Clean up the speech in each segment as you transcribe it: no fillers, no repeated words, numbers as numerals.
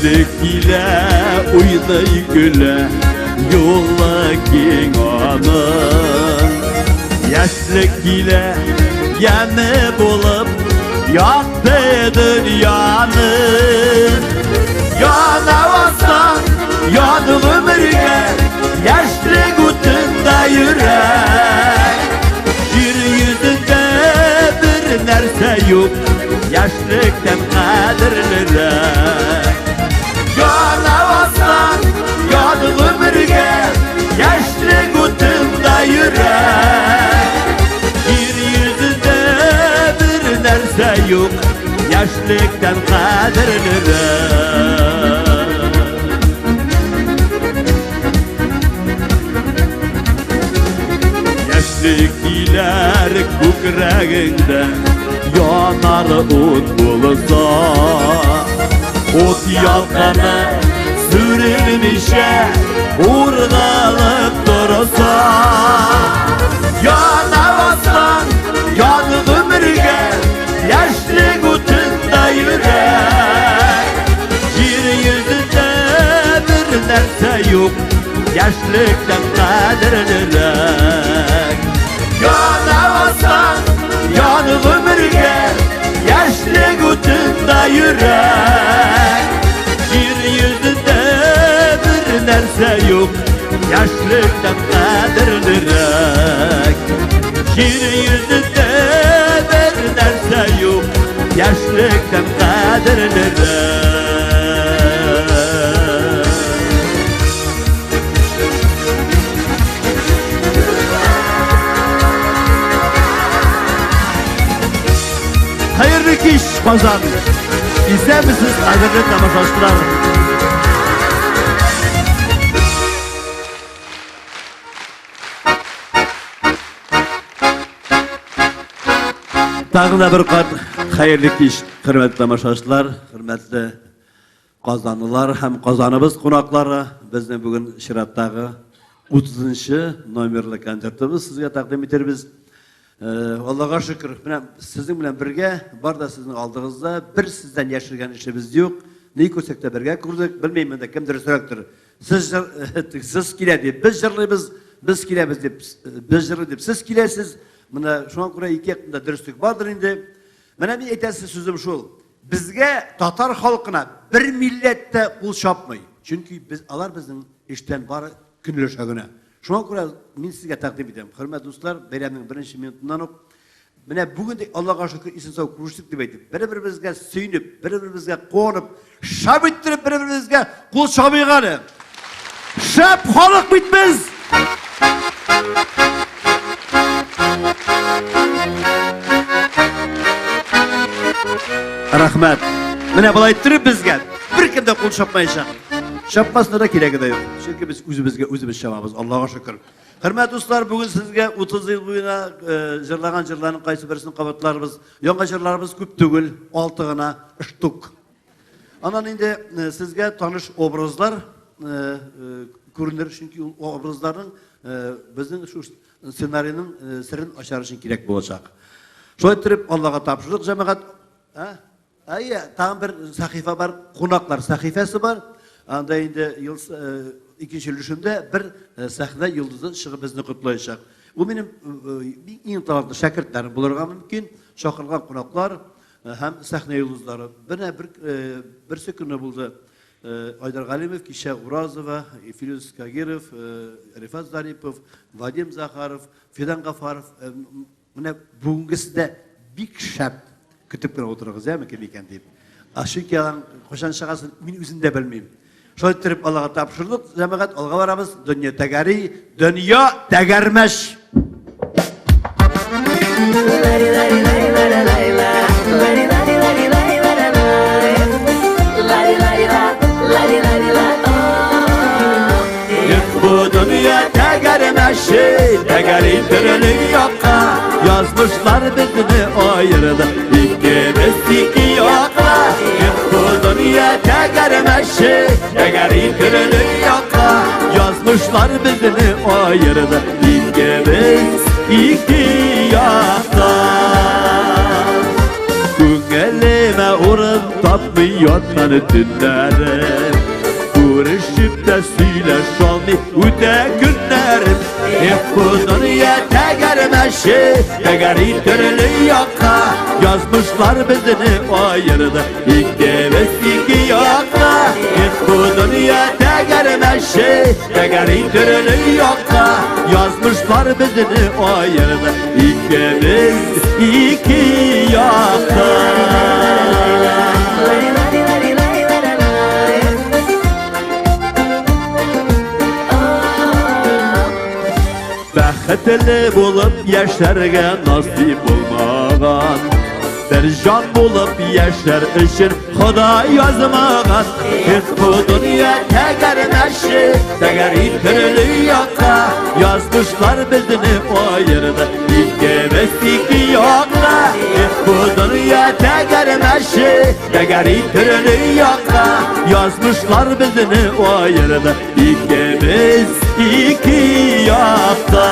Яшьлек килә, уйный көлә, юлы киң аның. Яшьлек килә, яме булып, якты дөньяның. Яна бассаң, ян гомергә, яшьлек утында йөрәк. Җир йөзендә бер нәрсә юк, яшьлектән кадерлерәк. Яна бассаң, ян гомергә, яшьлек утында йөрәк. Җир йөзендә бер нәрсә юк, яшьлектән кадерлерәк. Яшьлек киләр күкрәгеңдә, янар ут булса. Ут ялкыны сүрелмичә, ургалып торса. Яна бассаң, ян гомергә, яшьлек утында йөрәк. Җир йөзендә бер нәрсә юк, яшьлектән кадерлерәк. Яна бассаң, ян гомергә, яшьлек утында йөрәк. Җир йөзендә бер нәрсә юк, яшьлектән кадерлерәк. Җир йөзендә бер нәрсә юк, яшьлектән кадерлерәк. Хәерле кич, Казан! Исәнмесез, кадерле тамашачылар! Тагын да бер кат хәерле кич, хөрмәтле тамашачылар, хөрмәтле казанлылар һәм Казаныбыз кунаклары. Безнең бүген чираттагы 30 номерлы концертыбыз сезгә тәкъдим итербез. Э, Аллага шөкер, менә сезнең белән бергә, бар да сезнең алдыгызда, бер сездән яшергән эшебез юк. Ни күрсәк тә бергә күрдек. Белмим инде кем дөресрәктер. Сез җыр, сез килә дип, без җырлыйбыз, без киләбез дип, без җырлый дип, сез киләсез. Менә шуңа күрә ике якта да дөреслек бардыр инде. Менә мин әйтәсе сүзем шул. Безгә татар халкына бер милләт тә кул чапмый. Чөнки без алар безнең эштән бары көнләшә генә. Шуңа күрә мин сезгә тәкъдим итәм, хөрмәтле дуслар, бәйрәмнең беренче минутыннан ук менә бүген дә Аллага шөкер исән-сау күрештек дип әйтеп, бер-беребезгә сөенеп, бер-беребезгә куанып, шәп иттереп бер-беребезгә кул чабыйк әле. Шәп халык бит без! Рәхмәт. Менә болай иттереп безгә беркем дә кул чапмаячак. Чапмасына да кирәге дә юк. Чөнки без үзебезгә үзебез чабабыз, Аллага шөкер. Хөрмәтле дуслар, бүген сезгә 30 ел буена э, җырлаган җырларның кайсы берсен кабатларбыз. Яңа җырларыбыз күп түгел, алты гына штук. Аннан инде э, сезгә таныш образлар э, күренер, чөнки ул образларның безнең шу сценарийның серен ачар өчен кирәк булачак. Шулай иттереп, Аллага тапшырдык, җәмәгать. Ә? Әйе, тагын бер сәхифә бар, кунаклар сәхифәсе бар. Анда инде ел икенче өлешендә бер сәхнә йолдызы чыгып безне котлаячак. Бу минем иң талантлы шәкертләрем булырга мөмкин, чакырылган кунаклар һәм сәхнә йолдызлары. Менә бер берсе көне булды Айдар Галимов, кичә Уразова, Филүс Кагиров, Рифат Зарипов, Вадим Захаров, Фидан Гафаров. Менә бүгенгесе дә бик шәп. Көтеп кенә утырыгыз, яме кем икән дип. Ә чөнки аның кайчан чыгасын мин үзем дә белмим. Шулай иттереп Аллага тапшырдык, җәмәгать, алга барабыз. Дөнья тәгәри, дөнья тәгәрмәч. Эх, bu dünya təgərməşi, təgəri türlü yoqqa. Yazmışlar bizni ayırdı, ikimiz iki yoqqa. Эх, bu dünya təgərməşi, təgəri türlü yoqqa. Yazmışlar bizni ayırdı, ikimiz iki yoqqa. Күңелемә урын тапмый ятман төннәрем. Күрешеп тә сөйләшә алмый үтә көннәрем. Эх, бу дөнья тәгәрмәче, тәгәри төрле якка. Язмышлар безне аерды, икебез ике якка. Эх, бу дөнья тәгәрмәче, тәгәри төрле якка. Язмышлар безне аерды, икебез ике якка. Бәхетле булып яшәргә насыйп булмаган. Бер җан булып яшәр өчен Ходай язмаган. Эх, бу дөнья тәгәрмәче, тәгәри төрле якка. Язмышлар безне аерды, икебез ике якта. Эх, бу дөнья тәгәрмәче, тәгәри төрле якка. Язмышлар безне аерды, икебез ике якта.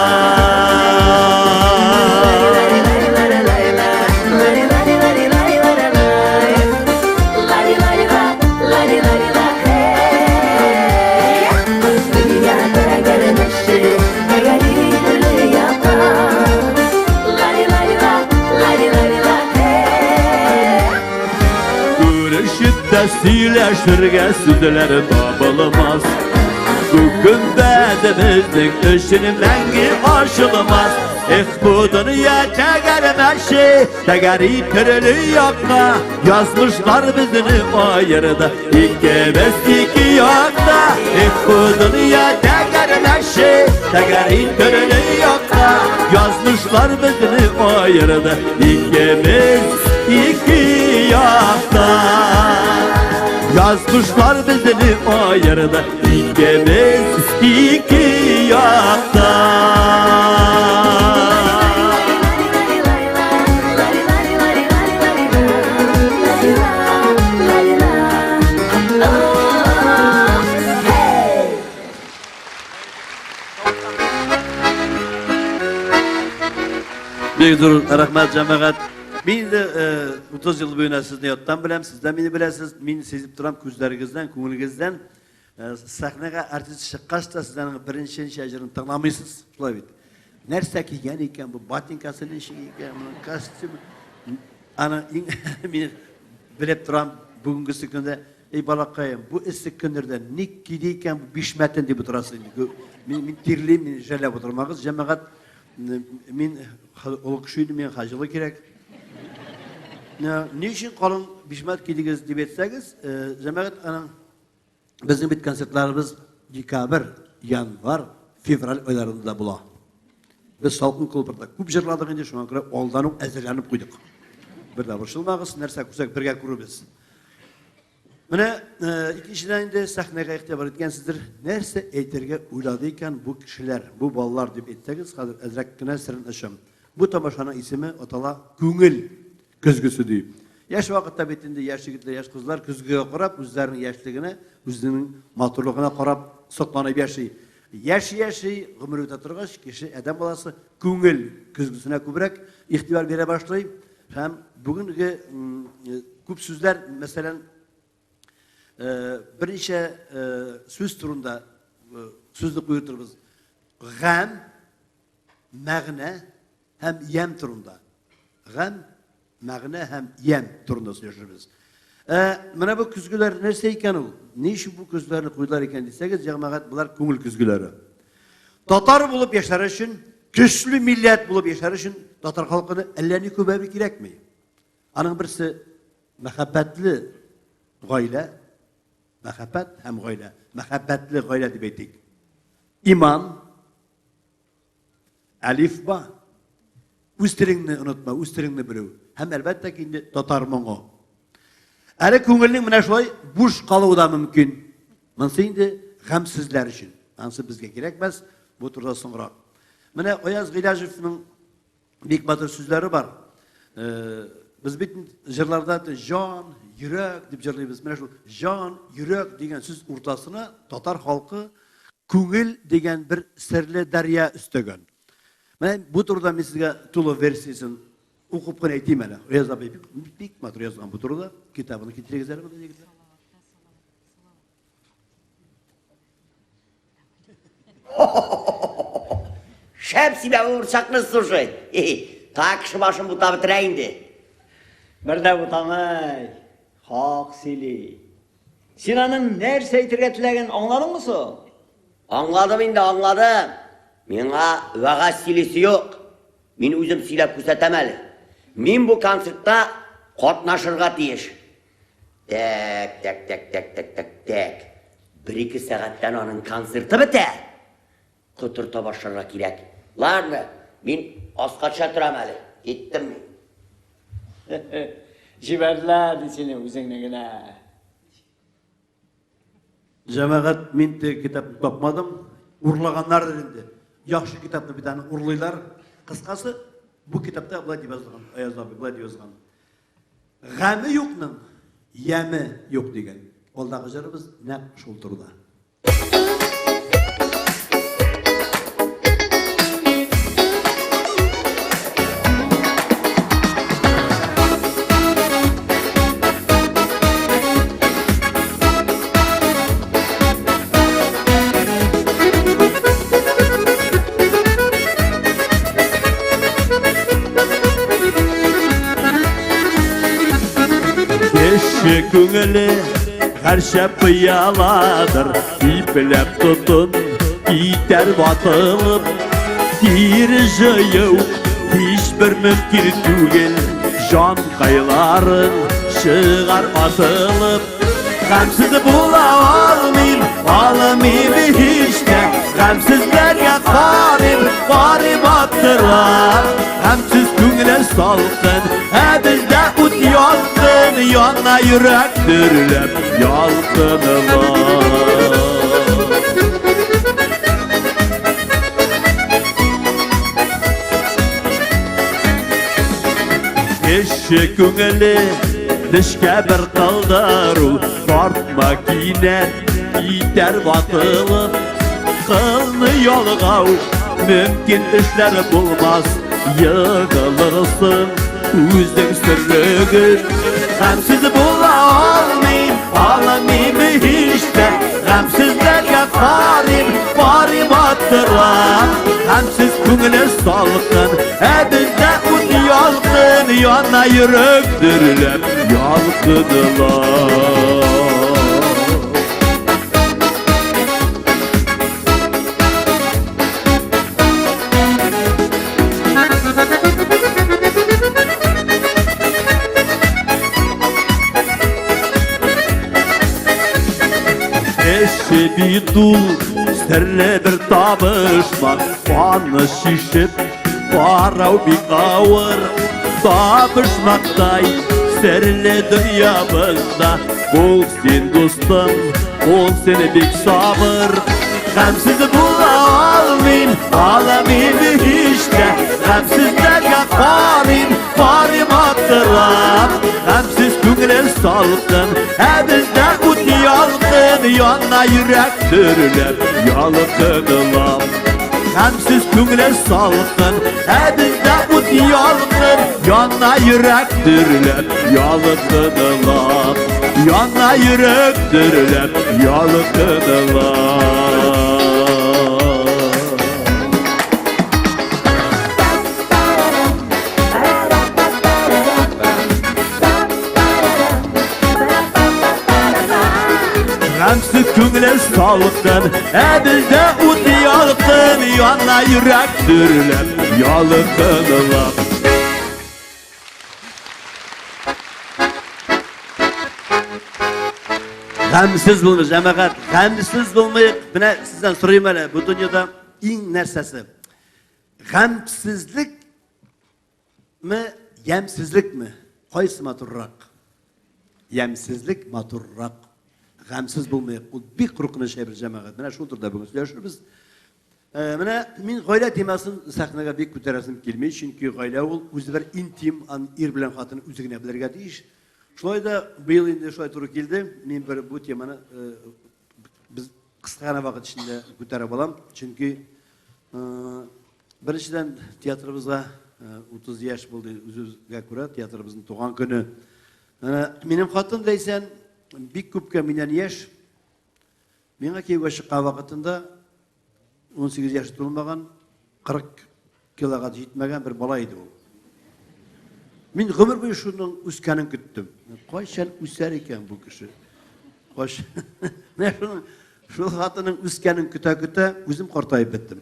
Күрешеп тә сөйләшергә сүзләр табылмас. Бу гөмбәзебезнең өчен мәңге ачылмас. Эх, бу дөнья тәгәрмәче, тәгәри төрле якка. Язмышлар безне аерды, икебез ике якта. Эх, бу дөнья тәгәрмәче, тәгәри төрле якка. Язмышлар безне аерды, икебез ике якта. Yazmışlar bizi ayırdı, ikimiz iki yakta. Бик зур рәхмәт, җәмәгать. Мин инде 30 ел буена сезне яттан беләм, сез дә мине беләсез. Мин сизеп торам күзләрегездән, күңелегездән. Сәхнәгә артист чыккач та сез аның беренче ничә җырын тыңламыйсыз. Шулай бит. Нәрсә кигән икән бу, ботинкасы ничек икән, моның костюмы. Аны иң мин белеп торам бүгенгесе көндә. Эй, балакаем, бу эссе көннәрдә ник киде икән бу бишмәтен дип утырасыз инде. Мин тирлим, мин жәлләп утырмагыз, җәмәгать. Мин олы кеше идем, миңа хаҗылы кирәк. Ни өчен калын бишмәт кидегез дип әйтсәгез, җәмәгать, аның безнең бит концертларыбыз декабрь, январь, февраль айларында була. Без салкын клубларда күп җырладык инде, шуңа күрә алдан ук әзерләнеп куйдык. Бер дә борчылмагыз, нәрсә күрсәк бергә күрербез. Менә икенчедән инде сәхнәгә игътибар иткәнсездер, нәрсә әйтергә уйлады икән бу кешеләр, бу балалар дип әйтсәгез, хәзер әзрәк кенә серен ачам. Бу тамашаның исеме атала Күңел көзгесе ди. Яшь вакытта бит инде яшь егетләр, яшь кызлар көзгегә карап, үзләренең яшьлегенә, үзенең матурлыгына карап сокланып яши. Яши-яши, гомер үтә торгач, кеше, адәм баласы күңел көзгесенә күбрәк игътибар бирә башлый. Һәм бүгенге күп сүзләр, мәсәлән, берничә сүз турында сүзне куертырбыз. Гамь, мәгънә һәм ямь турында. Гамь, мәгънә һәм ямь турында сөйләшербез. Менә бу көзгеләр нәрсә икән ул? Ни өчен бу көзгеләрне куйдылар икән дисәгез, җәмәгать, болар күңел көзгеләре. Татар булып яшәр өчен, көчле милләт булып яшәр өчен татар халкына әллә ни күп әби кирәкми. Аның берсе мәхәббәтле гаилә, мәхәббәт һәм гаилә, мәхәббәтле гаилә дип әйтик. Иман, әлифба, Үз телеңне онытма, үз телеңне белү. Һәм әлбәттә ки инде татар моңы. Әле күңелнең менә шулай буш калуы да мөмкин. Монысы инде гамьсезләр өчен. Анысы безгә кирәкмәс, бу турыда соңрак. Менә Аяз Гыйләҗевның бик матур сүзләре бар. Э, без бит җырларда җан, йөрәк дип җырлыйбыз. Менә шул җан, йөрәк дигән сүз уртасына татар халкы күңел дигән бер серле дәрья өстәгән. Менә бу турыда мин сезгә тулы версиясен укып кына әйтим әле. Аяз абый бик, бик матур язган бу турыда. Китабын китерегез әле монда, егетләр. Шәп син урчакны, слушай. Так кеше башын бутап бетерә инде. Бер дә бутамый. Хак сөйли. Син аның нәрсә әйтергә теләгәнен аңладыңмы соң? Аңладым инде, аңладым. Миңа вәгазь сөйлисе юк. Мин үзем сөйләп күрсәтәм әле. Мин бу концертта катнашырга тиеш. Тәк, тәк, тәк, тәк, тәк, тәк, тәк. Бер-ике сәгатьтән аның концерты бетә. Котырта башларга кирәк. Ладно, мин аска төшә торам әле. Киттем мин. Җибәрделәр ди сине үзеңне генә. Җәмәгать, мин теге китапны тапмадым. Урлаганнардыр инде. Яхшы китапны бит аны урлыйлар. Кыскасы, бу китапта болай дип язылган, Аяз абый болай дип язган. Гаме юкның яме юк дигән. Алдагы җырыбыз нәкъ шул турыда. Кеше күңеле һәрчә пыяладыр, ипләп тотын, китәр ватылып, тире җыю һичбер мөмкин түгел, җанкайларың чыгар атылып. Гамсез була алмыйм, алмыйм һич тә, гамсезләргә карыйм, карыйм аптырап. Гамсез күңеле салкын, ә бездә ут ялкын, яна йөрәк дөрләп, ялкынлап. Кеше күңеле нечкә бер кылдыр ул, тартма кинәт китәр ватылып. Кылны ялгау мөмкин эшләр булмас, егылырсың үзең сөрлегеп. Гамсез була алмыйм, алмыйм һич тә, гамсезләргә карыйм, карыйм аптырап. Гамсез күңеле салкын, ә бездә ут ялкын, яна йөрәк дөрләп, ялкынлап. Кеше бит ул серле бер табышмак, аны чишеп карау бик авыр. Табышмактай серле дөньябызда бул син, дустым, ул сине бик сабыр. Гамсез була алмыйм, алмыйм һич тә, гамсезләргә карыйм, карыйм аптырап. Гамсез күңеле салкын, ә бездә ут ялкын, яна йөрәк дөрләп, ялкынлап. Гамсез күңеле салкын, ә бездә ут ялкын, яна йөрәк дөрләп, ялкынлап. Яна йөрәк дөрләп, ялкынлап. Гамсез күңеле салкын, ә бездә ут ялкын, яна йөрәк дөрләп, ялкынлап. Гамсез булмый, җәмәгать, гамсез булмыйк. Менә сездән сорыйм әле, бу дөньяда иң нәрсәсе? Гамсезлек Ме, ямьсезлекме? Кайсы матуррак? Ямьсезлек матуррак. Гамьсез булмыйк. Ул бик куркыныч әйбер, җәмәгать. Менә шул турыда бүген сөйләшербез. Менә мин гаилә темасын сәхнәгә бик күтәрәсем килми, чөнки гаилә ул үзе бер интим, аны ир белән хатын үзе генә белергә тиеш. Шулай да быел инде шулай туры килде. Мин бер бу теманы без кыска гына вакыт эчендә күтәреп алам, чөнки беренчедән театрыбызга 30 яшь булды үзебезгә күрә театрыбызның туган көне. Минем хатын Ләйсән бик күпкә миннән яшь. Миңа кияүгә чыккан вакытында 18 яше тулмаган, 40 килога җитмәгән бер бала иде ул. Мин гомер буе шуның үскәнен көттем. Кайчан үсәр икән бу кеше? Кайчан? Менә шуның шул хатының үскәнен көтә-көтә үзем картаеп беттем.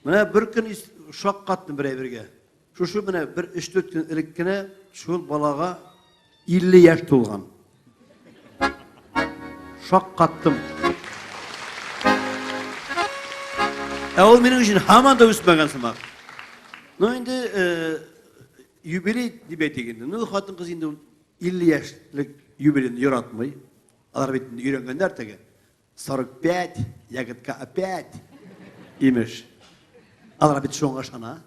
Менә бер көн шаккаттым бер әйбергә. Шушы менә бер өч-дүрт көн элек кенә шул балага 50 яшь тулган. Шаккаттым. Ә ул минем өчен һаман да үсмәгән сымак. Ну инде э, юбилей дип әйтик инде. Ну хатын-кыз инде 50 яшьлек юбилейны яратмый. Алар бит инде өйрәнгәннәр теге. 45, ягодка опять. Имеш. Алар бит шуңа ышана.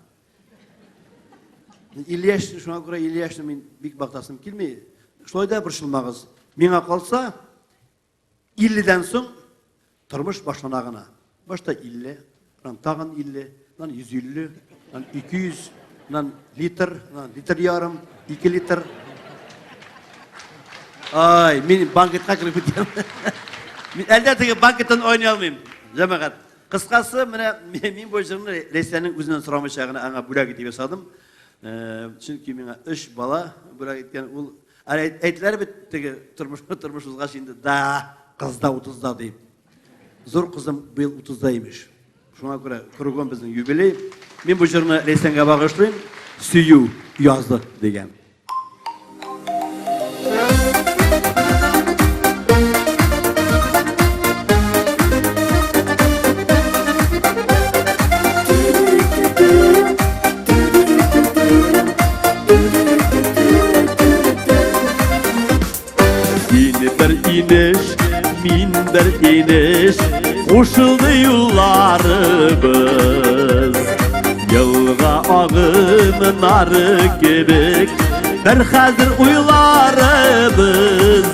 50 яшьне, шуңа күрә 50 яшьне мин бик мактасым килми. Шулай да борчылмагыз. Миңа калса, 50-дән соң тормыш башлана гына. Башта 50, аннан тагын 50, аннан 150, аннан 200, аннан литр, аннан литр ярым, 2 литр. Ай, мин банкетка кереп китәм. Мин әлдә теге банкеттан уйный алмыйм, җәмәгать. Кыскасы, менә мин бу җырны Ләйсәннең үзеннән сорамыйча гына аңа бүләк итеп ясадым. Чөнки миңа өч бала бүләк иткән ул. Әле әйтеләр бит теге тормыш тормыш узгач инде да, кызда 30-да дип. Зур кызым быел 30-да имеш. Шуңа күрә кругом безнең юбилей. Мин бу җырны Ләйсәнгә багышлыйм. Сөю язды дигән. Син бер инеш, мин бер инеш, Кушылды юлларыбыз. Елга агымнары кебек, Бер хәзер уйларыбыз.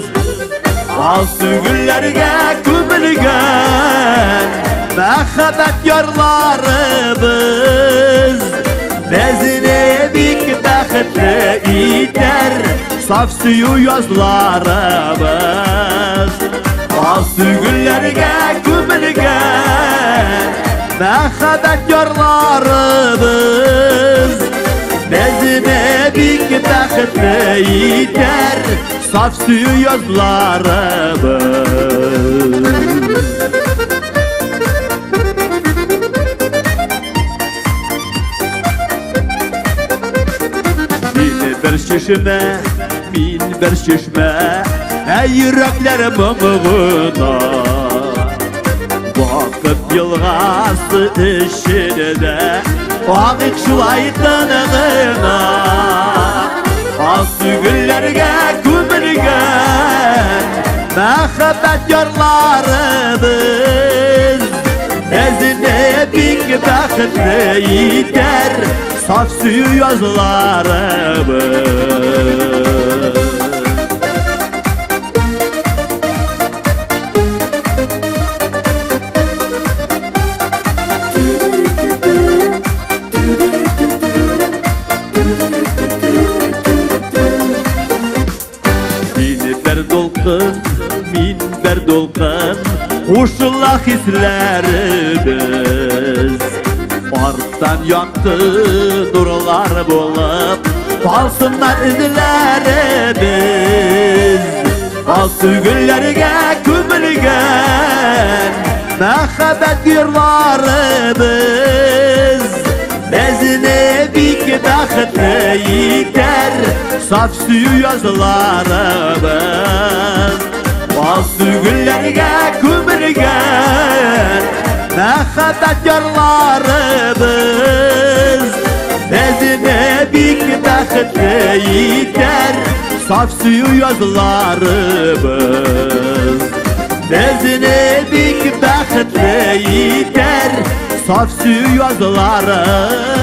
Алсу гөлләргә күмелгән Мәхәббәт ярларыбыз. Безне бик бәхетле итәр Саф сөю язларыбыз. Алсу гөлләргә күмелгән Мәхәббәт ярларыбыз. Безне бик бәхетле итәр Саф сөю язларыбыз. Мин бер чишмә, мин бер чишмә, ә йөрәкләр моңына. Вакыт елгасы эчендә, агыйк шулай тыныгына. Алсу гөлләргә күмелгән мәхәббәт ярларыбыз. Безне бик бәхетле итәр саф сөю язларыбыз. Син бер дулкын, мин бер дулкын, Кушыла хисләребез. Арттан якты нурлар булып, Калсыннар эзләребез. Алсу гөлләргә күмелгән Мәхәббәт йырларыбыз. Безне бик бәхетле итәр Саф сөю язларыбыз. Алсу гөлләргә күмелгән Мәхәббәт ярларыбыз. Безне бәхетле итәр саф сөю язларыбыз. Безне бик бәхетле итәр саф сөю язларыбыз.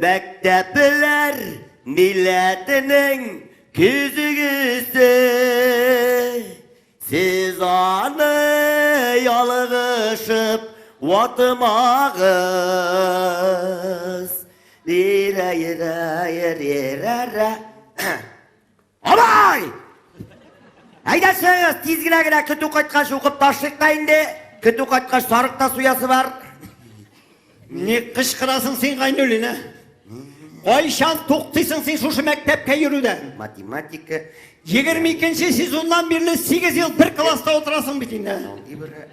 Мәктәпләр милләтенең көзгесе, сез аны ялгышып ватмагыз. Абай! Әйдә чыгыгыз, тиз генә генә көтү кайткач укып ташлыйк та инде. Көтү кайткач сарык та суясы бар. Ни кычкырасың син, Гайнуллин, ә? Кайчан туктыйсың син шушы мәктәпкә йөрүдән? Математика, 22 сезоннан бирле 8 ел бер класста утырасың бит инде. Алгебра,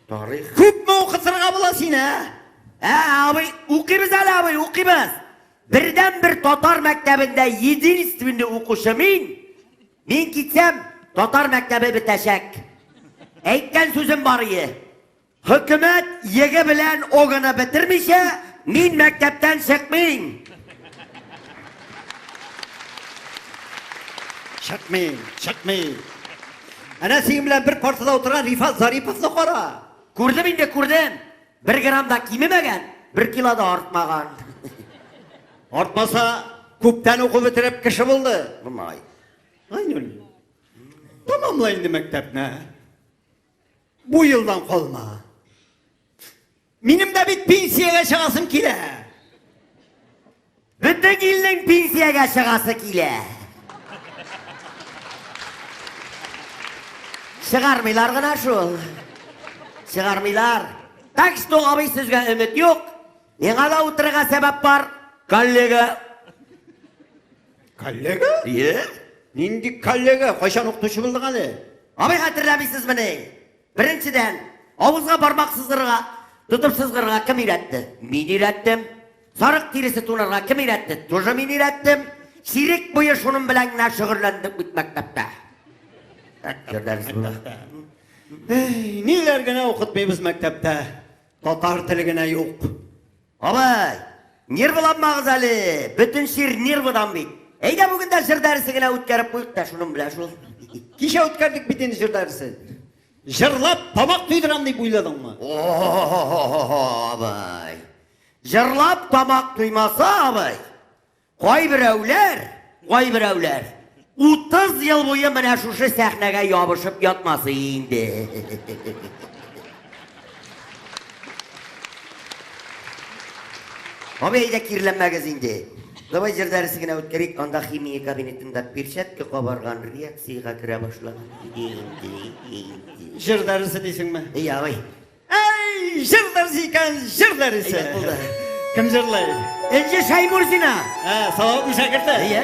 тарих. Күпме укытырга була сине, ә? Ә, абый, укыйбыз әле, абый, укыйбыз. Бердән-бер татар мәктәбендә единственный укучы мин. Мин китсәм, татар мәктәбе бетәчәк. Әйткән сүзем бар ие. Хөкүмәт ЕГЭ белән ОГЭны бетермичә, мин мәктәптән чыкмыйм. Чыкмый, чыкмый. Әнә синең белән бер партада утырган Рифат Зариповны кара. Күрдем инде, күрдем. Бер грамм да кимемәгән, бер кило да артмаган. Артмаса, күптән укып бетереп кеше булды. Болай. Айнуллин, тәмамла инде мәктәпне. Бу елдан калма. Минем дә бит пенсиягә чыгасым килә. Бөтен илнең пенсиягә чыгасы килә. Чыгармыйлар гына шул. Чыгармыйлар. Так что, абый, сезгә өмет юк. Миңа да утырырга сәбәп бар. Коллега. Коллега? Ие. Нинди коллега? Кайчан укытучы булдың әле? Абый, хәтерләмисезмени? Беренчедән, авызга бармак сызгырырга, тотып сызгырырга кем өйрәтте? Мин өйрәттем. Сарык тиресе тунарга кем өйрәтте? Тоже мин өйрәттем. Чирек буе шуның белән генә шөгыльләндек бит мәктәптә. Җыр дәресе була. Эй, ниләр генә укытмыйбыз мәктәптә. Татар теле генә юк. Абый, нервыланмагыз әле. Бөтен чир нервыдан бит. Әйдә бүген дә җыр дәресе генә үткәреп куйык та шуның белән шул. Кичә үткәрдек бит инде җыр дәресе. Җырлап тамак туйдырам дип уйладыңмы? О-хо-хо-хо, абый. Җырлап тамак туймаса, абый, кайберәүләр, кайберәүләр 30 ел буе менә шушы сәхнәгә ябышып ятмасы инде. Абый, әйдә кирләнмәгез инде. Давай җыр дәресе генә үткәрик, анда химия кабинетында перчатка кабарган реакциягә керә башлаган. Җыр дәресе дисеңме? Әй, абый. Әй, җыр дәресе икән, җыр дәресе. Әйбәт булды. Кем җырлый? Энҗе Шәймурзина. Ә, Салаватның шәкерте. Әйе.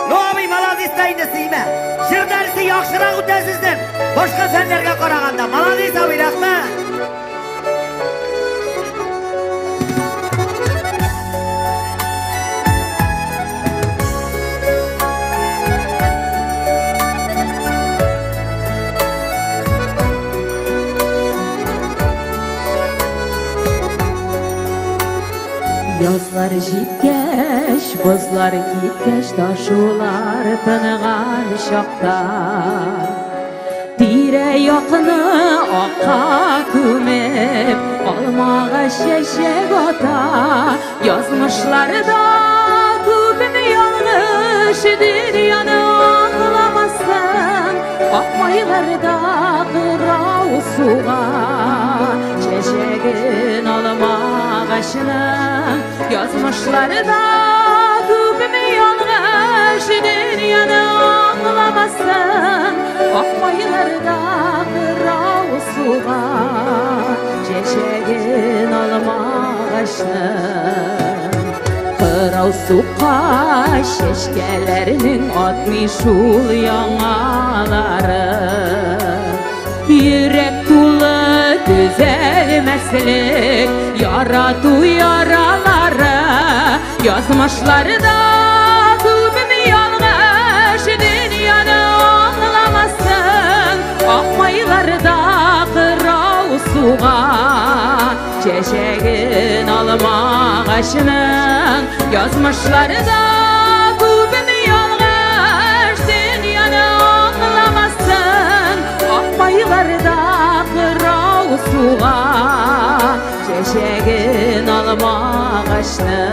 Ну, абый, молодец та инде сөймә. Җыр дәресе яхшырак үтә сезнең. Башка фәннәргә караганда. Молодец, абый, рәхмәт. Язлар җиткәч, бозлар киткәч, ташулар тынган чакта, тирә-якны акка күмеп, алмагач чәчәк ата. Язмышларда күпме ялгыш, дөньяны аңламассың, Акмайларда кырау суга, чәчәген алмагачның. Язмышларда күпме ялгыш, дөньяны аңламассың, Акмайларда суга чәчәген алмагачның. Кырау суккач чәчкәләрнең атмый шул яңалары. Йөрәк тулы төзәлмәслек ярату яралары. Язмышларда күпме ялгыш, дөньяны аңламассың. Ак майларда кырау суга чәчәген алмагачның. Язмышларда күпме ялгыш, дөньяны аңламассың. Ак майларда кырау суга чәчәген алмагачның.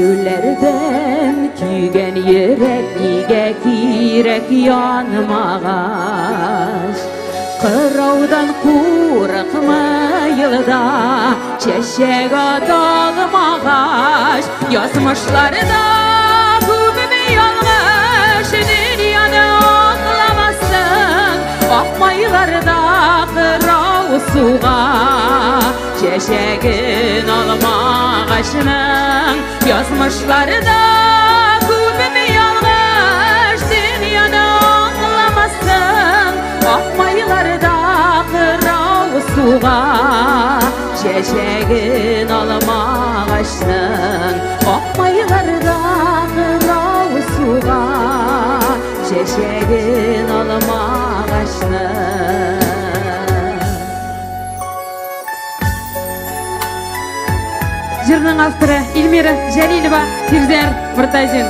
Сөюләрдән көйгән йөрәк нигә кирәк янмагач? Кыраудан курыкмый елда чәчәк ата алмагач. Язмышларда күпме ялгыш, дөньяны аңламассың. Ак майларда кырау суга чәчәген алмагачның. Язмышларда күпме ялгыш, дөньяны аңламассың. Ак майларда кырау суга чәчәген алмагачның. Ак майларда кырау суга чәчәген алмагачның. Җырның авторы Эльмира Җәлилова, Фирзәр Мортазин.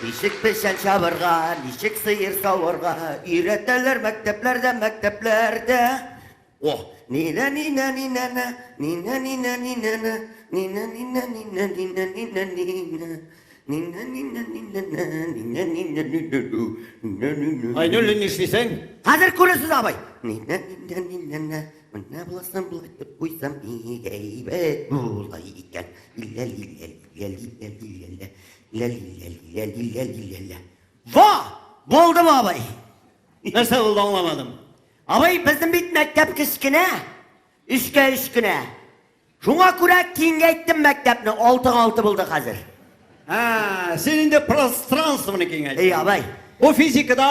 Ничек печән чабырга, ничек сыер савырга өйрәтәләр мәктәпләрдә, мәктәпләрдә. О, нинә нинә нинә нә, нинә нинә нинә нә, нинә нинә нинә нинә нинә нинә. Нинә нинә нинә нә, нинә нинә нинә нү, нинә нинә. Гайнуллин, нишлисең? Хәзер күрерсез, абый. Нинә нинә нинә нә, менә буласың болай итеп куйсам, бик әйбәт була икән. Лилә лилә лилә лилә лилә лә, лә лилә лилә лилә лилә лә. Во! Булдымы, абый? Нәрсә булды, аңламадым. Абый, безнең бит мәктәп кечкенә, өчкә өч кенә. Шуңа күрә киңәйттем мәктәпне, алтыга алты булды хәзер. Ә, син инде пространствоны киңәйттең. Эй, абый. Бу физикада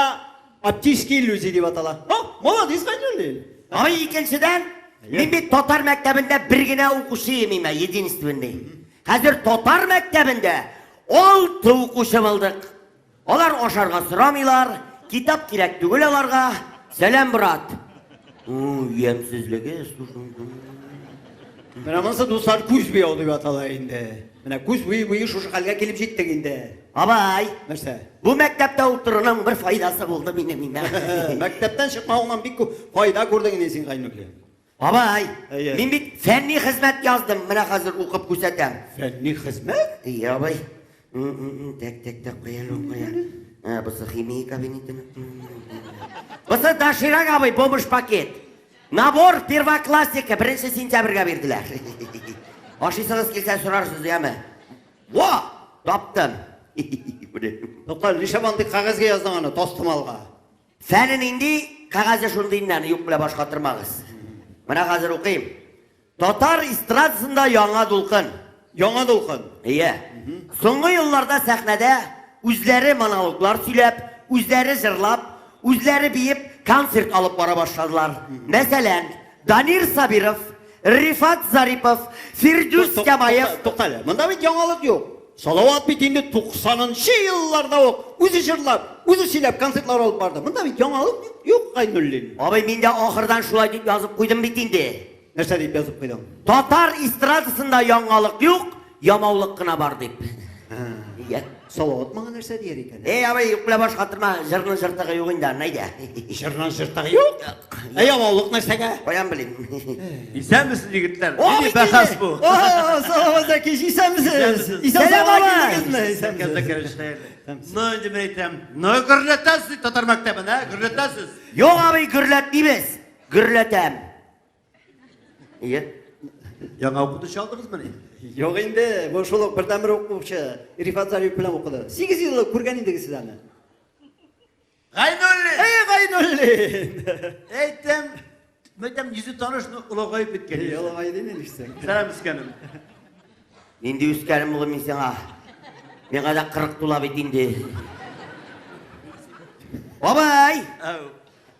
оптический иллюзия дип атала. О, молодец, Гайнуллин. Абый, икенчедән, мин бит татар мәктәбендә бер генә укучы имиме, единственный. Хәзер татар мәктәбендә алты укучы булдык. Алар ашарга сорамыйлар, китап кирәк түгел аларга. Сәлам, брат. Ямьсезлеге, слушай. Менә монысы, дуслар, күз буяу дип атала инде. Менә күз буй-буе шушы хәлгә килеп җиттек инде. Абай, Нәрсә? бу мәктәптә утыруның бер файдасы булды минем миңа. Мәктәптән чыкмавыңнан бик күп файда күрдең инде син, Гайнуллин. Абай, Әйе. мин бит фәнни хезмәт яздым, менә хәзер укып күрсәтәм. Фәнни хезмәт? Әйе, абай. Так, так, так, кая әле, кая. Ә, бусы химия кабинеты. Бусы доширак, абый, бомж пакет. Набор первоклассника, 1 сентябрьгә бирделәр. Ашыйсыгыз килсә сорарсыз, яме. Во, таптым. Тукта, нишләп андый кәгазьгә яздың аны, тастымалга? Фәне нинди, кәгазе шундый инде, аны юк белән баш катырмагыз. Менә хәзер укыйм. Татар эстрадасында яңа дулкын. Яңа дулкын. Ие. Соңгы елларда сәхнәдә үзләре монологлар сөйләп, үзләре җырлап, үзләре биеп концерт алып бара башладылар. Мәсәлән, Данир Сабиров, Рифат Зарипов, Фирдүс Тямаев. Тукта әле, монда бит яңалык юк. Салават бит инде 90нчы елларда ук үзе җырлап, үзе сөйләп концертлар алып барды. Монда бит яңалык юк, Гайнуллин. Абый, мин дә ахырдан шулай дип язып куйдым бит инде. Нәрсә дип язып куйдың? Татар эстрадасында яңалык юк, ямаулык кына бар дип. Нигә? Салават моңа нәрсә дияр икән? Эй, абый, юк белән баш катырма, җырның җыртыгы юк инде, аны әйдә. Җырның җыртыгы юк? Ә ямаулык нәрсәгә? Каян белим? Исәнмесез, егетләр. О, Нинди бәхәс бу? О, Салават Зәкич, исәнмесез. Исәнмесез. Исән Сәлам, сау абый. килдегезме? Исәнмесез. Ну, инде мин әйтәм. Ну, гөрләтәсез татар мәктәбен, ә? Гөрләтәсез. Юк, абый, гөрләтмибез. Гөрләтәм. Ие. Яңа укытучы алдыгызмыни? Юк инде, бу шул ук бердәнбер укучы Рифат Зарипов белән укыды. 8 ел күргән идегез сез аны. Гайнуллин! Эй, Гайнуллин! Әйтәм, әйтәм, йөзе таныш, но олыгаеп беткән. Эй, йөзе. олыгайды инде нишлисең? Сәлам, үскәнем. Нинди үскәнем булыр мин сиңа? Миңа да 40 тула бит инде. Бабай! Әү,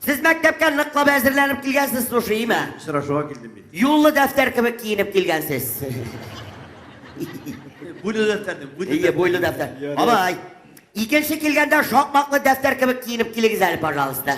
Сез мәктәпкә ныклап әзерләнеп килгәнсез, слушай, име? Очрашуга килдем мин. Юллы дәфтәр кебек киенеп килгәнсез. Буйлы дәфтәр дим, буйлы Ие, дәфтәр. буйлы дәфтәр. Ярый. Бабай, икенче килгәндә шакмаклы дәфтәр кебек киенеп килегез әле, пожалуйста.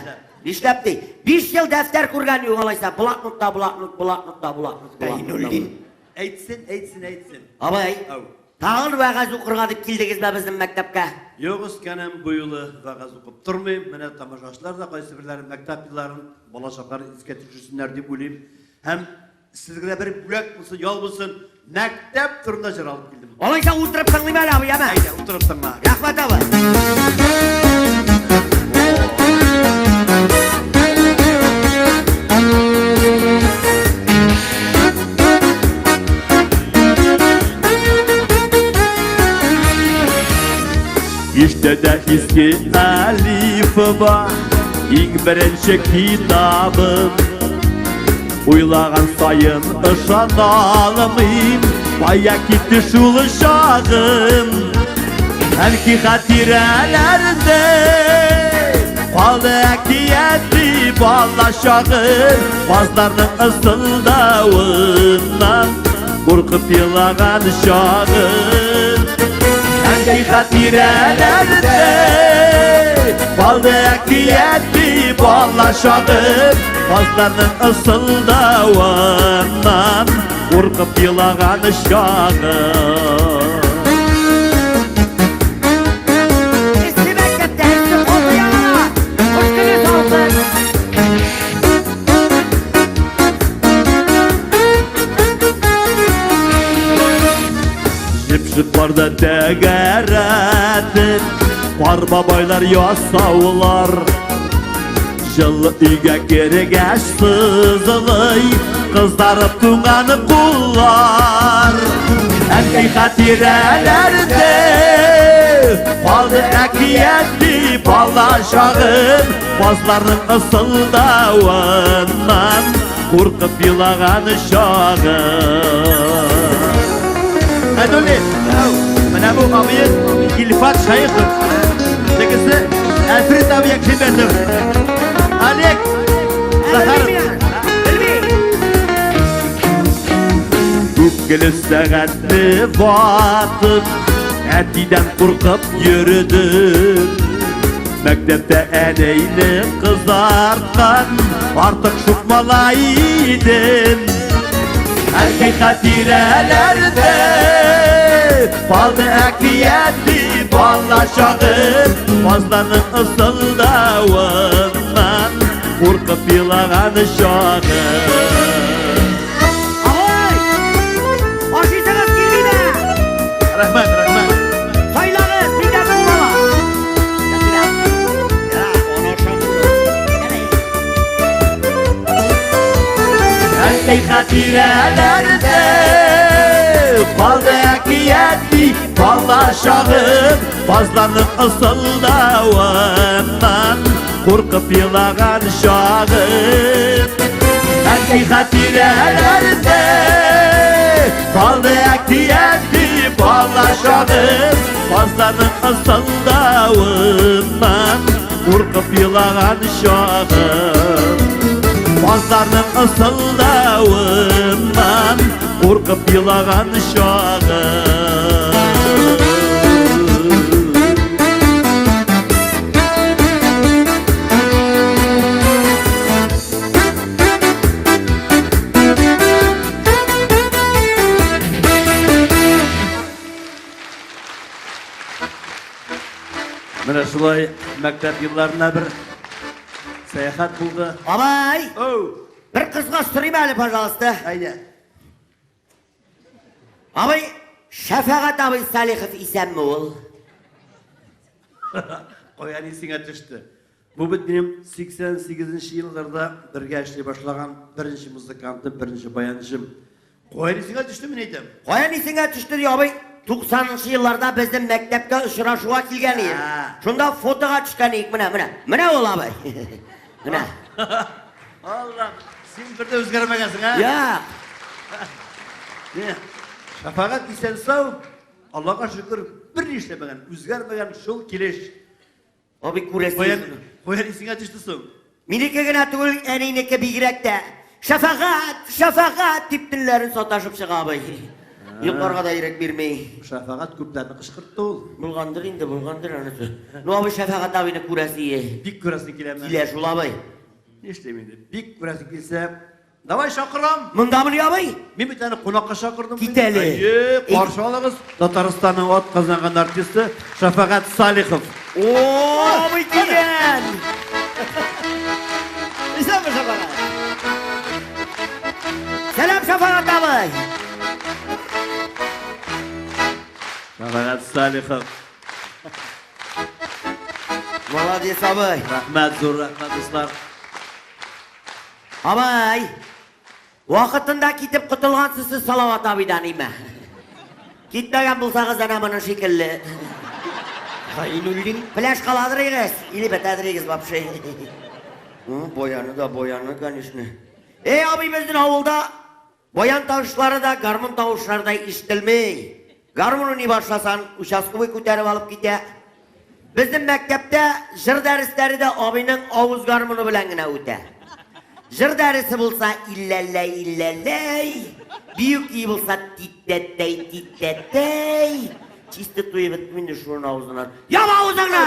Нишләп ди? 5 ел дәфтәр күргән юк алайса. Блокнотта, блокнот, блокнотта, блокнот. Гайнуллин. Әйтсен, әйтсен, әйтсен. Абай, Әү. тагын вәгазь укырга дип килдегезме безнең мәктәпкә? Юк, үскәнем, бу юлы вәгазь укып тормыйм. Менә тамашачылар да кайсы берләре мәктәп елларын, бала чакларын искә төшерсеннәр дип уйлыйм. Һәм сезгә дә бер бүләк булсын, ял булсын, мәктәп турында җыр алып килдем. Алайса утырып тыңлыйм әле, абый, әмә. Әйдә, утырып тыңла. Рәхмәт, абый. İşte de eski Alifba Иң беренче китабым Уйлаган сайын ышана алмыйм Кая китте шул чагым Әлки хатирәләрдә Калды әкияти бала чагым Базларның ысылдавыннан Куркып елаган чагым Әлки хатирәләрдә Калды әкияти бала чагым Базларның ысылдавыннан Куркып елаган чагым Эссе мәктәптә, эссе каты яна. Кыш көне салкын. Җепшек барда тәгәрәтеп Кар бабайлар ясаулар Җылы өйгә кергәч сызылый Кызарып туңган куллар Әнкәй хатирәләрдә Калды әкияти бала чагым Базларның ысылдавыннан Куркып елаган чагым Әдүле, менә бу абыйы Илфат Шәехов. Тегесе Әлфред абый Якшимбетов. Олег Захаров. Белмим. Үпкеле сәгатьне ватып, әтидән куркып йөрдем. Мәктәптә әнәйне кызарткан артык шук малай идем. Әнкәй хатирәләрдә Калды әкияти бала чагым Базларның ысылдавыннан Куркып елаган чагым Абый! Ашыйсыгыз килмиме? Рәхмәт, рәхмәт. Сайлагыз, миндә булмала. Әнкәй хатирәләрдә Калды әкияти бала чагым Базларның ысылдавыннан Куркып елаган чагым Әнкәй хатирәләрдә Калды әкияти бала чагым Базларның ысылдавыннан Куркып елаган чагым Базларның ысылдавыннан Куркып елаган чагым Менә шулай мәктәп елларына бер сәяхәт булды. Абай! Оу! Бер кызга сорыйм әле, пожалуйста. Әйдә. Абый, Шәфәгать абый Салихов исәнме ул? Каян исеңә төште? Бу бит минем 88 нче елларда бергә эшли башлаган беренче музыкантым, беренче баянчым. Каян исеңә төште, мин әйтәм. Каян исеңә төште, ди абый? 90 нчы елларда безнең мәктәпкә очрашуга килгән идем. Шунда фотога төшкән идек, менә, менә. Менә ул абый. Менә. Алла, син бер дә үзгәрмәгәнсең, ә? Юк. Не, Шәфәгать исән-сау, Аллага шөкер, бер ни эшләмәгән, үзгәрмәгән шул килеш. Абый күрәсең. Каян, каян исеңә төште соң? Минеке генә түгел, әнинеке бигрәк тә. Шәфәгать, шәфәгать дип телләрен саташып чыга абый. Йокларга да ирек бирми. Шәфәгать күпләрне кычкыртты ул. Булгандыр инде, булгандыр анысы. Ну, абый, Шәфәгать абыйны күрәсе. Бик күрәсең киләме? Килә шул абый. Нишлим инде? Бик күрәсең килсә, давай чакырам. Мондамыни абый? Мин бит аны кунакка чакырдым. Кит әле. Әйе, каршы алыгыз. Татарстанның ат казанган артисты Шәфәгать Салихов. О, абый килгән! Исәнме, Шәфәгать? Сәлам, Шәфәгать абый! Шәфәгать Салихов. Молодец, абый. Рәхмәт, зур рәхмәт, дуслар. Абый, вакытында китеп котылгансыз сез Салават абыйдан, име? Китмәгән булсагыз, әнә моның шикелле. Гайнуллин. Пляж каладырыгыз, или бетәдерегез вообще. Ну, баяны да баяны, конечно. Эй, абый, безнең авылда баян тавышлары да, гармун тавышлары да ишетелми. Гармун уйный башласан, участковый күтәреп алып китә. Безнең мәктәптә җыр дәресләре дә абыйның авыз гармуны белән генә үтә. Җыр дәресе булса илләлләй илләлләй, бию көе булса титтәттәй титтәттәй. Чисто туеп беттем инде шуның авызыннан. Яп авызыңны!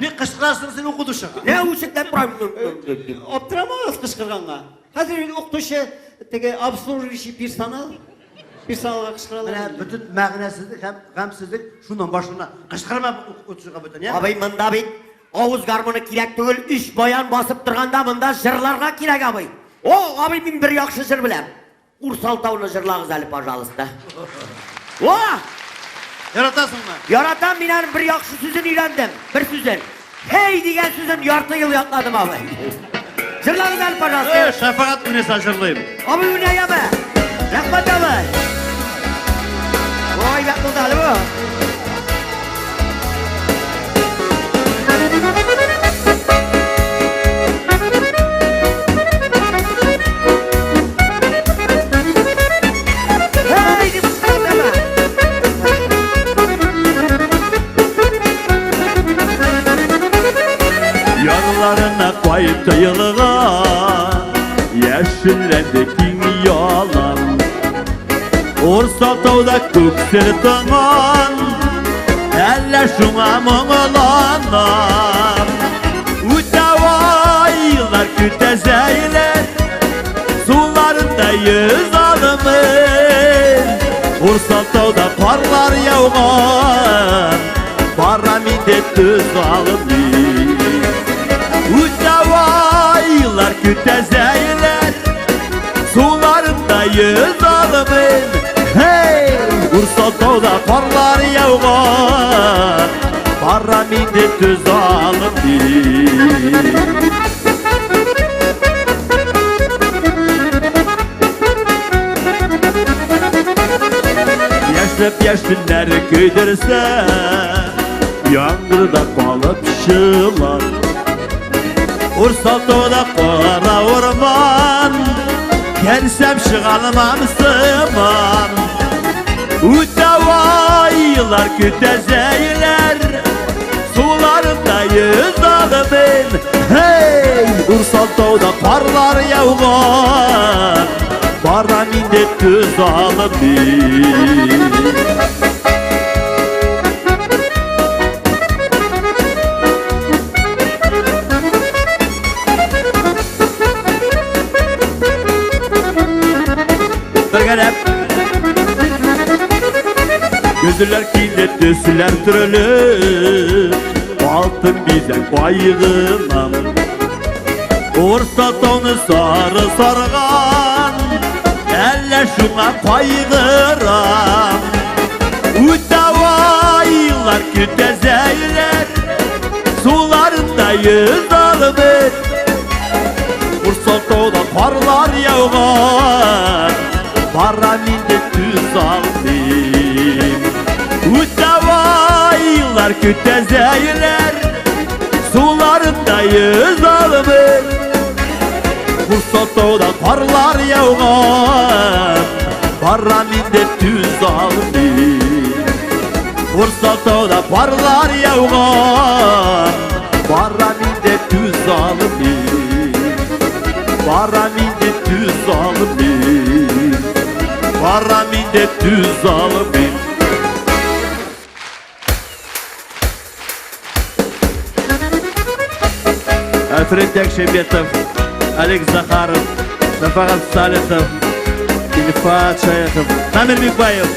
Ни кычкырасың син укытучыга? Нә үчекләп торам? Аптырамагыз кычкырганга. Хәзер инде укытучы теге обслуживающий персонал персоналга кычкыралар. Менә бөтен мәгънәсезлек һәм гамьсезлек шуннан башлана. Кычкырма укытучыга бөтен, я? Абый, монда бит авыз гармоны кирәк түгел, өч баян басып торганда монда җырларга кирәк, абый. О, абый, мин бер яхшы җыр беләм. Урсал тауны җырлагыз әле, пожалуйста. О! Яратасыңмы? Яратам, мин аның бер яхшы сүзен өйрәндем. Бер сүзен. Һей дигән сүзен ярты ел ятладым, абый. Җырлагыз әле, пожалуйста. Э, Шәфәгать уйнаса җырлыйм. Абый уйнаяме? Рәхмәт, абый. Ой, бәк булды әле бу. Һей, дип кычкырды. Ярларына кайтты елга, яшелләнде киң ялан. Урсал тауда күксел томан, әллә шуңа моңланам. Үтә айлар көтә зәйләр, суларында йөз алымын. Урсал тауда карлар яуган, барам инде төз алымын. Үтә айлар көтә зәйләр, суларында йөз алымын. Hey! Урсал тауда карлар яуган, барам инде төз алымын. Яшьләп яшеннәр көйдерсә, яңгырда калып чылар. Урсал тауда кара урман, Кәлсәм чыгалмам сыман. Үтә айлар көтә зәйләр, суларында йөз алымын. Hey! Урсал тауда карлар яуган, барам инде төз алымын. Бергәләп. Gözler kirli, tüsler türlü. Алтын бизәк айгынам. Урса тауны сары сарган, әллә шуңа кайгырам. Үтә айлар көтә зәйләр, суларында йөз алып. Урса тауда карлар яуган, барам инде түз алмыйм. Үтә айлар көтә зәйләр, суларында йөз алып. Урса тауда карлар яуган, барам инде түз алмыйм. Урса тауда карлар яуган, барам инде түз алмыйм. Барам инде түз алмыйм. Барам инде түз алмыйм. Альфред Якшеметов, Олег Захаров, Шафагат Салихов, Ильфат Шаяхов, Дамир Бикбаев.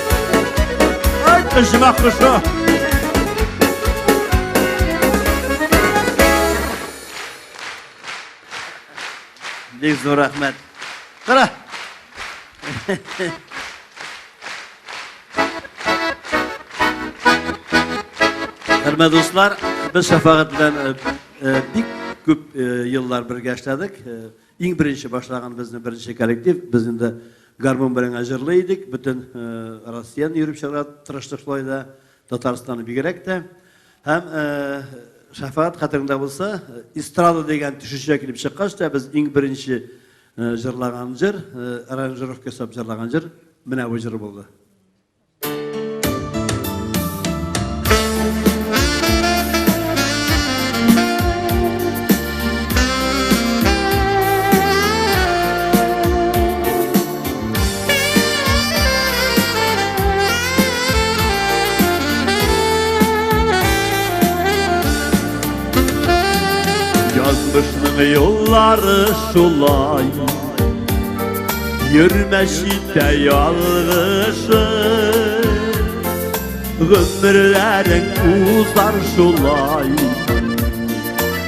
Ай, оҗмах кошы. Бик зур рәхмәт. Кара. Хөрмәтле дуслар, без Шафагат белән бик күп еллар бергә эшләдек. Иң беренче башлаган безнең беренче коллектив, без инде гармун белән җырлый идек, бөтен Россияне йөреп чыгарга тырыштык шулай да, Татарстанны бигрәк тә. Һәм Шафагат хәтереңдә булса, эстрада дигән төшенчә килеп чыккач та без иң беренче җырлаган җыр, аранжировка ясап җырлаган җыр менә бу җыр булды. Язмышның юллары шулай, йөрмә читтә ялгышып, гомерләрең узар шулай,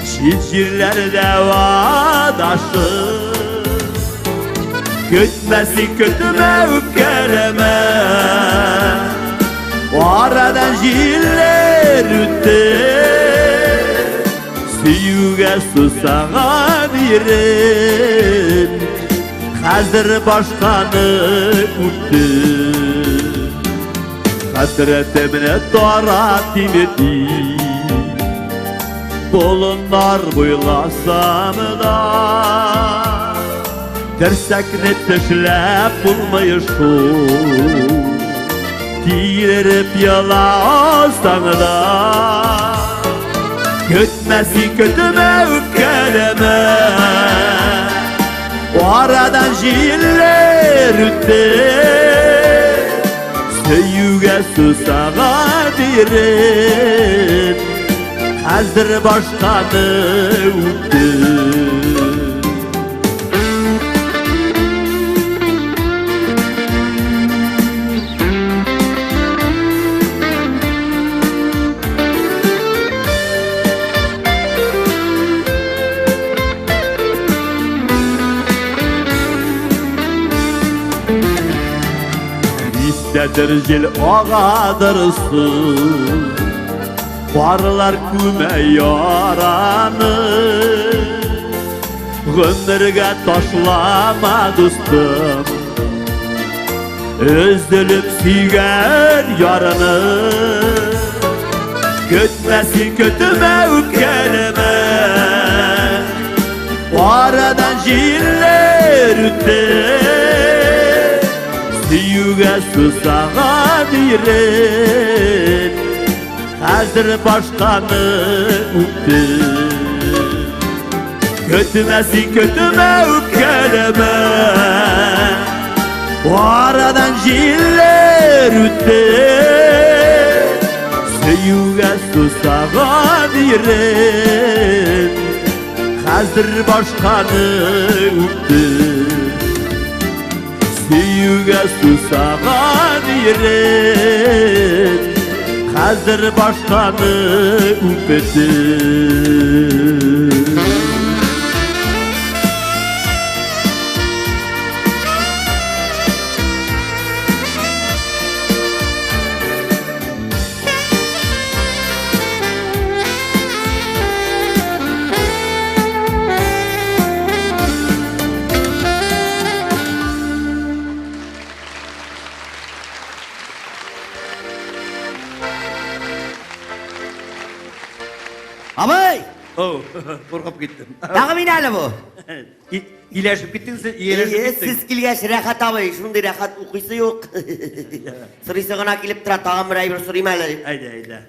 чит җирләрдә адашып. Көтмә син, көтмә, үпкәләмә, арадан җилләр үтте. Сөюгә сусаган ирен хәзер башканы үпте. Хәсрәтемне тарат тимерди, болыннар буйласам да, терсәкне тешләп булмый шул, тилереп еласаң да. Көтмә син, көтмә, үпкәләмә, арадан җилләр үтте. Сөюгә сусаган ирен хәзер башканы үпте. Истәдер җил агадырсы, Карлар күмә яраны. Гомергә ташлама, дустым, Өзелеп сөйгән яраны. Көтмә син, көтмә, үпкәләмә, Арадан җилләр үтте. Сөюгә сусаган ирен хәзер башканы үпте. Көтмә син, көтмә, үпкәләмә, Арадан җилләр үтте. Сөюгә сусаган ирен хәзер башканы үпте. Сөюгә сусаган ирен Хәзер башканы үпте. Абый! Оу, куркып киттем. Тагы мин әле бу. Иләшеп киттең син, ияләшеп киттең. Сез килгәч рәхәт абый, шундый рәхәт укыйсы юк. Сорыйсы гына килеп тора, тагын бер әйбер сорыйм әле дип. Әйдә, әйдә.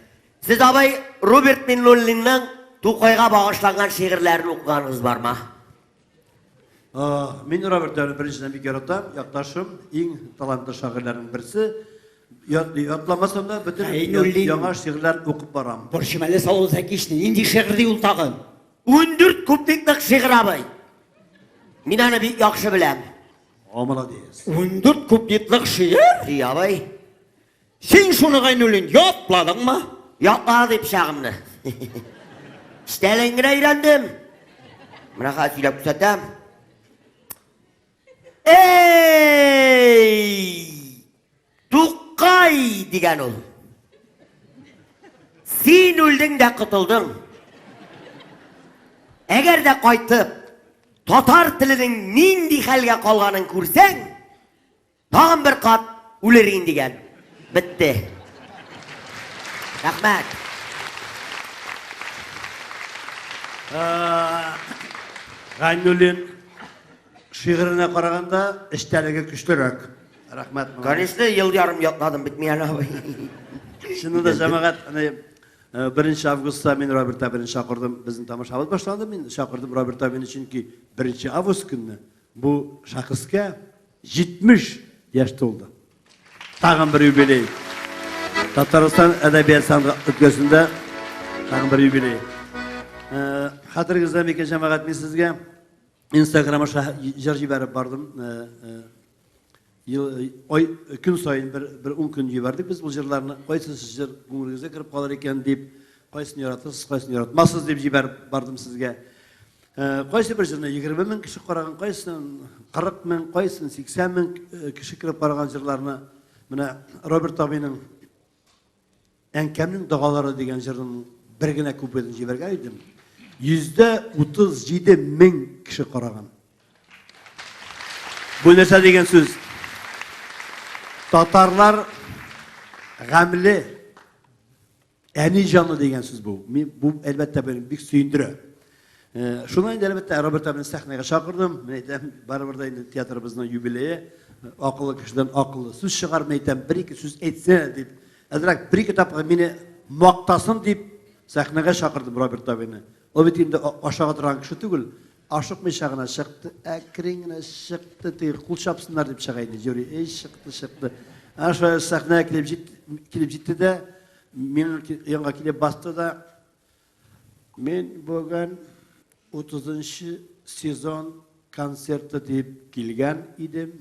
Сез абый Роберт Миннуллинның Тукайга багышланган шигырьләрен укыганыгыз бармы? Мин Роберт Дауни беренчедән бик яратам, якташым, иң талантлы шагыйрьләрнең берсе. Ятламасам да бөтен яңа шигырьләр укып барам. Борчым әле Салават Зәкишне. Нинди шигырь ди ул тагын? 14 кубиклык шигырь абый. Мин аны бик яхшы беләм. О, молодец. 14 кубиклык шигырь? Ди абый. Син шуны Гайнуллин ятладыңмы? Ятла дип пычагымны. Эчтәлеген генә өйрәндем. Менә хәзер сөйләп күрсәтәм. Эй! Тукай дигән ул. Син үлдең дә котылдың. Әгәр дә кайтып, татар теленең нинди хәлгә калганын күрсәң, Тагын бер кат үлерин дигән. Бетте. Рәхмәт. Гайнуллин шигыренә караганда эчтәлеге көчлерәк. Рәхмәт. Конечно, ел ярым ятладым бит мин аны. Чыннан да җәмәгать, әнә 1 августта мин Роберт абыйны чакырдым. Безнең тамашабыз башланды. Мин чакырдым Роберт абыйны, чөнки 1 август көнне бу шәхескә 70 яшь тулды. Тагын бер юбилей. Татарстан әдәбият сәнгать өлкәсендә тагын бер юбилей. Э, хәтерегездә микән, җәмәгать, мин сезгә Инстаграм аша җыр җибәреп бардым. Э, э, ел, ай, көн саен бер, бер 10 көн җибәрдек без бу җырларны. Кайсысы җыр күңелегезгә кереп калыр икән дип, кайсын яратасыз, кайсын яратмассыз дип җибәреп бардым сезгә. Кайсы бер җырны 20 мең кеше караган, кайсын 40 мең, кайсын 80 мең кеше кереп караган җырларны. Менә Роберт абыйның Әнкәмнең догалары дигән җырының бер генә куплетын җибәргән идем. 137 мең кеше караган. Бу нәрсә дигән сүз? Татарлар гамле, Әни җаны дигән сүз бу. Мин бу әлбәттә мине бик сөендерә. Э, шуннан инде әлбәттә Роберт абыйны сәхнәгә чакырдым. Мин әйтәм, барыбер дә инде театрыбызның юбилее, акыллы кешедән акыллы сүз чыгар, мин әйтәм, бер-ике сүз әйтсә дип, әзрәк бер-ике тапкыр мине мактасын дип сәхнәгә чакырдым Роберт абыйны. Ул бит инде ашага торган кеше түгел, ашыкмыйча гына чыкты, әкрен генә чыкты, теге кул чапсыннар дип чыга инде жюри. Эй, чыкты, чыкты. Ана шулай сәхнәгә килеп җитте, килеп җитте дә, минем янга килеп басты да, мин бүген 30 сезон концерты дип килгән идем.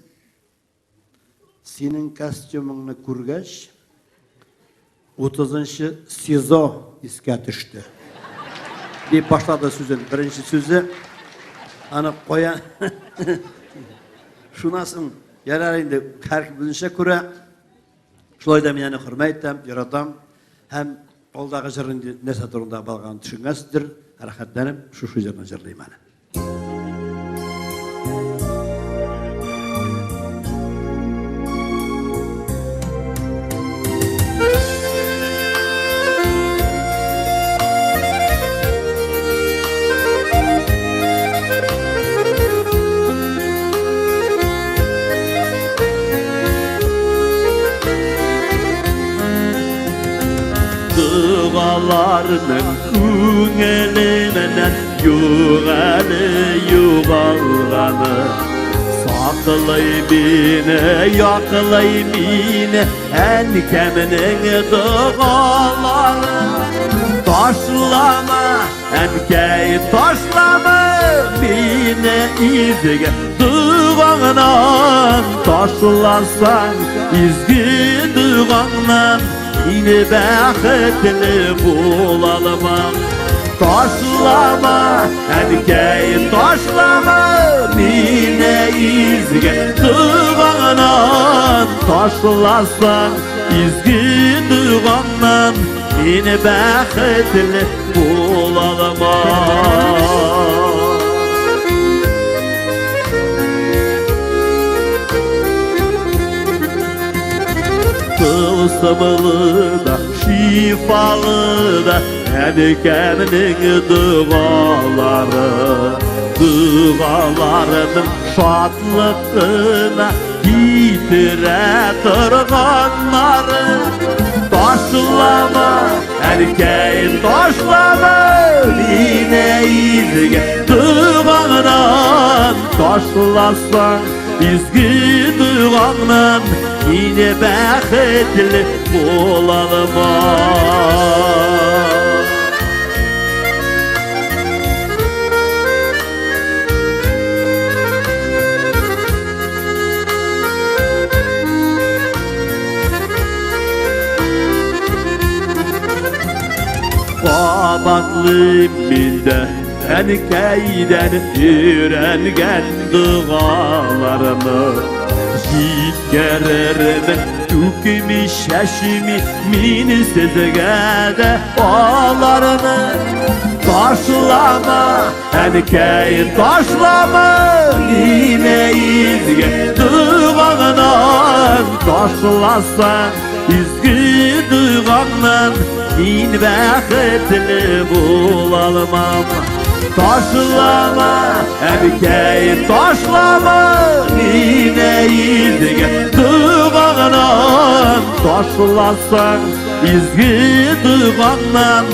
Синең костюмыңны күргәч, 30 СИЗО искә төште. Дип башлады сүзен. Беренче сүзе аны кая Шуннан соң ярар инде һәркем үзенчә күрә. Шулай да мин аны хөрмәт итәм, яратам һәм алдагы җыр инде нәрсә турында барганын төшенгәнсездер, рәхәтләнеп шушы җырны җырлыйм әле. Дугаларның күңелемнән юк әле югалганы. Саклый мине, яклый мине әнкәмнең догалары. Ташлама, әнкәй, ташлама мине изге дугаңнан. Ташласаң изге дугаңнан. Мин бәхетле булалмам. Ташлама, әнкәй, ташлама мине изге догаңнан. Ташласаң изге догаңнан, мин бәхетле булалмам. Тылсымлы да, шифалы да әнкәмнең догалары. Догаларының шатлык кына китерә торганнары. Ташлама, әнкәй, ташлама мине изге догаңнан. Ташласаң изге догаңнан, мин бәхетле булалмам. Кабатлыйм мин дә әнкәйдән өйрәнгән догаларны. Җиткерермен түкми чәчми мин сезгә дә аларны. Ташлама, әнкәй, ташлама мине изге догаңнан. Ташласаң изге догаңнан, мин бәхетле булалмам. Ташлама, әнкәй, ташлама мине изге догаңнан. Ташласаң изге догаңнан,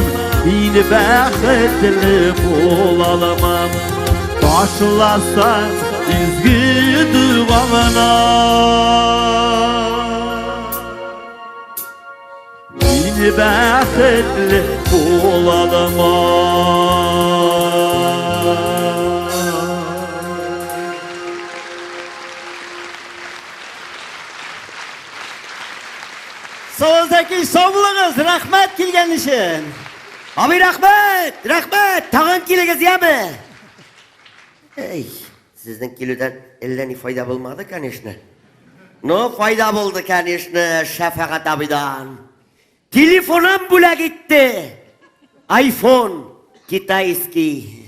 мин бәхетле булалмам. Ташласаң изге догаңнан, мин бәхетле булалмам. Салават Зәки, сау булыгыз, рәхмәт килгән өчен. Абый, рәхмәт, рәхмәт, тагын килегез, яме. Эй, сезнең килүдән әллә ни файда булмады, конечно. Но файда булды, конечно, Шәфәгать абыйдан. Телефоным бүләк итте. Айфон китайский.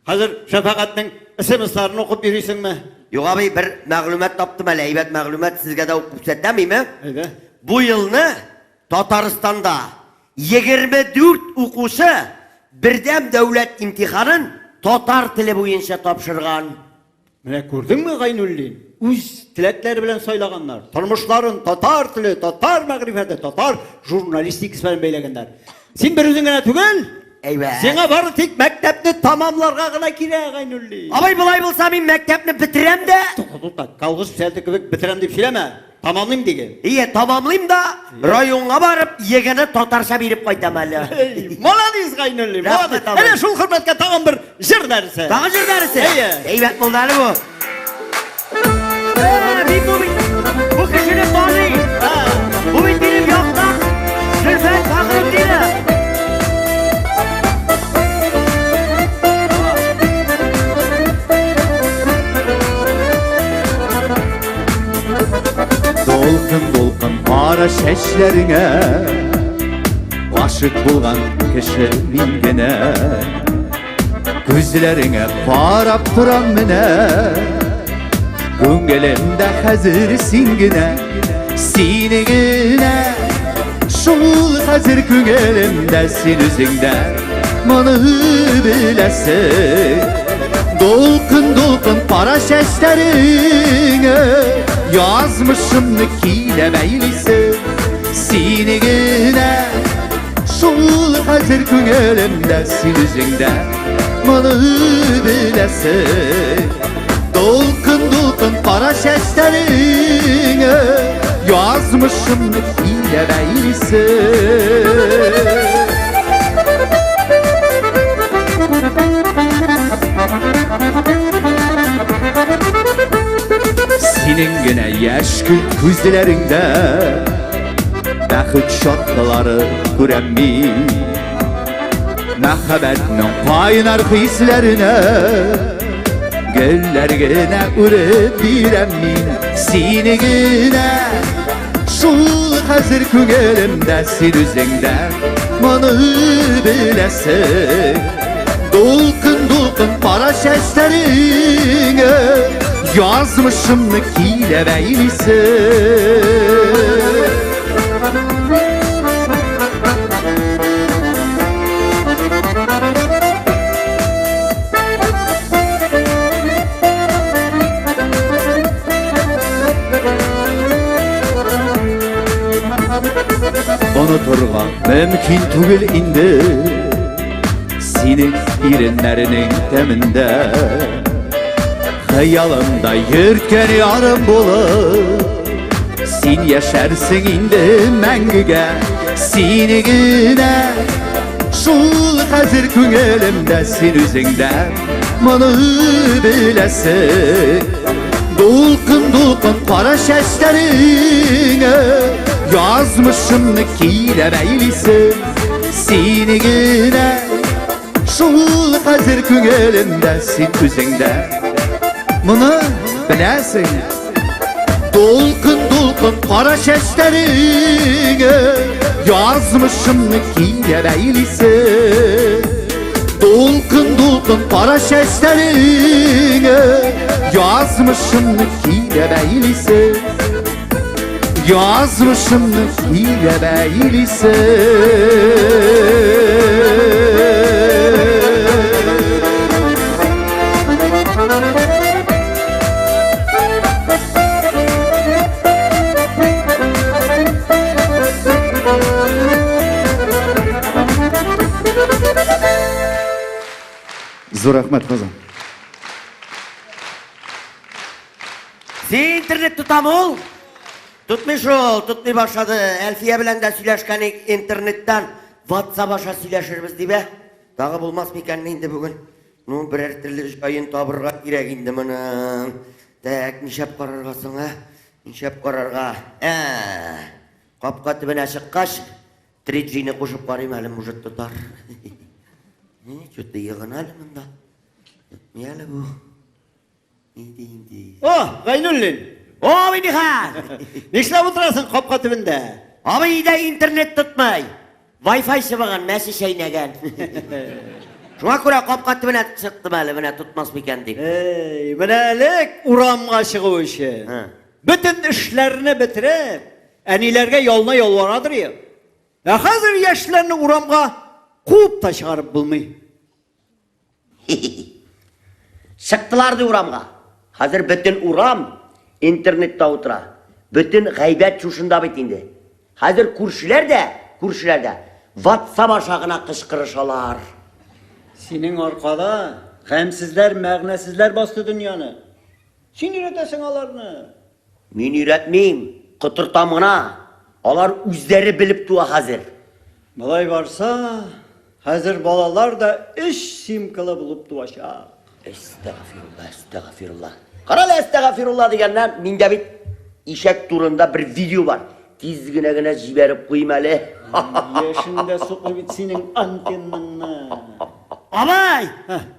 Хәзер Шәфәгатьнең СМСларын укып йөрисеңме? Юк, абый, бер мәгълүмат таптым әле, әйбәт мәгълүмат, сезгә дә укып күрсәтәм, име? Әйдә. Бу елны Татарстанда 24 укучы бердәм дәүләт имтиханын татар теле буенча тапшырган. Менә күрдеңме, Гайнуллин? Үз теләкләре белән сайлаганнар. Тормышларын татар теле, татар мәгърифәте, татар журналистикасы белән бәйләгәннәр. Син бер үзең генә түгел. Әйбәт. Сиңа бары тик мәктәпне тамамларга гына кирәк, Гайнуллин. Абый, болай булса мин мәктәпне бетерәм дә, Тукта, тукта, колхоз писателе кебек бетерәм дип сөйләмә. Тамамлыйм диген. Ие, тамамлыйм да, районга барып, ЕГЭны татарча биреп кайтам әле. Эй, молодец, Гайнуллин, Рәхмәт, молодец. абый. Әнә шул хөрмәткә тагын бер җыр дәресе. Тагын җыр дәресе? Әйе. Әйбәт булды әле бу. Мин бу бит, бу кешене таныйм. Бу бит минем якташ Зөлфәт Фәхретдинов. Дулкын дулкын кара чәчләреңә Гашыйк булган кеше мин генә. Күзләреңә карап торам менә, Күңелемдә хәзер син генә, син генә. Шул хәзер күңелемдә син үзеңдә, Моны беләсең. Дулкын дулкын кара чәчләреңә Язмышымны көйләп әйлисең. Син генә. Шул хәзер күңелемдә син үзеңдә, Моны беләсең. Дулкын дулкын кара чәчләреңә Язмышымны көйләп әйлисең. Синең генә яшькелт күз Күзләреңдә бәхет чаткылары күрәм мин. Мәхәббәтнең кайнар хисләренә гөлләр генә үреп бирәм мин. Сине генә шул хәзер күңелемдә, син үзеңдә моны беләсең. Дулкын-дулкын кара чәчләреңә язмышымны килә бәйлисең. Онытырга мөмкин түгел инде синең иреннәренең тәмендә. Хыялымда йөрткән ярым булып, син яшәрсең инде мәңгегә. Сине генә шул хәзер күңелемдә, син үзеңдә моны беләсең. Дулкын-дулкын кара чәчләреңә язмышымны килә бәйлисең. Сине генә шул хәзер күңелемдә, син үзеңдә моны беләсең. Дулкын-дулкын кара чәчләреңә язмышымны килә бәйлисең. Дулкын-дулкын кара чәчләреңә язмышымны килә бәйлисең. Язмышымны килә бәйлисең. Зур рәхмәт, Казан. Син интернет тотамы ул? Тотмый шул, тотмый башлады. Әлфия белән дә сөйләшкән интернеттан. WhatsApp аша сөйләшербез дип, ә? Тагы булмас микән инде бүген? Ну, берәр төрле җаен табырга кирәк инде моның. Так, нишләп карарга соң, ә? Нишләп карарга? Ә, капка төбенә чыккач, 3G-не кушып карыйм әле, может, тотар. Что-то егына әле монда. Ни әле бу? Инде, инде. О, Гайнуллин! О, Минихан! Нишләп утырасың капка төбендә? Абый өйдә интернет тотмый. Wi-Fi чыбыгын мәче чәйнәгән. Шуңа күрә капка төбенә чыктым әле, менә тотмас микән дип. Эй, менә элек урамга чыгу өчен. Бөтен эшләрне бетереп, әниләргә ялына ялварадыр ел. Ә хәзер яшьләрне урамга куып та чыгарып булмый. Чыктылар ди урамга. Хәзер бөтен урам интернетта утыра. Бөтен гайбәт шушында бит инде. Хәзер күршеләр дә, күршеләр дә WhatsApp аша гына кычкырышалар. Синең аркада гамьсезләр, мәгънәсезләр басты дөньяны. Син өйрәтәсең аларны. Мин өйрәтмим, котыртам гына. Алар үзләре белеп туа хәзер. Болай барса, хәзер балалар да өч симкалы булып туачак. Әстәгъфирулла, әстәгъфирулла. Карале, әстәгъфирулла дигәннән, миндә бит ишәк турында бер видео бар. Тиз генә генә җибәреп куйым әле. Яшендә сукмый бит синең антеннаңны. Абай!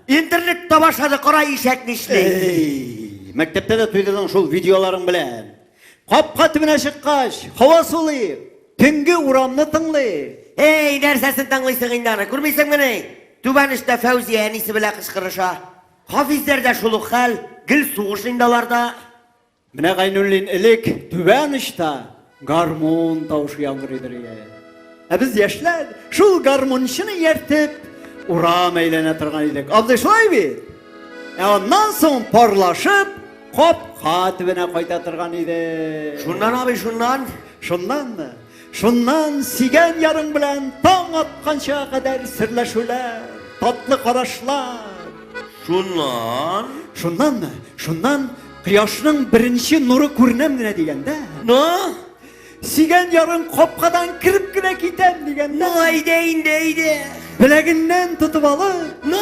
Интернет таба башлады, кара ишәк нишли. Эй, мәктәптә дә туйдырдың шул видеоларың белән. Капка төбенә чыккач, һава сулыйк, төнге урамны тыңлыйк. Эй, нәрсәсен тыңлыйсың инде аны, күрмисеңмени? Түбән очта Фәүзия әнисе белән кычкырыша. Хафизләрдә шул ук хәл, гел сугыш инде аларда. Менә Гайнуллин элек түбән очта гармун тавышы яңгырыйдыр иде. Ә без яшьләр шул гармунчыны ияртеп урам әйләнә торган идек. Абзый шулай бит? Ә аннан соң парлашып капка төбенә кайта торган идек. Шуннан абый, шуннан. Шуннанмы? Шуннан сөйгән ярың белән таң атканча кадәр серләшүләр, татлы карашлар. Шуннан. Шуннанмы? Шуннан кояшның беренче нуры күренәм генә дигәндә, Ну? сөйгән ярың капкадан кереп кенә китәм дигәндә, Ну, әйдә инде, әйдә. беләгеннән тотып алып, Ну!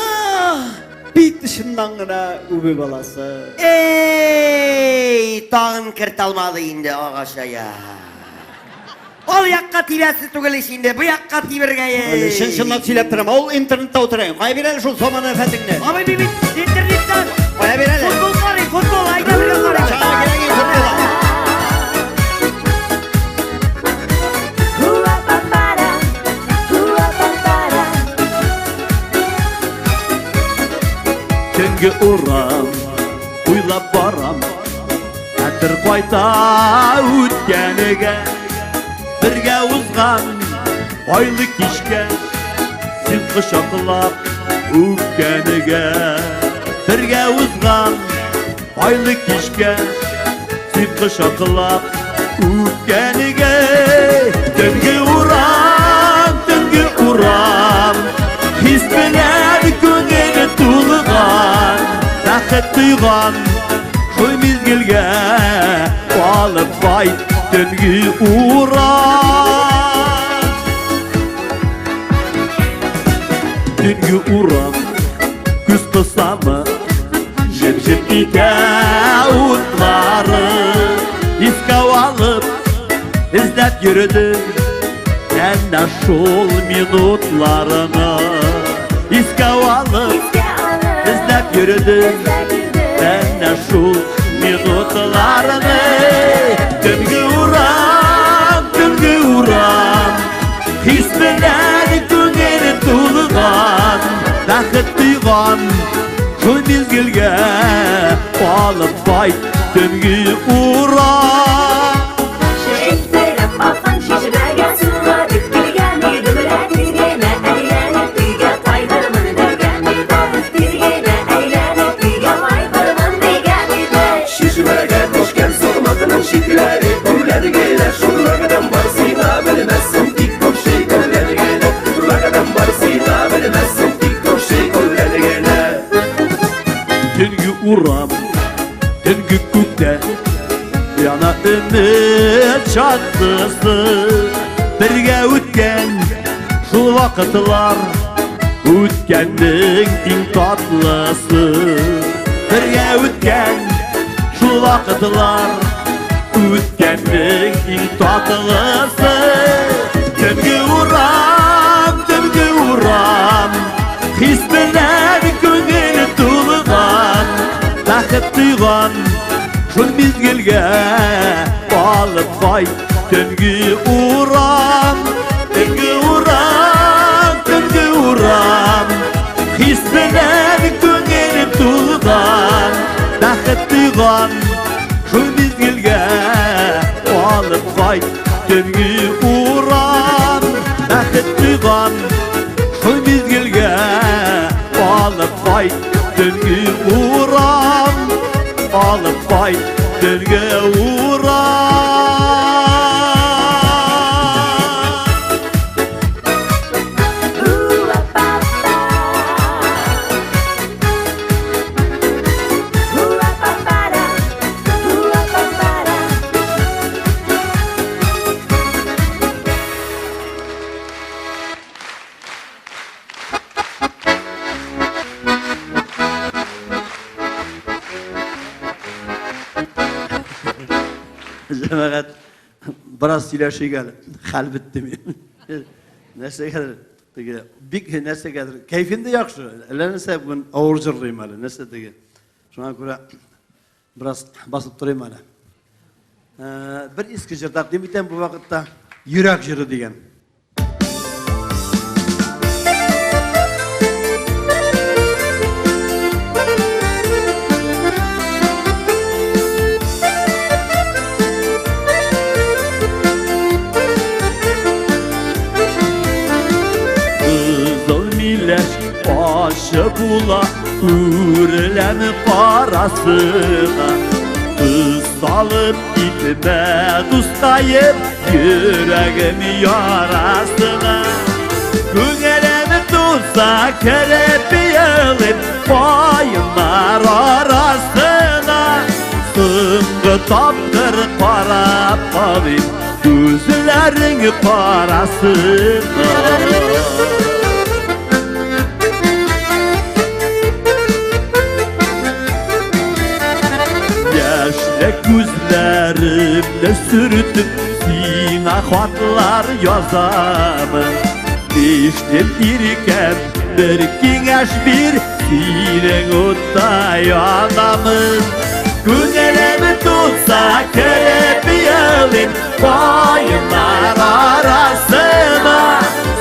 Бит очыннан гына үбеп аласы. Эй, тагын кертә алмады инде агачая. Ал якка тибәсе түгел ич инде, бу якка тибергә. Әле чын-чынлап сөйләп торам. Ул интернетта утыра. Кая бир әле шул замана афәтеңне? Абый, мин бит интернеттан Кая бир әле? футбол карыйм, футбол, айда бергә карыйм. Чага кирәк футбол. Төнге урам уйлап барам, хәтер кайта үткәнегә, бергә узган айлы кичкә, син кочаклап үпкәнегә, бергә узган айлы кичкә, син кочаклап үпкәнегә. Төнге урам, хис белән күңеле тулган, бәхет тойган шул мизгелгә алып кайт төнге урам. Төнге урам күз кысамы, җеп-җеп китә утлары, искә алып эзләп йөрдем әнә шул минутларны, искә алып эзләп йөрдем әнә шул минутларны. Төнге урам, төнге урам, хис белән күңеле тулган, бәхет тойган шул мизгелгә алып кайт төнге урам. Шештереп аккан чишмәгә суга төккелгән идем лә, тиз генә әйләнеп өйгә кайтырмын дигән идем. Тиз генә әйләнеп өйгә кайтырмын дигән идем. Чишмәгә төшкән сукмакның читләре үлән генә, шулардан барсына белмәссең, тик күрше үлән генә. Шулардан барсына белмәссең, тик күрше үлән генә. Төнге урам, төнге күктә яна өмет чаткысы, бергә үткән шул вакытлар үткәннең иң татлысы, бергә үткән шул вакытлар үткәннең иң татлысы. Төнге урам, төнге урам, хис белән күңеле тулган, бәхет тойган шул мизгелгә алып кайт төнге урам. Төнге урам, төнге урам, хис белән күңеле тулган, бәхет тойган шул мизгелгә алып кайт төнге урам. Бәхет тойган шул мизгелгә алып кайт төнге урам, алып кайт төнге урам. Җәмәгать, бераз сөйләшик әле. Хәл бетте минем. Нәрсәгәдер теге бик нәрсәгәдер кәйфем дә яхшы. Әллә нәрсә бүген авыр җырлыйм әле. Нәрсә теге. Шуңа күрә бераз басып торыйм әле. Бер иске җыр тәкъдим итәм бу вакытта. Йөрәк җыры дигән. Кызыл миләш ашы була үрелән карасына, кыз салып китмә дустаеп йөрәгем ярасына. Күңелем тулса кереп елып каеннар арасына, соңгы тапкыр карап калыйм күзләрең карасына. хатлар язамын. Нишлим, иркәм, бер киңәш бир, синең утта янамын. Күңелем тулса, кереп елыйм каеннар арасына.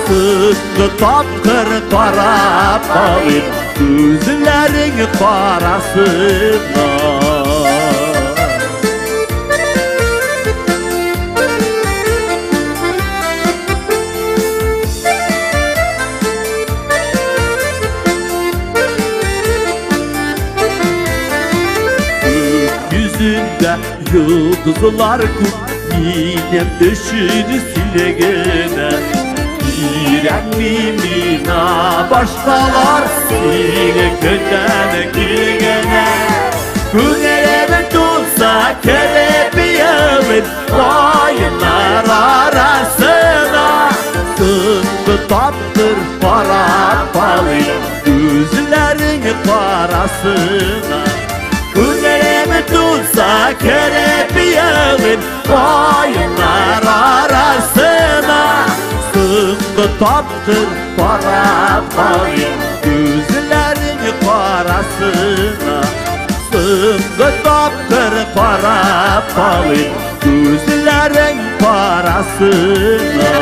Соңгы тапкыр карап алыйм күзләрең карасына. Yüzünde yıldızlar күп, минем өчен сине генә. Кирәкми миңа башкалар, сине көтәм генә. Күңелем тулса, кереп елыйм каеннар арасына. Соңгы тапкыр карап алыйм күзләрең карасына. Күңелем тулса, кереп елыйм каеннар арасына. Соңгы тапкыр карап алыйм күзләрең карасына. Соңгы тапкыр карап алыйм күзләрең карасына.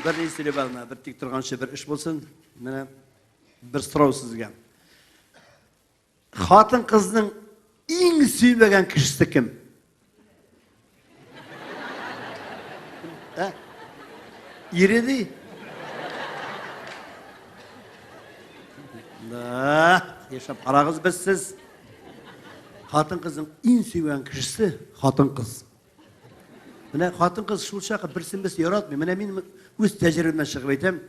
Бер ни сөйләп алма, бер тик торганчы бер эш булсын. Менә бер сорау сезгә. Хатын-кызның иң сөймәгән кешесе кем? Ә? Ире ди. Да, яшәп карагыз без сез. Хатын-кызның иң сөйгән кешесе хатын-кыз. Менә хатын-кыз шул чакы берсен берсе яратмый. Менә мин үз тәҗрибәмнән чыгып әйтәм.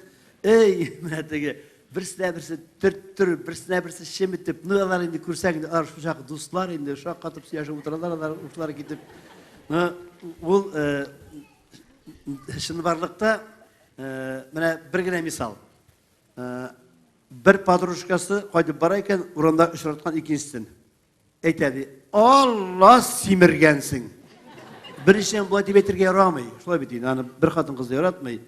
Эй, менә теге берсенә берсе төрттереп, берсенә берсе чеметеп, ну алар инде күрсәң, инде алар шул чакы дуслар инде, шаккатып сөйләшеп утыралар, алар ушлары китеп. Ну, ул чынбарлыкта менә бер генә мисал. Бер подружкасы кайтып бара икән, урамда очраткан икенчесен. Әйтә ди, Алла симергәнсең. Беренчедән болай дип әйтергә ярамый. Шулай бит инде, аны бер хатын-кыз да яратмый.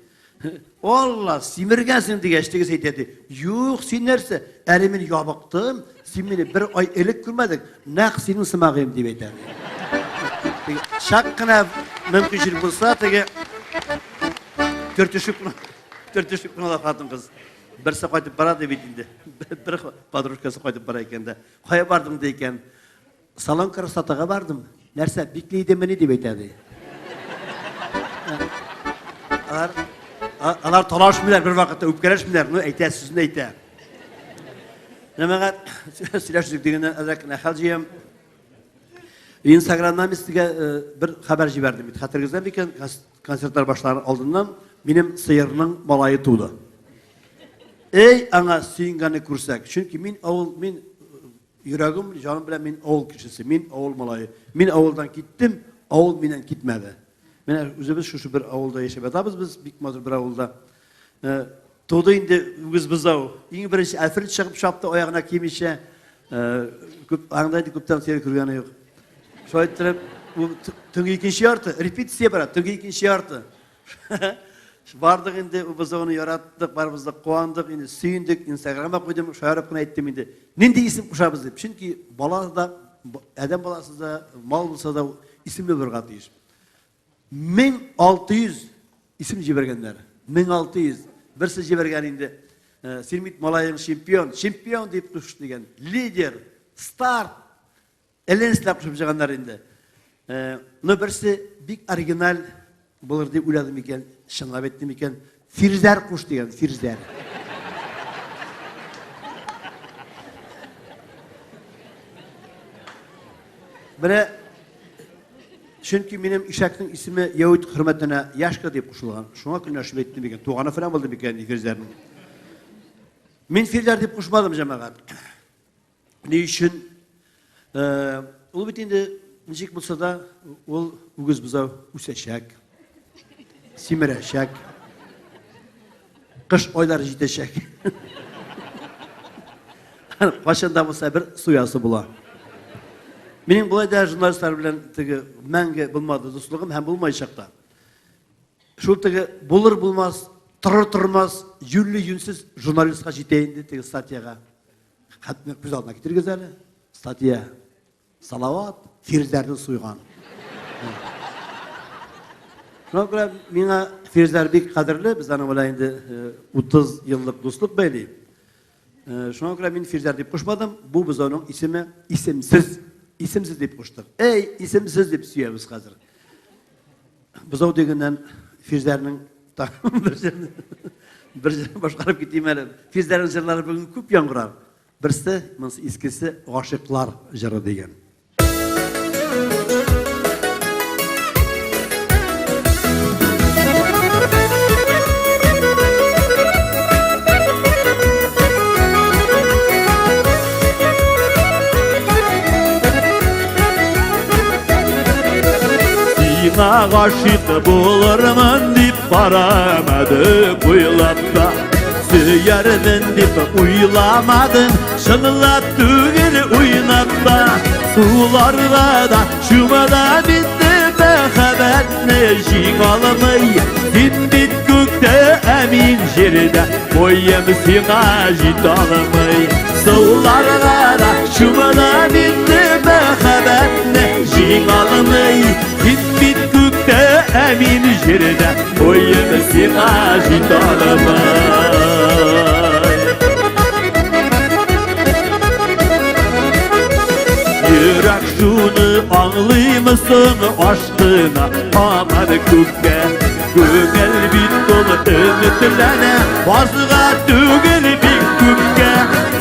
Алла симергәнсең дигәч, тегесе әйтә ди, юк, син нәрсә? Әле мин ябыктым, син мине бер ай элек күрмәдең, нәкъ синең сымагыем дип әйтә. Теге чак кына мөмкинчелек булса, теге төртешеп төртешеп кенә ала хатын-кыз. Берсе кайтып бара ди бит инде. Бер подружкасы кайтып бара икән дә. Кая бардың ди икән. Салон красотага бардым. Нәрсә, бикле идемени дип әйтә ди. Алар алар талашмыйлар бер вакытта үпкәләшмиләр, ну әйтә сүзен әйтә. Җәмәгать, сөйләшик дигәннән әзрәк кенә хәл җыям. Инстаграмнан мин сезгә бер хәбәр җибәрдем бит. Хәтерегездә микән? Концертлар башлар алдыннан минем сыерның малае туды. Эй, аңа сөенгәнне күрсәк. Чөнки мин авыл, мин йөрәгем, җаным белән мин авыл кешесе, мин авыл малае. Мин авылдан киттем, авыл миннән китмәде. Менә үзебез шушы бер авылда яшәп ятабыз без, бик матур бер авылда. Э, туды инде үгез бозау. Иң беренче Альфред чыгып чапты аягына кимичә. Э, күп, аңда инде күптән сыер күргәне юк. Шулай иттереп, төнге икенче ярты, репетиция бара, төнге икенче ярты. Бардык инде, бозауны яраттык, барыбыз да куандык, инде сөендек, Инстаграмга куйдым, шаярып кына әйттем инде. Нинди исем кушабыз дип. Чөнки бала да, адәм баласы да, мал булса да исемле булырга тиеш. 1600 исем җибәргәннәр. 1600. Берсе җибәргән инде. «Э, син бит малаең чемпион, чемпион дип куш дигән. Лидер, старт, Әллә нәрсәләр кушып чыганнар инде. Э, но берсе бик оригиналь булыр дип уйладым икән, чынлап әйттем икән. Фирзәр куш дигән, Фирзәр. Менә чөнки минем ишәкнең исеме Яһүд хөрмәтенә Яшка дип кушылган. Шуңа көнләшеп әйттем икән. Туганы фәлән булды микән Фирзәрнең. Мин Фирзәр дип кушмадым, җәмәгать. Ни өчен? Э, ул бит инде ничек булса да, ул үгез бозау үсәчәк. Симерәчәк. Кыш айлары җитәчәк. Кайчан да булса бер суясы була. Минем болай да журналистлар белән теге мәңге булмады дуслыгым һәм булмаячак та. Шул теге булыр булмас, торыр тормас, юньле юньсез журналистка җитә инде теге статьяга. Хәтта күз алдына китерегез әле. Статья. Салават Фирзәрне суйган. Шуңа күрә миңа Фирзәр бик кадерле, без аның белән инде 30 еллык дуслык бәйли. Шуңа күрә мин Фирзәр дип кушмадым, бу бозауның исеме исемсез. Исемсез дип куштык. Эй, исемсез дип сөябез хәзер. Бозау дигәннән Фирзәрнең бер җырын бер җырын башкарып китим әле. Фирзәрнең җырлары бүген күп яңгырар. Берсе, монысы искесе, Гашыйклар җыры дигән. Сиңа гашыйк булырмын дип карамадым уйлап та. Сөярмен дип уйламадым, чынлап түгел уйнап та. Суларга да чумыла бит мәхәббәтне җиң алмый. Син бит күктә, ә мин җирдә, буем сиңа җитә алмый. Суларга да чумыла бит мәхәббәтне җиң алмый. Син бит күктә, ә мин җирдә, буем сиңа җитә алмый. Йөрәк шуны аңлыймы соң, ашкына һаман күккә. Күңел бит тулы өметләнә, азга түгел бик күпкә.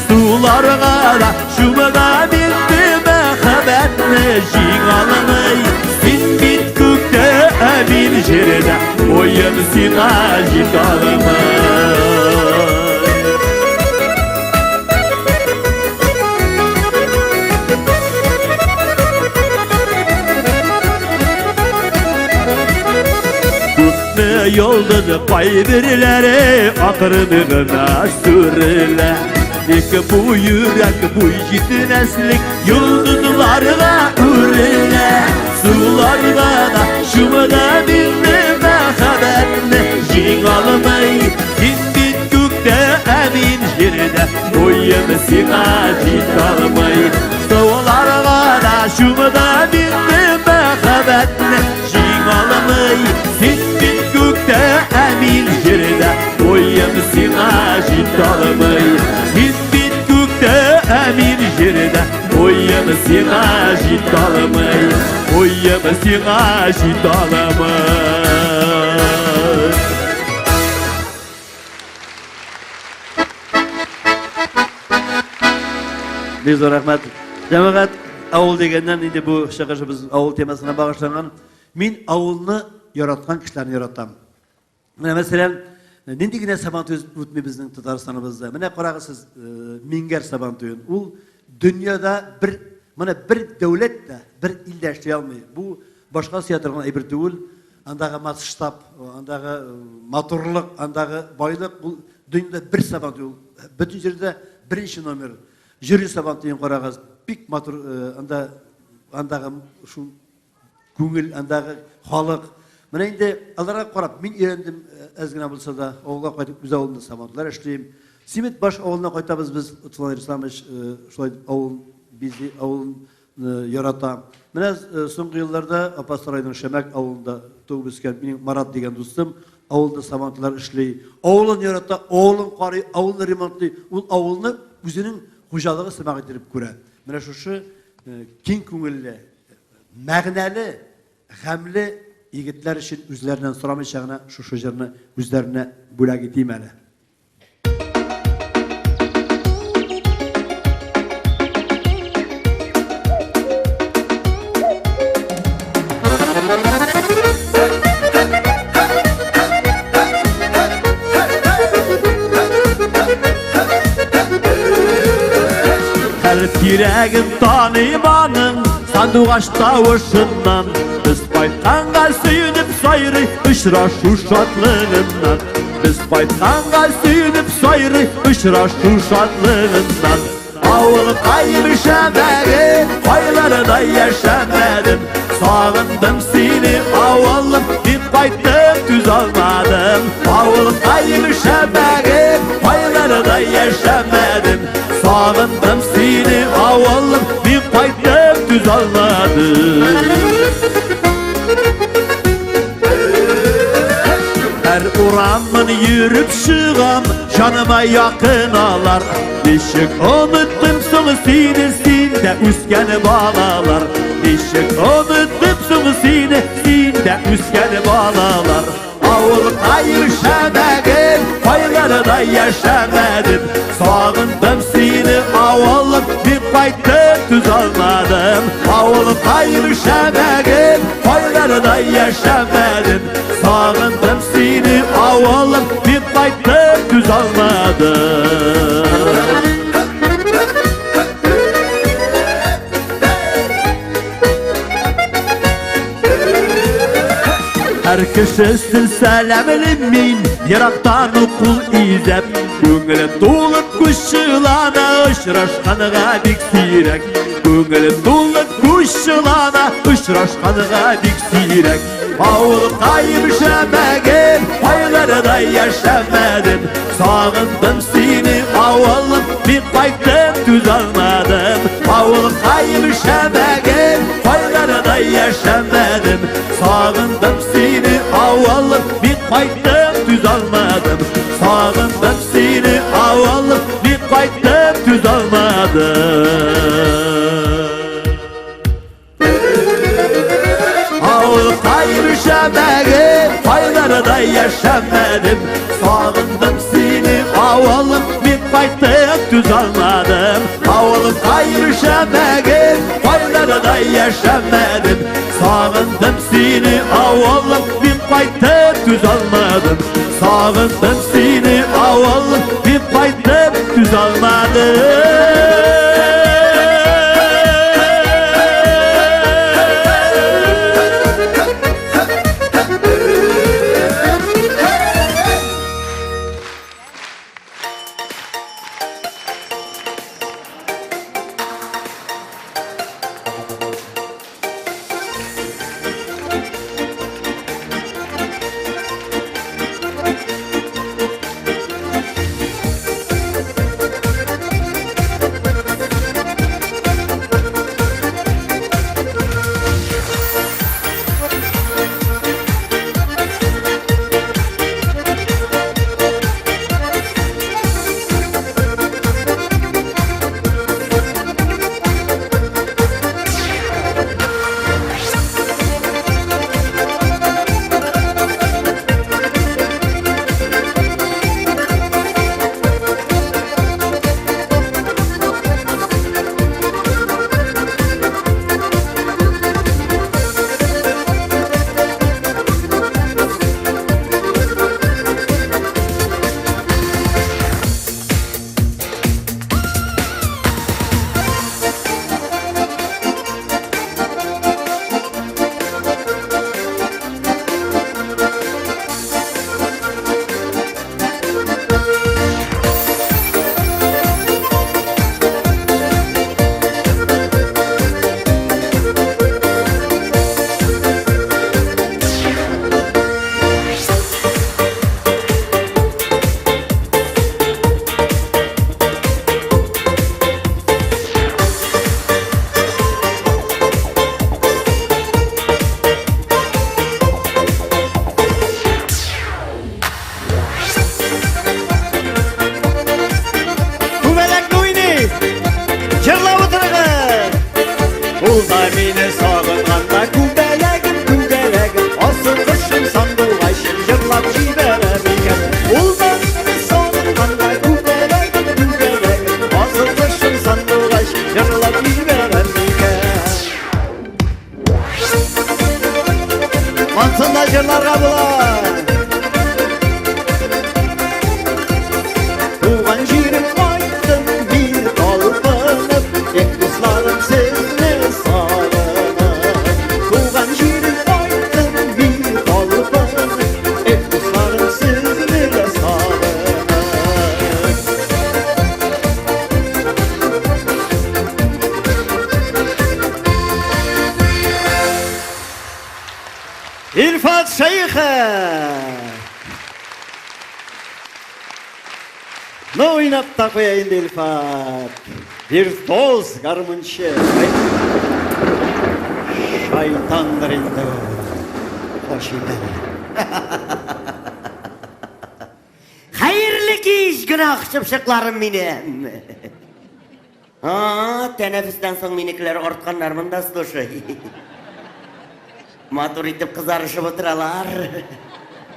Суларга да чумыла бит мәхәббәтне җиң алмый. Син бит күктә, ә мин җирдә, буем сиңа җитә алмый. Күпме йолдыз кайберләре акрын гына сүрелә. Тик бу йөрәк буй җитмәслек йолдызларга үрелә. Суларга да чумыла мине мәхәббәтне җиң алмый. Син бит күктә, ә мин җирдә, буем сиңа җитә алмый. Суларга да чумыла мине мәхәббәтне җиң алмый. Син бит күктә, ә мин җирдә, буем сиңа җитә алмый. Син бит күктә, ә мин җирдә, буем сиңа җитә алмый. Буем сиңа җитә алмый. Бик зур рәхмәт. Җәмәгать, авыл дигәннән инде бу чыгышыбыз авыл темасына багышланган. Мин авылны яраткан кешеләрне яратам. Менә мәсәлән, нинди генә Сабантуй үтми безнең Татарстаныбызда. Менә карагыз сез Миңгәр Сабантуен. Ул дөньяда бер, менә бер дәүләт тә, бер ил дә эшли алмый. Бу башка сыя торган әйбер түгел. Андагы масштаб, андагы матурлык, андагы байлык, ул дөньяда бер Сабантуй ул. Бөтен җирдә беренче номер. Җөри Сабантуен карагыз, бик матур, анда андагы шул күңел, андагы халык. Менә инде аларга карап мин өйрәндем, әз генә булса да, авылга кайтып үз авылымда сабантуйлар эшлим. Симетбаш авылына кайтабыз без, Лотфулла Исламович шулай итеп авылын бизи, авылын ярата. Менә соңгы елларда Апас районының Шәмәк авылында туып үскән минем Марат дигән дустым авылда сабантуйлар эшли. Авылын ярата, авылын карый, авылны ремонтлый. Ул авылны үзенең хуҗалыгы сымак итеп күрә. Менә шушы киң күңелле, мәгънәле, гамьле егетләр өчен үзләреннән сорамыйча гына шушы җырны үзләренә бүләк итим әле. Һәр тирәген таныйм аның, сандугач тавышыннан. Без кайтканга сөенеп сайрый очрашу шатлыгыннан. Без кайтканга сөенеп сайрый очрашу шатлыгыннан. Авылкаем шәмәге, кайларда яшәмәдем. Сагындым сине, авылым, мин кайттым, түзалмадым. Авылкаем шәмәге, кайларда яшәмәдем. Сагындым сине, авылым, мин кайттым, түзалмадым. Һәр урамын йөреп чыгам, җаныма якын алар. Ничек оныттым соң сине, синдә үскән балалар. Ничек оныттым соң сине, синдә үскән балалар. Авылкаем шәмәгем, кайларда яшәмәдем. Сагындым сине, авылым, мин кайттым, түзалмадым. Авылкаем шәмәгем, кайларда яшәмәдем. Сагындым сине, авылым, мин кайттым, түзалмадым. Һәр кешесен сәламлим мин, ерактан ук кул изәп. Күңелем тулып күз чылана, очрашканга бик сирәк. Күңелем тулып күз чылана, очрашканга бик сирәк. Авылкаем шәмәгем, кайларда яшәмәдем. Сагындым сине, авылым, мин кайттым, түзалмадым. Авылкаем шәмәгем, кайларда яшәмәдем. Сагындым сине, авылым, мин кайттым, түзалмадым. Сагындым сине, авылым, мин кайттым, түзалмадым. Авылкаем шәмәгем, кайларда яшәмәдем. Сагындым сине, авылым, мин кайттым, түзалмадым. Авылкаем шәмәгем, кайларда яшәмәдем. Сагындым сине, авылым, мин кайттым, түзалмадым. Сагындым сине, авылым, мин кайттым, түзалмадым. Ну, уйнап та куя инде Илфат. Виртуоз гармунчы. Шайтандыр инде ул. Хош итә. Хәерле кич, гөнаһ чыпчыкларым минем. А, тәнәфестән соң минекеләр артканнар монда, слушай. Матур итеп кызарышып утыралар.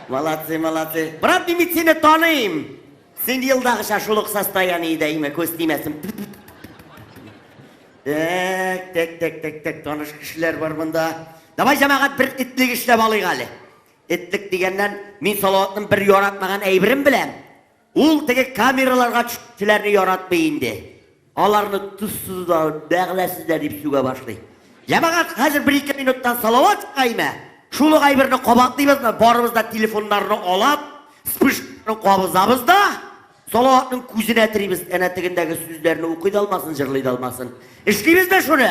Молодцы, молодцы. Брат, мин бит сине таныйм. Син елдагыча шул ук состояниедә име, күз тимәсен. Так, так, так, так, так, таныш кешеләр бар монда. Давай, җәмәгать, бер этлек эшләп алыйк әле. Этлек дигәннән, мин Салаватның бер яратмаган әйберен беләм. Ул теге камераларга төшүчеләрне яратмый инде. Аларны тозсыз да, мәгънәсез дә дип сүгә башлый. Җәмәгать, хәзер бер-ике минуттан Салават чыга. Шул ук әйберне кабатлыйбызмы? Барыбыз да телефоннарны алып, вспышканы кабызабыз да, Салаватның күзенә терибез, әнә тегендәге сүзләрне укый да алмасын, җырлый да алмасын. Эшлибезме шуны?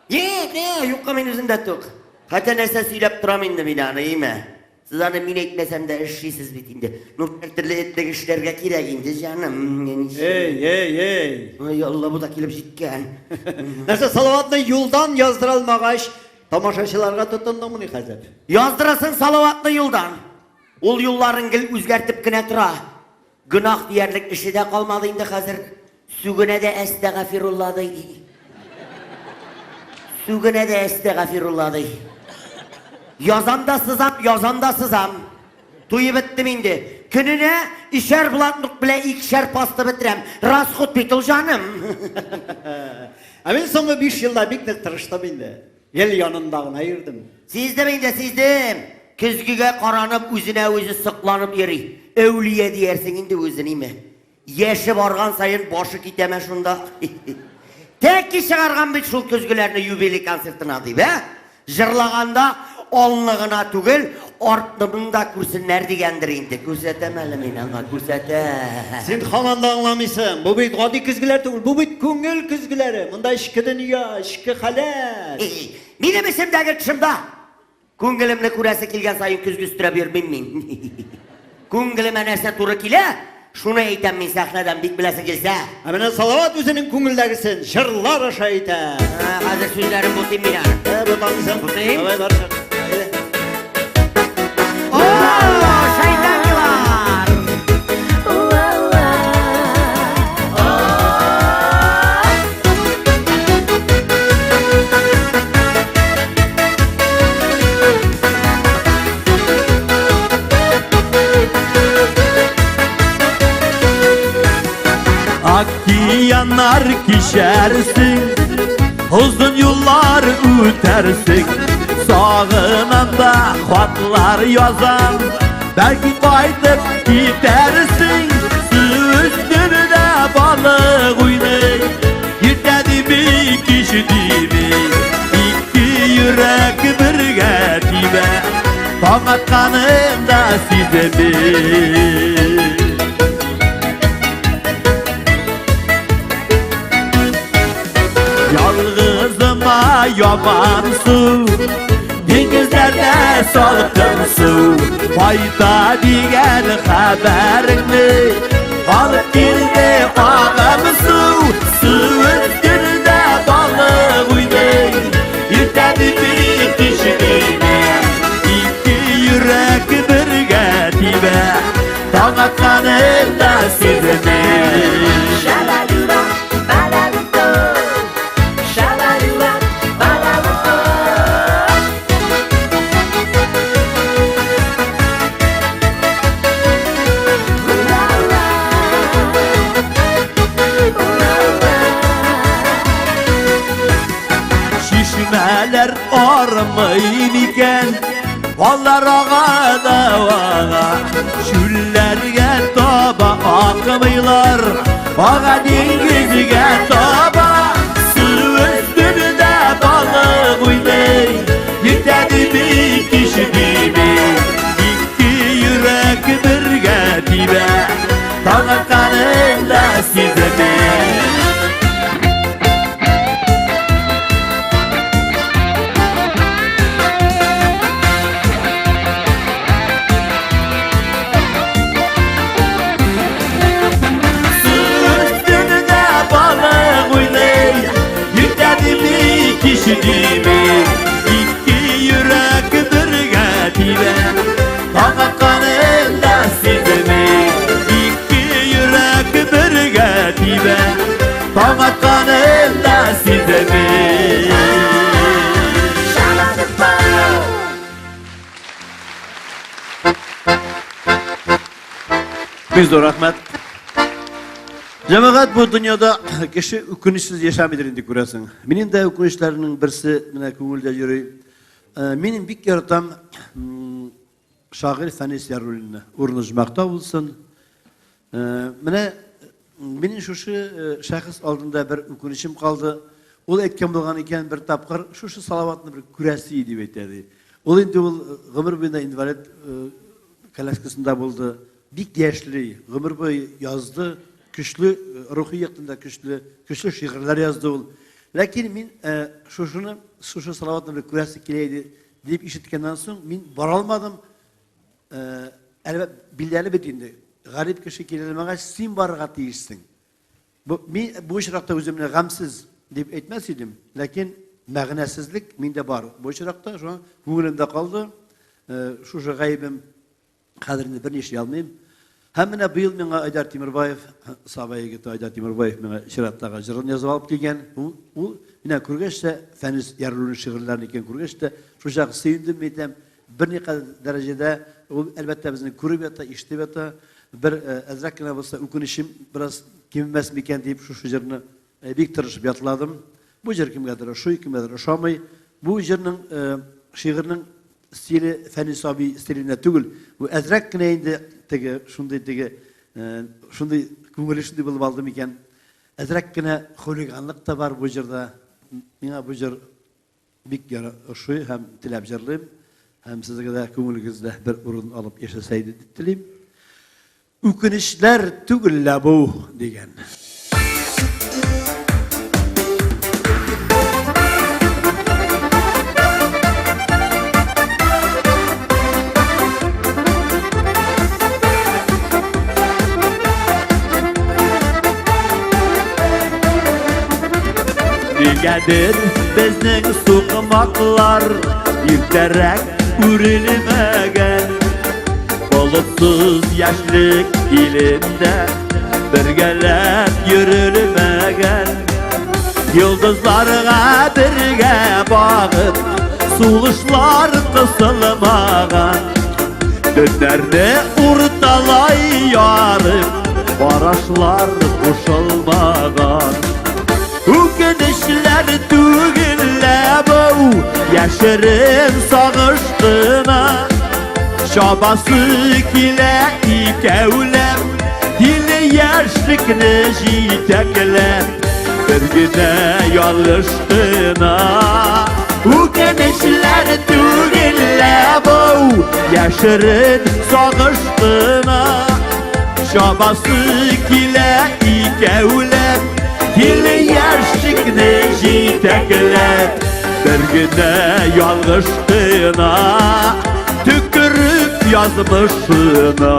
Юк, юк, юкка мин үзем дә тук. Хәтта нәрсә сөйләп торам инде мин аны, име? Сез аны мин әйтмәсәм дә эшлисез бит инде. Ну, бер төрле этлек эшләргә кирәк инде, җаным. Эй, эй, эй. Ай, Алла, бу да килеп җиткән. Нәрсә, Салаватны юлдан яздыра алмагач, тамашачыларга тотындыңмыни хәзер? Яздырасың Салаватны юлдан. Ул юлларын гел үзгәртеп кенә тора. Гөнаһ диярлек эше дә калмады инде хәзер. Сүгенә дә әстәгафирулла ди. Сүгенә дә әстәгафирулла ди. Язам да сызам, язам да сызам. Туеп беттем инде. Көненә өчәр блокнот белән икешәр паста бетерәм. Расход бит ул, җаным. Ә мин соңгы 5 елда бик нык тырыштым инде. Гел янында гына йөрдем. Сиздем инде, сиздем. Көзгегә каранып, үзенә үзе сокланып йөри. Әүлия диярсең инде үзен, име? Яше барган саен башы китәме шунда. Тәки чыгарган бит шул көзгеләрне юбилей концертына дип, ә? Җырлаганда алны гына түгел, артны да күрсеннәр дигәндер инде. Күрсәтәм әле мин аңа, күрсәтәм. Син һаман да аңламыйсың. Бу бит гади көзгеләр түгел, бу бит күңел көзгеләре. Монда эчке дөнья, эчке халәт. Минем эчемдәге тышымда. Күңелемне күрәсе килгән саен көзге өстерәп йөрмим мин. Күңелемә нәрсә туры килә, шуны әйтәм мин сәхнәдән, бик беләсе килсә. Ә менә Салават үзенең күңелдәгесен җырлар аша әйтә. Хәзер сүзләрен бутыйм мин аны. Ә, бутамыйсың. Бутыйм. Давай, бар чык. Әйдә. О, шайтанилар! Океаннар кичәрсең, озын юллар үтәрсең. Сагынам да хатлар язам, бәлки кайтып китәрсең. Су өстендә балык уйный, иртә дими, кич дими. Ике йөрәк бергә тибә, таң атканын да сизми. Ялгызыма яман су, диңгезләрдә салкын су. Кайта дигән хәбәреңне алып килде агым су. Су өстендә балык уйный, иртә дими, кич дими. Ике йөрәк бергә тибә, таң атканын да сизми. Шабадуба, бадабуто. Шабадуба, бадабуто. Ула-ула. Ула-ула. Чишмәләр армый микән, алар ага да ага. Чүлләргә таба акмыйлар, ага диңгезгә таба. Су өстендә балык уйный, иртә дими, кич дими. Ике йөрәк бергә тибә, таң атканын да сизми. тибә, таң атканын да сизәмен. Бик зур рәхмәт. Җәмәгать, бу дөньяда кеше үкенечсез яшәмидер инде, күрәсең. Минем дә үкенечләрнең берсе менә күңелдә йөри. Мин бик яратам шагыйрь Фәнис Яруллинны. Урыны җмакта булсын. Менә минем шушы шәхес алдында бер үкенечем калды. Ул әйткән булган икән бер тапкыр, шушы Салаватны бер күрәсе дип әйтә ди. Ул инде ул гомер буена инвалид коляскасында булды. Бик яшьли, гомер буе язды, көчле, рухи яктан да көчле, көчле шигырьләр язды ул. Ләкин мин шушыны, шушы Салаватны бер күрәсе килә иде дип ишеткәннән соң, мин бара алмадым. Әлбәт, билгеле бит инде, гарип кеше килә алмагач, син барырга тиешсең. Бу, мин бу очракта үземне гамьсез дип әйтмәс идем, ләкин мәгънәсезлек миндә бар. Бу очракта шуңа күңелемдә калды. Шушы гаебем хәзер инде берни эшли алмыйм. Һәм менә быел миңа Айдар Тимербаев, Саба егете Айдар Тимербаев миңа чираттагы җырын язып алып килгән. Ул, ул менә күргәч тә, Фәнис Яруллин шигырьләрен икән күргәч тә, шулчак сөендем, мин әйтәм, берникадәр дәрәҗәдә ул, әлбәттә, безне күреп ята, ишетеп ята. Бер әзрәк кенә булса үкенечем бераз кимемәс микән дип шушы җырны бик тырышып ятладым. Бу җыр кемгәдер ошый, кемгәдер ошамый. Бу җырның шигырьнең стиле Фәнис абый стилендә түгел. Бу әзрәк кенә инде теге шундый теге шундый күңеле шундый булып алды микән. Әзрәк кенә хулиганлык та бар бу җырда. Миңа бу җыр Бик ошый һәм теләп җырлыйм. Һәм сезгә дә күңелегездә бер урын алып яшәсә иде дип телим. Үкенечләр түгел лә бу, дигән. Нигәдер безнең сукмаклар иртәрәк үрелмәгән. Болытсыз яшьлек илендә бергәләп йөрелмәгән. Йолдызларга бергә багып, сулышлар кысылмаган. Төннәрне урталай ярып, карашлар кушылмаган. Үкенечләр түгел лә бу, яшерен сагыш кына. Чабасы килә икәүләп, тиле яшьлекне җитәкләп, бер генә ялгыш кына. Үкенечләр түгел лә бу, яшерен сагыш кына. Чабасы килә икәүләп, тиле яшьлекне җитәкләп, бер генә ялгыш кына, төкереп язмышына.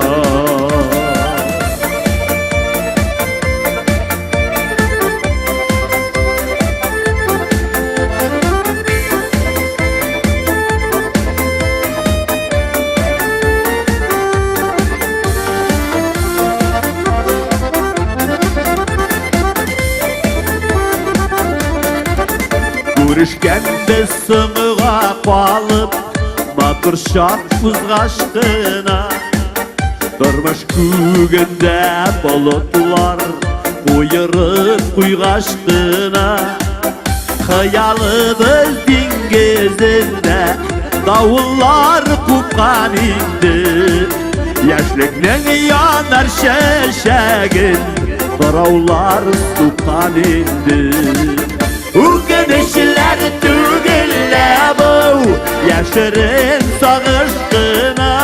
Күрешкәнбез соңга калып, матур чак узгач кына. Тормыш күгендә болытлар куерып куйгач кына. Хыялыбыз диңгезендә давыллар купкан инде. Яшьлекнең янар чәчәген бораулар суккан инде. Үкенечләр түгел лә бу, яшерен сагыш кына.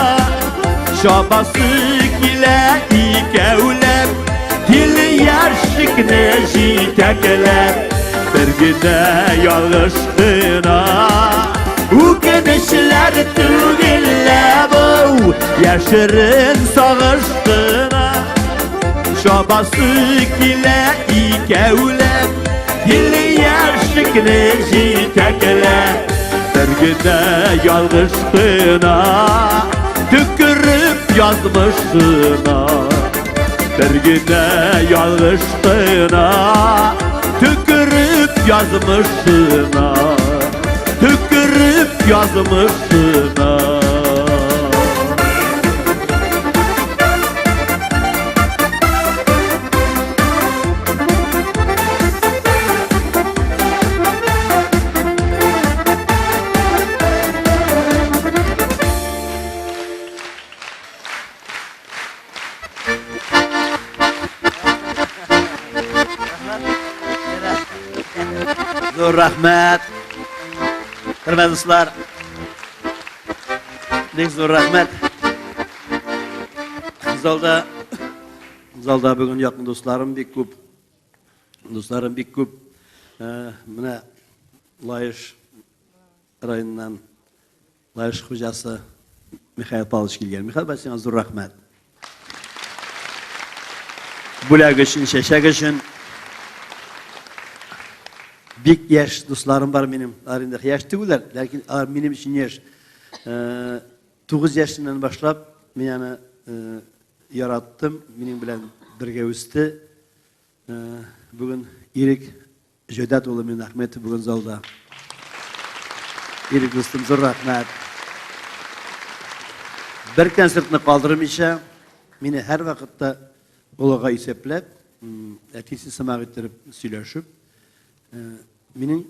Чабасы килә икәүләп, тиле яшьлекне җитәкләп, бер генә ялгыш кына. Үкенечләр түгел лә бу, яшерен сагыш кына. Чабасы килә икәүләп, тиле яшьлекне җитәкләп, бер генә ялгыш кына, төкереп язмышына. Бер генә ялгыш кына төкереп язмышына, төкереп язмышына. Зур рәхмәт. Хөрмәтле дуслар. Бик зур рәхмәт. Залда залда бүген якын дусларым бик күп. Дусларым бик күп. Э, менә Лаеш районыннан Лаеш хуҗасы Михаил Павлович килгән. Михаил Павлович, сиңа зур рәхмәт. Бүләк өчен, чәчәк өчен. Бик яшь дусларым бар минем. Алар инде яшь түгелләр, ләкин алар минем өчен яшь. 9 яшеннән башлап мин аны яраттым, минем белән бергә үсте. Бүген Ирек Җәүдәт улы Миннәхметов бүген залда. Ирек дустым, зур рәхмәт. Бер концертны калдырмыйча, мине һәрвакытта олыга исәпләп, әтисе сымак иттереп сөйләшеп, минем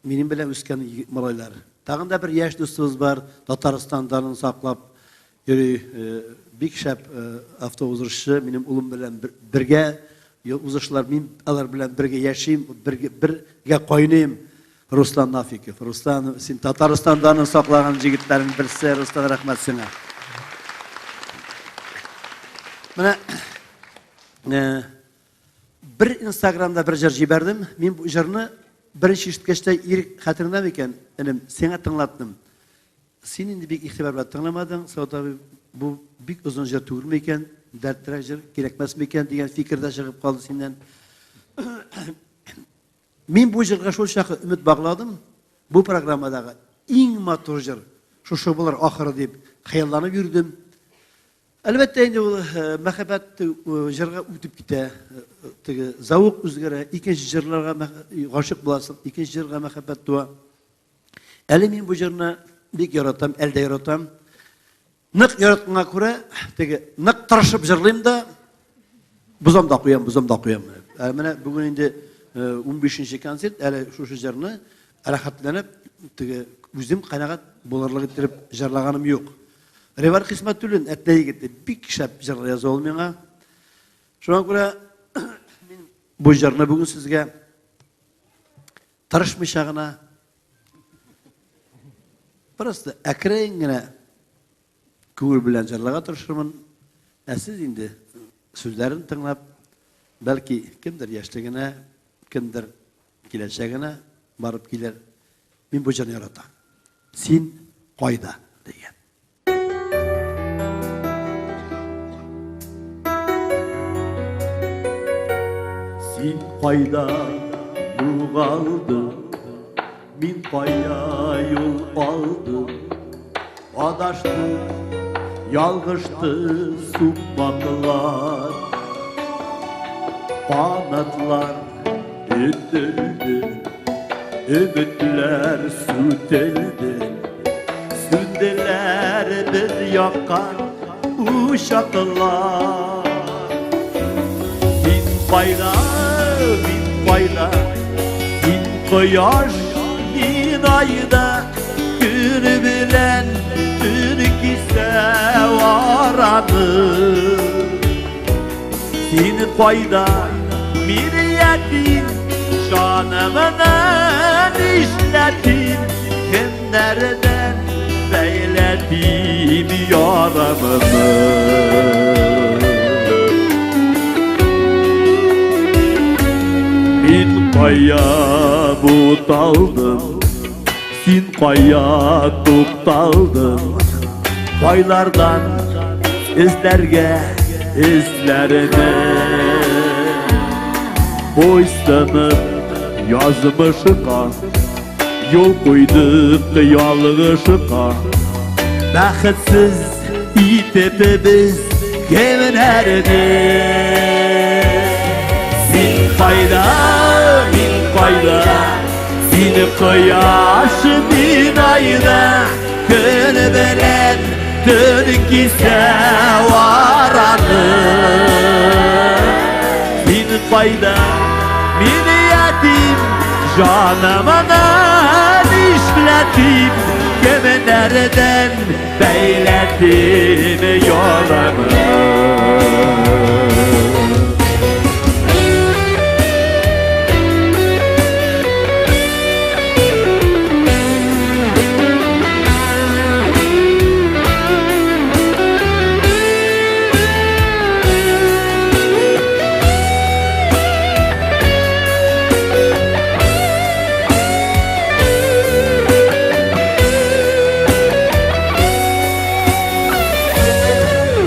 минем белән үскән малайлар. Тагын да бер яшь дустыбыз бар, Татарстан данын саклап Йөри, бик шәп автоузышчы, минем улым белән бергә узышлар, мин алар белән бергә яшим, бергә, бергә кайныйм. Руслан Нафиков. Руслан, син Татарстан данын саклаган җегетләрнең берсе. Руслан, рәхмәт сиңа. Менә бер Инстаграмда бер җыр җибәрдем. Мин бу җырны беренче ишеткәч тә, Ирек хәтереңдә микән, энем, сиңа тыңлаттым. Син инде бик игътибар белән тыңламадың, Сәүдә абый, бу бик озын җыр түгелме икән, дәртлерәк җыр кирәкмәсме икән дигән фикер дә чыгып калды синнән. Мин бу җырга шул чакы өмет багладым, бу программадагы иң матур җыр шушы булыр ахыры дип хыялланып йөрдем. Әлбәттә инде ул мәхәббәт җырга үтеп китә, теге зәвык үзгәрә, икенче җырларга гашыйк буласың, икенче җырга мәхәббәт туа. Әле мин бу җырны бик яратам, әле дә яратам. Нык яратканга күрә, теге нык тырышып җырлыйм да, бозам да куям, бозам да куям. Ә менә бүген инде 15 нче концерт, әле шушы җырны рәхәтләнеп, теге үзем канәгать булырлык иттереп җырлаганым юк. Ревар Хисмәтуллин, Әтнә егете, бик шәп җырлар яза ул миңа. Шуңа күрә мин бу җырны бүген сезгә Тырышмыйча гына, просто әкрен генә күңел белән җырларга тырышырмын. Ә сез инде сүзләрен тыңлап, бәлки кемдер яшьлегенә, кемдер киләчәгенә барып килер. Мин бу җырны яратам. Син кайда? Дигән. Син кайда югалдың, мин кая юл алдым? Адаштым, ялгышты сукмаклар. Канатлар өтелде, өметләр сүтелде. Сүнделәр без яккан учаклар. Син кайда, мин кайда, син кояш, мин айда, көн белән төн кисә араны. Син кайда, мин ятим, җанымны нишләтим, кемнәрдән бәйләтим ярамны. Мин кая буталдым, син кая тукталдың? Кайлардан эзләргә эзләрне? Буйсынып язмышка, юл куйдык ялгышка. Бәхетсез итеп без. Кемнәрдән? Син кайда, мин кайда? Син кояш, мин айда. Көн белән төн кисә араны. Син кайда, мин ятим, җанымны нишләтим? Кемнәрдән бәйләтим ярамны?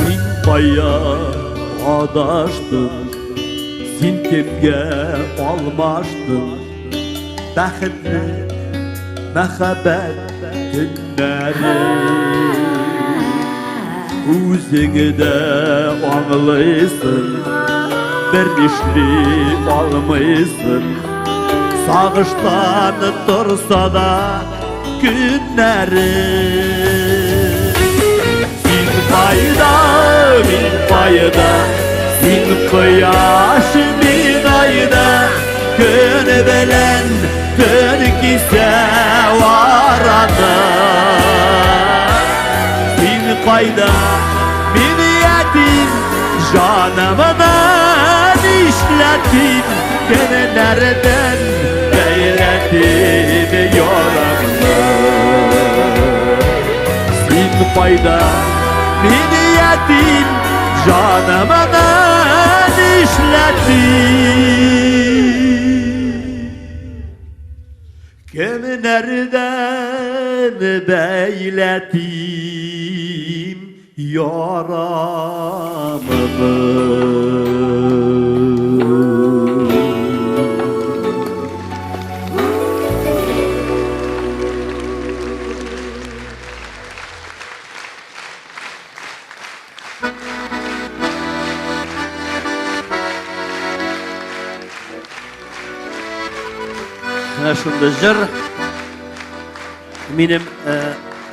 Мин кая адаштым, син кемгә алмаштың? Бәхетле мәхәббәт көннәре. Үзең дә аңлыйсың, бер нишли алмыйсың. Сагыштан торса да көннәре. Син кайда, мин кайда? Син кояш, мин айда. Көн белән төн кисә араны. Син кайда, мин ятим, җанымны нишләтим? Кемнәрдән бәйләтим ярамны? Син кайда, мин ятим, җанымны нишләтим? Кемнәрдән бәйләтим ярамны? Менә шундый җыр. Минем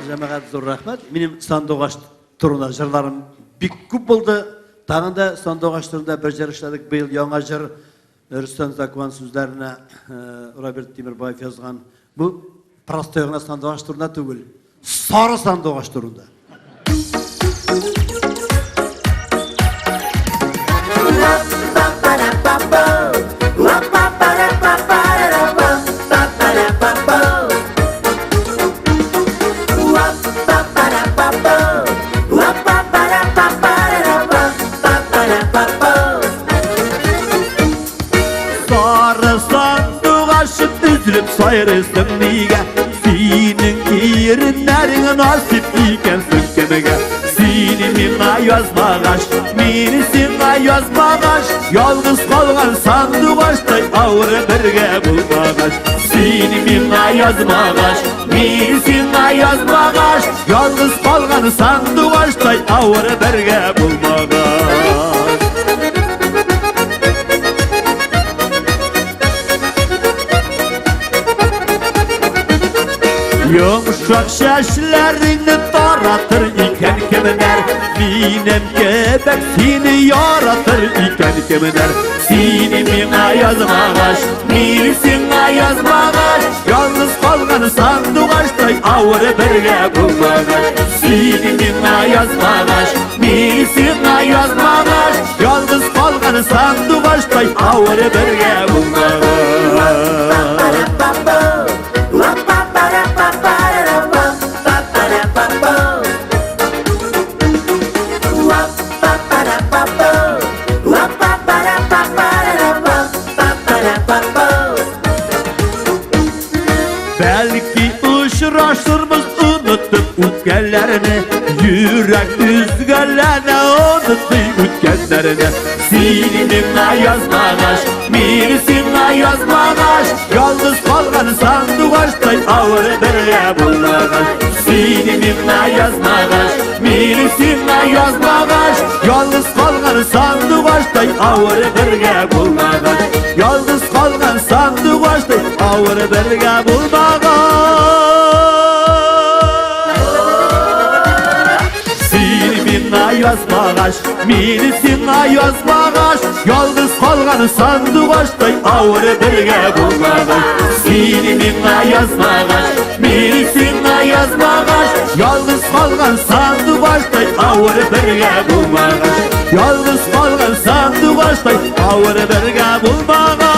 җәмәгать, зур рәхмәт. Минем сандугач турында җырларым бик күп булды. Тагын да сандугач турында бер җыр эшләдек. Быел яңа җыр Рөстәм Закуан сүзләренә Роберт Тимербаев язган. Бу простой гына сандугач турында түгел. Сары сандугач турында. Сары сандугач, өзелеп сайрыйсың нигә? Синең иреннәрең насип икәнсең кемгә? Син миңа язмагач, мин сиңа язмагач, ялгыз калган сандугачтай авыр бергә булмагач. Син миңа язмагач, мин сиңа язмагач, ялгыз калган сандугачтай авыр бергә булмагач. Йомшак чәчләреңне таратыр икән кемнәр? Минем кебек сине яратыр икән кемнәр? Син миңа язмагач, мин сиңа язмагач, ялгыз калган сандугачтай авыр бергә булмагач. Син миңа язмагач, мин сиңа язмагач, ялгыз калган сандугачтай авыр бергә булмагач. Бәлки очрашырбыз онытып үткәннәрне, йөрәк өзгәләнә онытмый үткәннәрне. Син миңа язмагач, мин сиңа язмагач, ялгыз калган сандугачтай авыр бергә булмагач. Син миңа язмагач, мин сиңа язмагач, Ялгыз калган сандугачтай авыр бергә булмагач. Ялгыз калган сандугачтай авыр бергә булмагач. Син миңа язмагач, мин сиңа язмагач, ялгыз калган сандугачтай авыр бергә булмагач. Син миңа язмагач, мин сиңа язмагач, ялгыз калган сандугачтай авыр бергә булмагач. Ялгыз калган сандугачтай авыр бергә булмагач.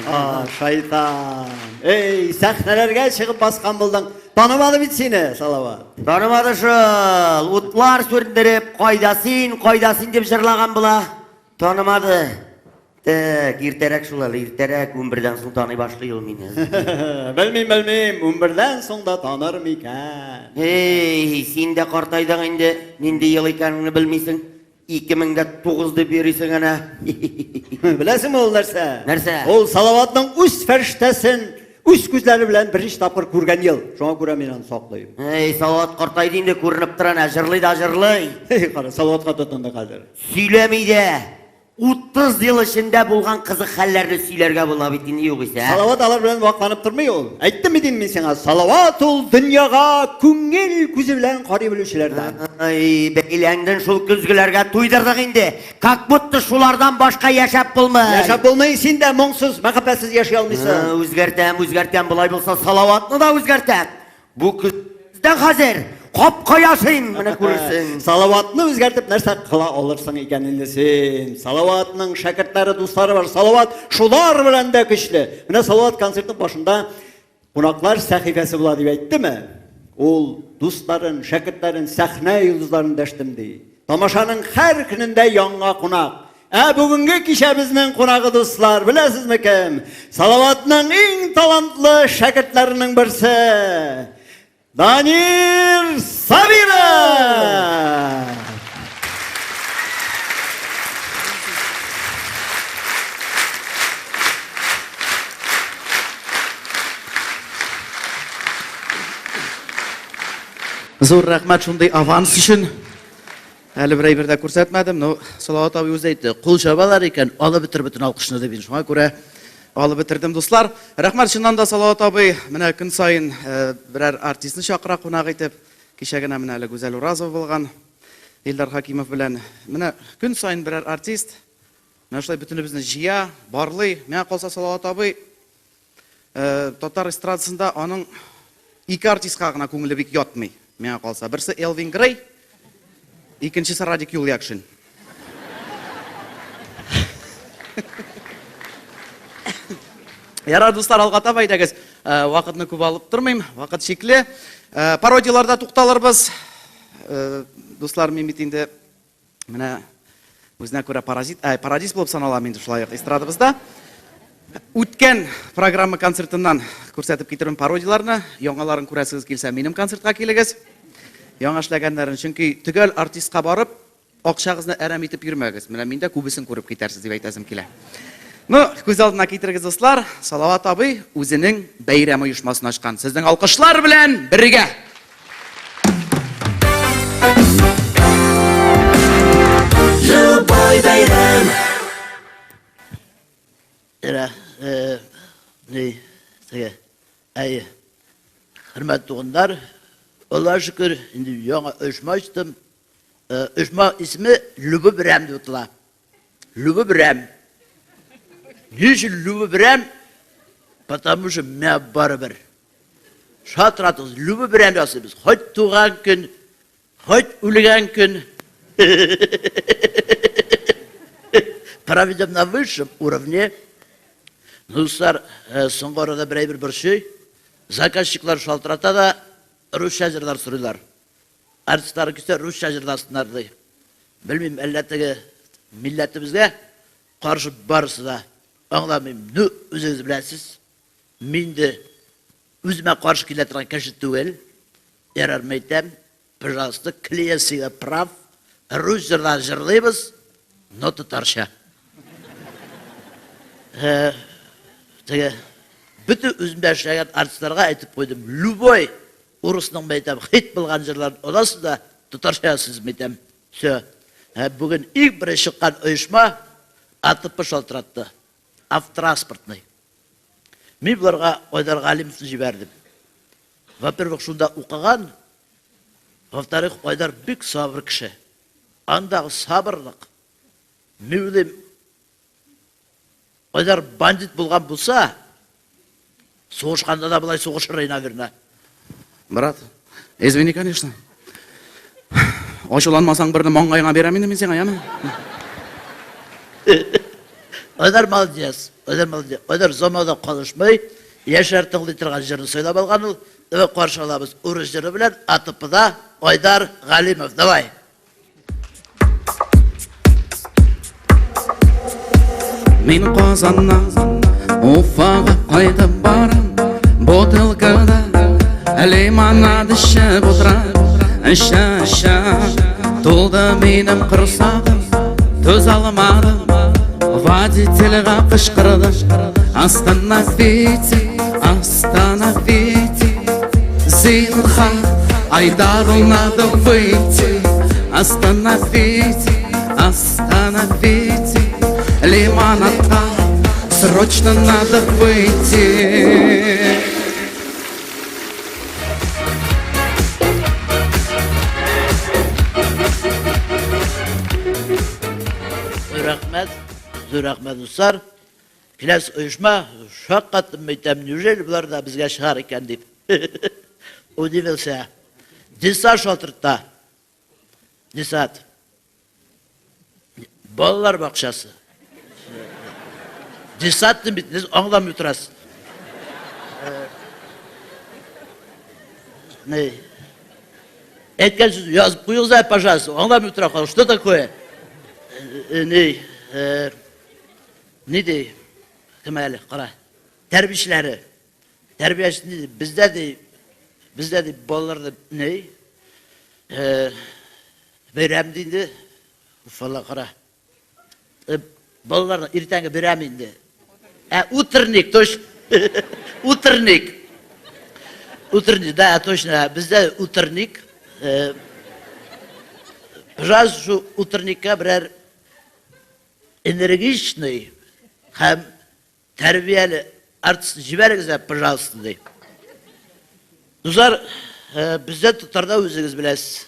А, шайтан. Эй, сәхнәләргә чыгып баскан булдың. Танымады бит сине, Салават. Танымады шул. Утлар сүндереп, кайда син, кайда син дип җырлаган була. Танымады. Так, иртәрәк шул әле, иртәрәк 11-дән соң таный башлый ул мине. Белмим, белмим, 11-дән соң да таныр микән? Эй, син дә картайдың инде, нинди ел икәнеңне белмисең. 2009 дип йөрисең әнә. Беләсеңме ул нәрсә? Нәрсә? Ул Салаватның үз фәрештәсен үз күзләре белән беренче тапкыр күргән ел. Шуңа күрә мин аны саклыйм. Эй, Салават картайды инде, күренеп тора әнә, җырлый да җырлый. Эй, кара, Салаватка тотынды хәзер. Сөйләми дә. 30 ел эчендә булган кызык хәлләрне сөйләргә була бит инде югыйсә. ә? Салават алар белән вакланып тормый ул. Әйттем бит инде мин сиңа, Салават ул дөньяга күңел күзе белән карый белүчеләрдән. Ай, бәйләндең шул көзгеләргә, туйдырдык инде. Как будто шулардан башка яшәп булмый. Яшәп булмый, син дә моңсыз, мәхәббәтсез яши алмыйсың. Үзгәртәм, үзгәртәм, болай булса Салаватны да үзгәртәм. Бу көздән хәзер капка ясыйм, менә күрерсең. Салаватны үзгәртеп нәрсә кыла алырсың икән инде син? Салаватның шәкертләре, дуслары бар. Салават шулар белән дә көчле. Менә Салават концертның башында кунаклар сәхифәсе була дип әйттеме? Ул дусларын, шәкертләрен, сәхнә йолдызларын дәштем ди. Тамашаның һәр көнендә яңа кунак. Ә бүгенге кичәбезнең кунагы, дуслар, беләсезме кем? Салаватның иң талантлы шәкертләренең берсе. Данир Сабиров! Зур рәхмәт шундый аванс өчен. Әле бер әйбер дә күрсәтмәдем, но Салават абый үзе әйтте, кул чабалар икән, алып бетер бөтен алкышны дип. Шуңа күрә алып бетердем, дуслар. Рәхмәт, чыннан да Салават абый менә көн саен берәр артистны чакыра кунак итеп. Кичә генә менә әле Гүзәл Уразова булган Илдар Хакимов белән. Менә көн саен берәр артист менә шулай бөтенебезне җыя, барлый. Миңа калса Салават абый татар эстрадасында аның ике артистка гына күңеле бик ятмый, миңа калса. Берсе Элвин Грей, икенчесе Радик Юльякшин. Ярар, дуслар, алга таба әйдәгез. Вакытны күп алып тормыйм, вакыт чикле. Пародияларда тукталырбыз. Дуслар, мин бит инде Менә үзенә күрә паразит, ә, парадиз булып саналам инде шулай ук эстрадабызда. Үткән программа концертыннан күрсәтеп китерүем пародияләрне, яңаларын күрәсегез килсә, минем концертка килегез. Яңа эшләгәннәрен, чөнки төгәл артистка барып, акчагызны әрәм итеп йөрмәгез. Менә миндә күбесен күреп китәрсез дип әйтәсем килә. Ну, күз алдына китерегез, дуслар, Салават абый үзенең бәйрәм оешмасын ачкан. Сезнең алкышлар белән бергә! Любой бәйрәм. Эра, э, ни, теге, әй, хөрмәтле туганнар, Аллаһ шөкер, инде яңа оешма ачтым. Э, оешма исеме Любы Берәм дип атала. Любы Берәм. Ни өчен Любы Берәм? Потому что миңа барыбер. Шалтыратыгыз, любы берәм ясыйбыз. Хоть туган көн, хоть үлгән көн. Проведем на высшем уровне. Дуслар, э, соңгы арада бер әйбер борчый. Заказчиклар шалтырата да, русча җырлар сорыйлар. Артистлар килсә, русча җырласыннар ди. Белмим, әллә теге милләтебезгә каршы барысы да. Аңламыйм. Ну, үзегез беләсез. Мин дә үземә каршы килә торган кеше түгел. Ярар, мәйтәм, пожалуйста, клиент всегда прав. Рус җырларын җырлыйбыз, но татарча. Теге бөтен үземдә эшләгән артистларга әйтеп куйдым, любой урысның мәйтәм хит булган җырларын аласыз да татарча язасыз мәйтәм. Все. Бүген иң беренче чыккан оешма АТП шалтыратты. Автотранспортный. Мин боларга Айдар Галимовны җибәрдем. Во-первых, шунда укыган, во-вторых, Айдар бик сабыр кеше. Андагы сабырлык, мин уйлыйм, Айдар бандит булган булса, сугышканда да болай сугышыр иде, наверное. Брат, извини, конечно. Ачуланмасаң, берне маңгаеңа бирәм инде мин сиңа, яме? Айдар молодец, Айдар молодец. Айдар заманда калышмый, яшьләр тыңлый торган җырны сайлап алган ул. Давай каршы алабыз урыс җыры белән АТПда Айдар Галимов. Давай. Мин Казаннан Уфага кайтып барам, бутылкада лимонад эчеп утырам. Эчә, эчә, тулды минем корсагым, түзә алмадым, водительгә кычкырдым. Остановите, остановите, зинһар, Айдару надо выйти. Остановите, остановите, лимонадка срочно надо выйти. Рәхмәт, зур рәхмәт, дуслар. Киләсе оешма, шаккаттым әйтәм, неужели болар да безгә чыгар икән дип. Удивился. Десат шалтырта. Десат. Балалар бакчасы. Десат бит, сез аңламый утырасыз. Не? Әйткән сүз язып куегыз әле, пожалуйста. Аңламый утыра халык. Что такое? Не? Ни ди? Кем әле? Кара. Тәрбиячеләре. Тәрбияче ни ди? Бездә ди, бездә ди балаларда ни? Бәйрәм ди инде. Уфала кара. Балаларның иртәнге бәйрәме инде. Ә утренник, точно. Утренник. Утренник, да, точно. Бездә утренник. Пожалуйста, шу утренникка берәр энергичный һәм тәрбияле артист җибәрегез әле, пожалуйста, ди. Дуслар, бездә татарда үзегез беләсез.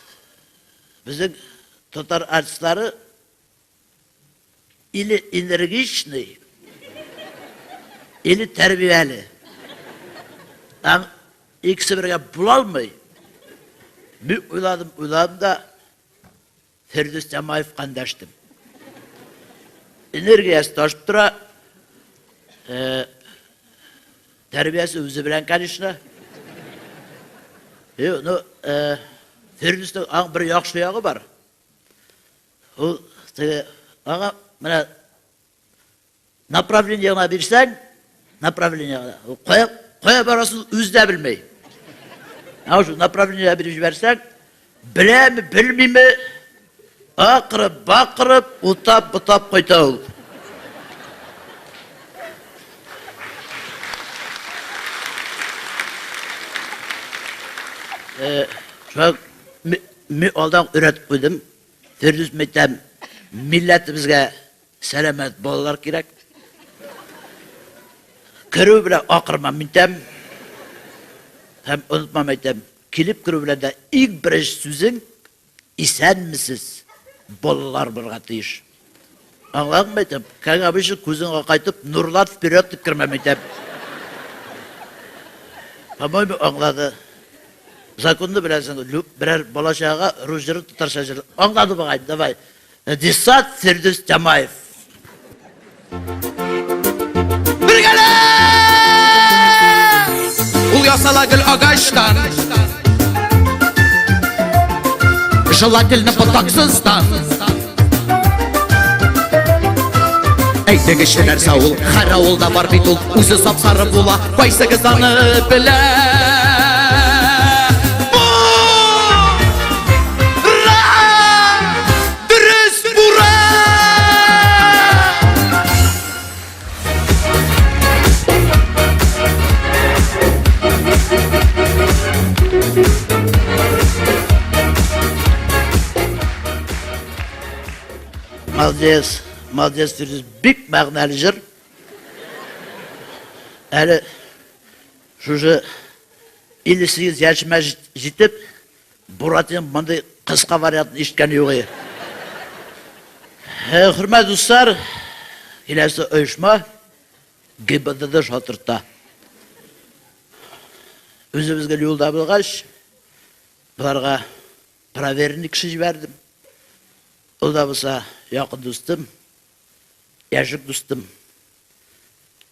Безнең татар артистлары или энергичный, или тәрбияле. Һәм икесе бергә була алмый. Мин уйладым, уйладым да Фирдүс Тямаевка эндәштем. Энергиясе ташып тора. Тәрбиясе үзе белән, конечно. Юк, ну, Фирдүснең аң бер яхшы ягы бар. Ул теге аңа менә Направление гына бирсәң, направление гына. Ул кая, кая барасын үзе дә белми. Ә шул направление биреп җибәрсәң, беләме, белмиме, акырып, бакырып, утап, бутап кайта ул. Шуңа мин алдан өйрәтеп куйдым. Фирдүс мәйтәм, милләтебезгә Сәламәт балалар кирәк. Керү белән акырмам әйтәм. Һәм онытмам әйтәм. Килеп керү белән дә иң беренче сүзең исәнмесез балалар булырга тиеш. Аңладыңмы әйтәм? Как обычно күзең акайтып, нурлар вперед дип кермәм әйтәм. По-моему, аңлады. Законны беләсең, берәр бала чагага рус җыры, татарча җыр. Аңлады бугай, давай. Десат Фирдүс Тямаев. Бергәләп! Ул ясала гел агачтан. Желательно ботаксыздан. Әйтегезче нәрсә ул? Һәр авылда бар бит ул, үзе сап-сары була. Кайсыгыз аны белә? Дөрес, бура! Молодец, молодец, Фирдүс, бик мәгънәле җыр. Әле шушы 58 яшемә җитеп, Буратиның мондый кыска вариантын ишеткән юк иде. Э, хөрмәтле дуслар, киләсе оешма ГИБДД шалтырта. Үзебез гел юлда булгач, боларга проверенный кеше җибәрдем. Ул да булса якын дустым, яшьлек дустым,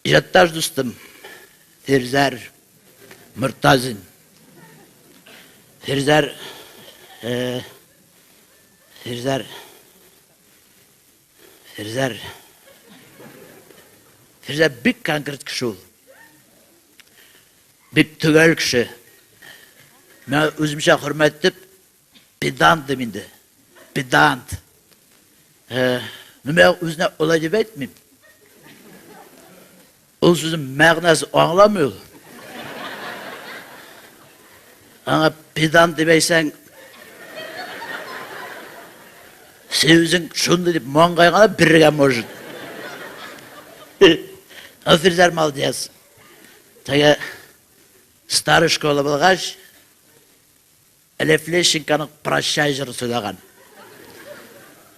иҗатташ дустым Фирзәр Мортазин. Фирзәр, э, Фирзәр, Фирзәр, Фирзәр бик конкрет кеше ул. Бик төгәл кеше. Мин үземчә хөрмәт итеп, педант дим инде. Педант. Э, ну, мин үзенә алай дип әйтмим. Ул сүзнең мәгънәсе аңламый ул. Аңа педант дип әйтсәң, син үзең шундый дип маңгайга да бирергә может. Фирзәр молодец. Теге старый школа булгач, Лев Лещенконың Прощай җырын сөйләгән.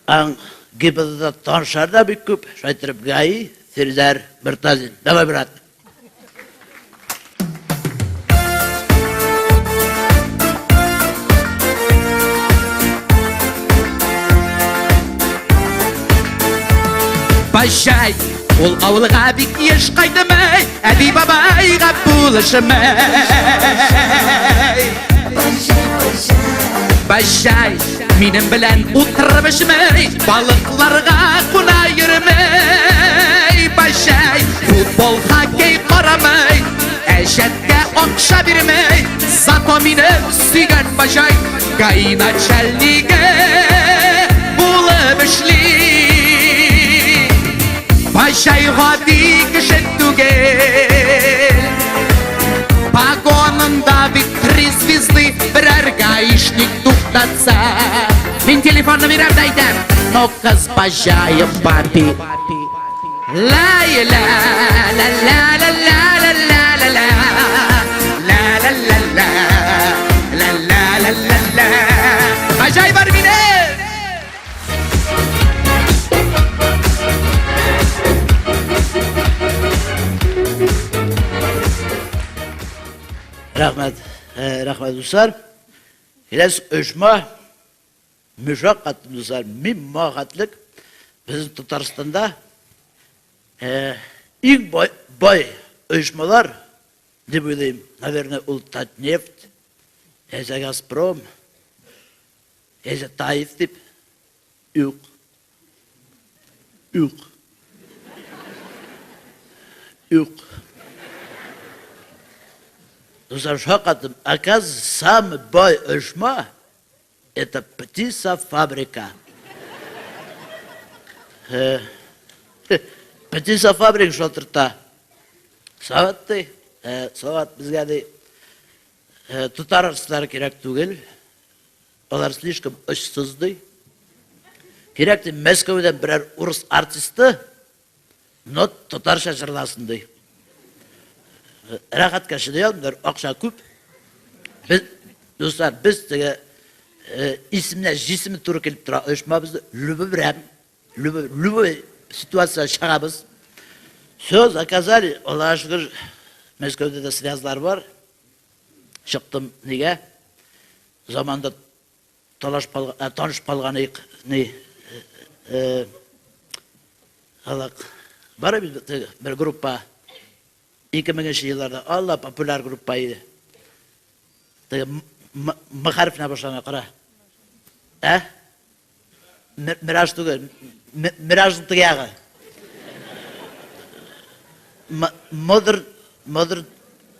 Аң ГИБДДда танышлар да бик күп. Шулай иттереп ГАИ, Фирзәр Мортазин. Давай, брат. Бажай, ул авылга бик еш кайтмый, әби бабайга булышмый. Бажай, минем белән утырып эчмей, балыкларга куна йөрмей. Бажай, футбол, хоккей карамый, әҗәткә акча бирмей. Зато мине сөйгән бажай, ГАИ начальнигы булып эшли. Бажай гади кеше түгел. Погонында бит три звезды, берәр гаишник туктатса. Мин телефонны бирәм дә әйтәм, но кыз бажаем папи. Ла ла ла ла ла ла ла ла ла ла ла ла ла ла ла ла ла ла ла. Бажай бар минем! Рәхмәт, э, рәхмәт дуслар. Киләсе оешма мөшәккать дуслар, мин махатлык безнең Татарстанда э, иң бай, бай оешмалар дип уйлыйм. Наверное, ул Татнефть, яисә Газпром, яисә Таиф дип. Юк. Юк. Юк. Дуслар, шакаттым. Оказывается, самый бай оешма это птицефабрика. Э, птицефабрика шалтырта. Сават ди, э, Сават безгә ди, э, татар артистлары кирәк түгел. Алар слишком очсыз ди. Кирәк ди, Мәскәүдән берәр урыс артисты, но татарча җырласын ди. Рәхәткә чыдый алмыйлар, акча күп. Без, дуслар, без теге исеменә җисеме туры килеп тора оешмабызны любой берәм, любой, любой ситуация чыгабыз. Все, заказали, Аллаһка шөкер, Мәскәүдә дә связьлар бар. Чыктым нигә? Заманда талашып калган, ә, танышып калган идек, ни, э, халык. Бар бит бер группа 2000 елларда Алла популяр группа иде. Теге М хәрефенә башлана, кара. Ә? Мираж түгел, Миражның теге ягы. Модер, модер,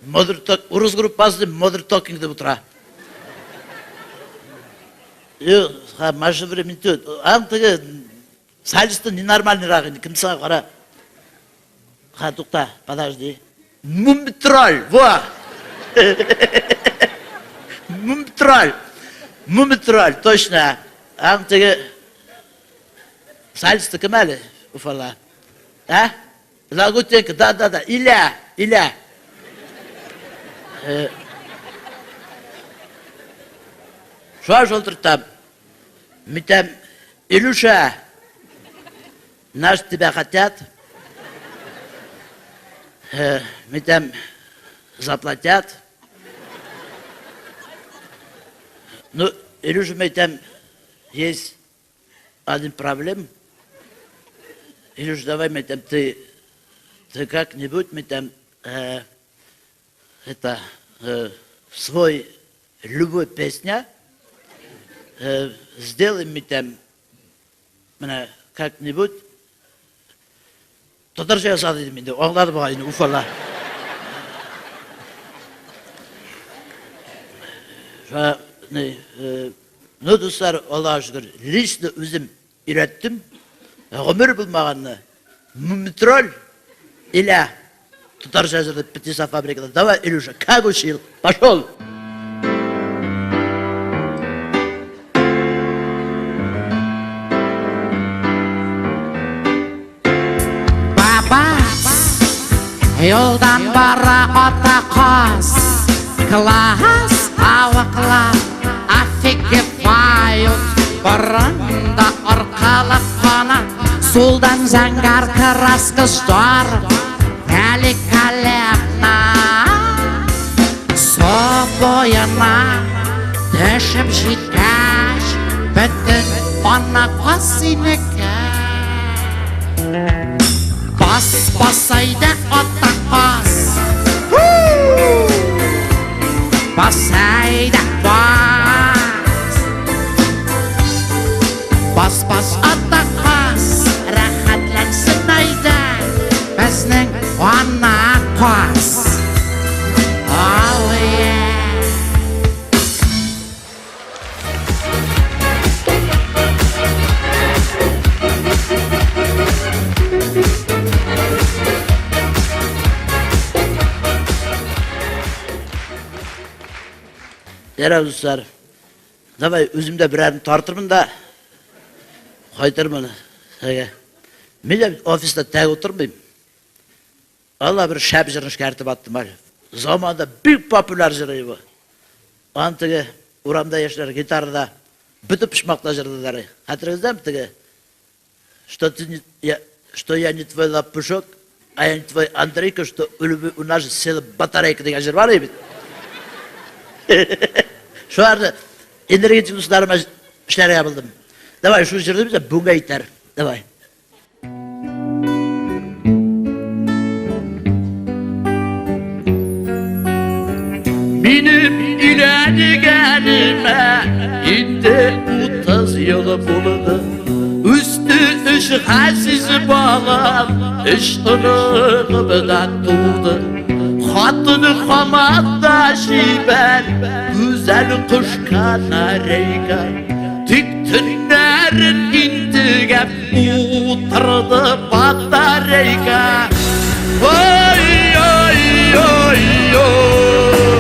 модер, урыс группасы модер токинг дип утыра. Юк, маша времени түгел. Аның теге солисты ненормальныйрак инде, кем сиңа кара. Ха, тукта, подожди. Мумитроль, во! Мумитроль. Мумитроль, точно. Аның теге Солисты кем әле Уфада? Ә? Лагутенко, да, да, да. Иля, Иля. Э, Шуңа шылтыртам. Митәм, Илюша, нас тебя хотят. Э, Митәм, заплатят. Ну, Илюша, митәм, есть один проблем. Илюш, давай, митәм, ты, ты как-нибудь, митәм, э, это, э, свой любой песня, э, сделай митәм, менә как-нибудь татарча яза дидем инде, аңлады бугай инде Уфала. Шуңа, ни, э, ну, дуслар, Аллага шөкер, лично үзем өйрәттем. Гомер булмаганны Мумитроль или татарча җырлый Птица фабрикада. Давай, Илюша, как учил? Пошел! Бабас, юлдан бара ата каз. Класс, тавыклар офигевают. Борында аркалык кана. Сулдан зәңгәр краска здорово, великолепно. Су буена төшеп җиткәч, бөтен ана каз синеке. Бас, бас әйдә, ата каз. Бас әйдә, бас. Бас, бас, ата каз, рәхәтләнсен әйдә, безнең ана каз. Oh, yeah. Ярар, дуслар. Давай, үзем дә берәрен тартырмын да кайтырмын. Әгә. Мин дә бит офиста тәк утырмыйм. Алла бер шәп җырны эшкәртеп аттым әле. Заманда бик популяр җыр бу. Аны теге урамда яшьләр гитарада бөтен почмакта җырладылар. Хәтерегездәме теге? Что ты не, я, что я не твой лопушок, а я не твой Андрейка, что у любви у нас же села батарейка дигән җыр бар бит. Шуларны энергетик дусларыма эшләргә булдым. Давай, шул җырны без бүгенге әйтәр. Давай. Минем өйләнгәнемә инде 30 ел булды. Үсте өч газиз балам, өч оныгым да туды. Хатыны һаман да чибәр, гүзәл кош канарейка. Тик төннәрен интегәп утырды батарейка. Ой, ой, ой, ой,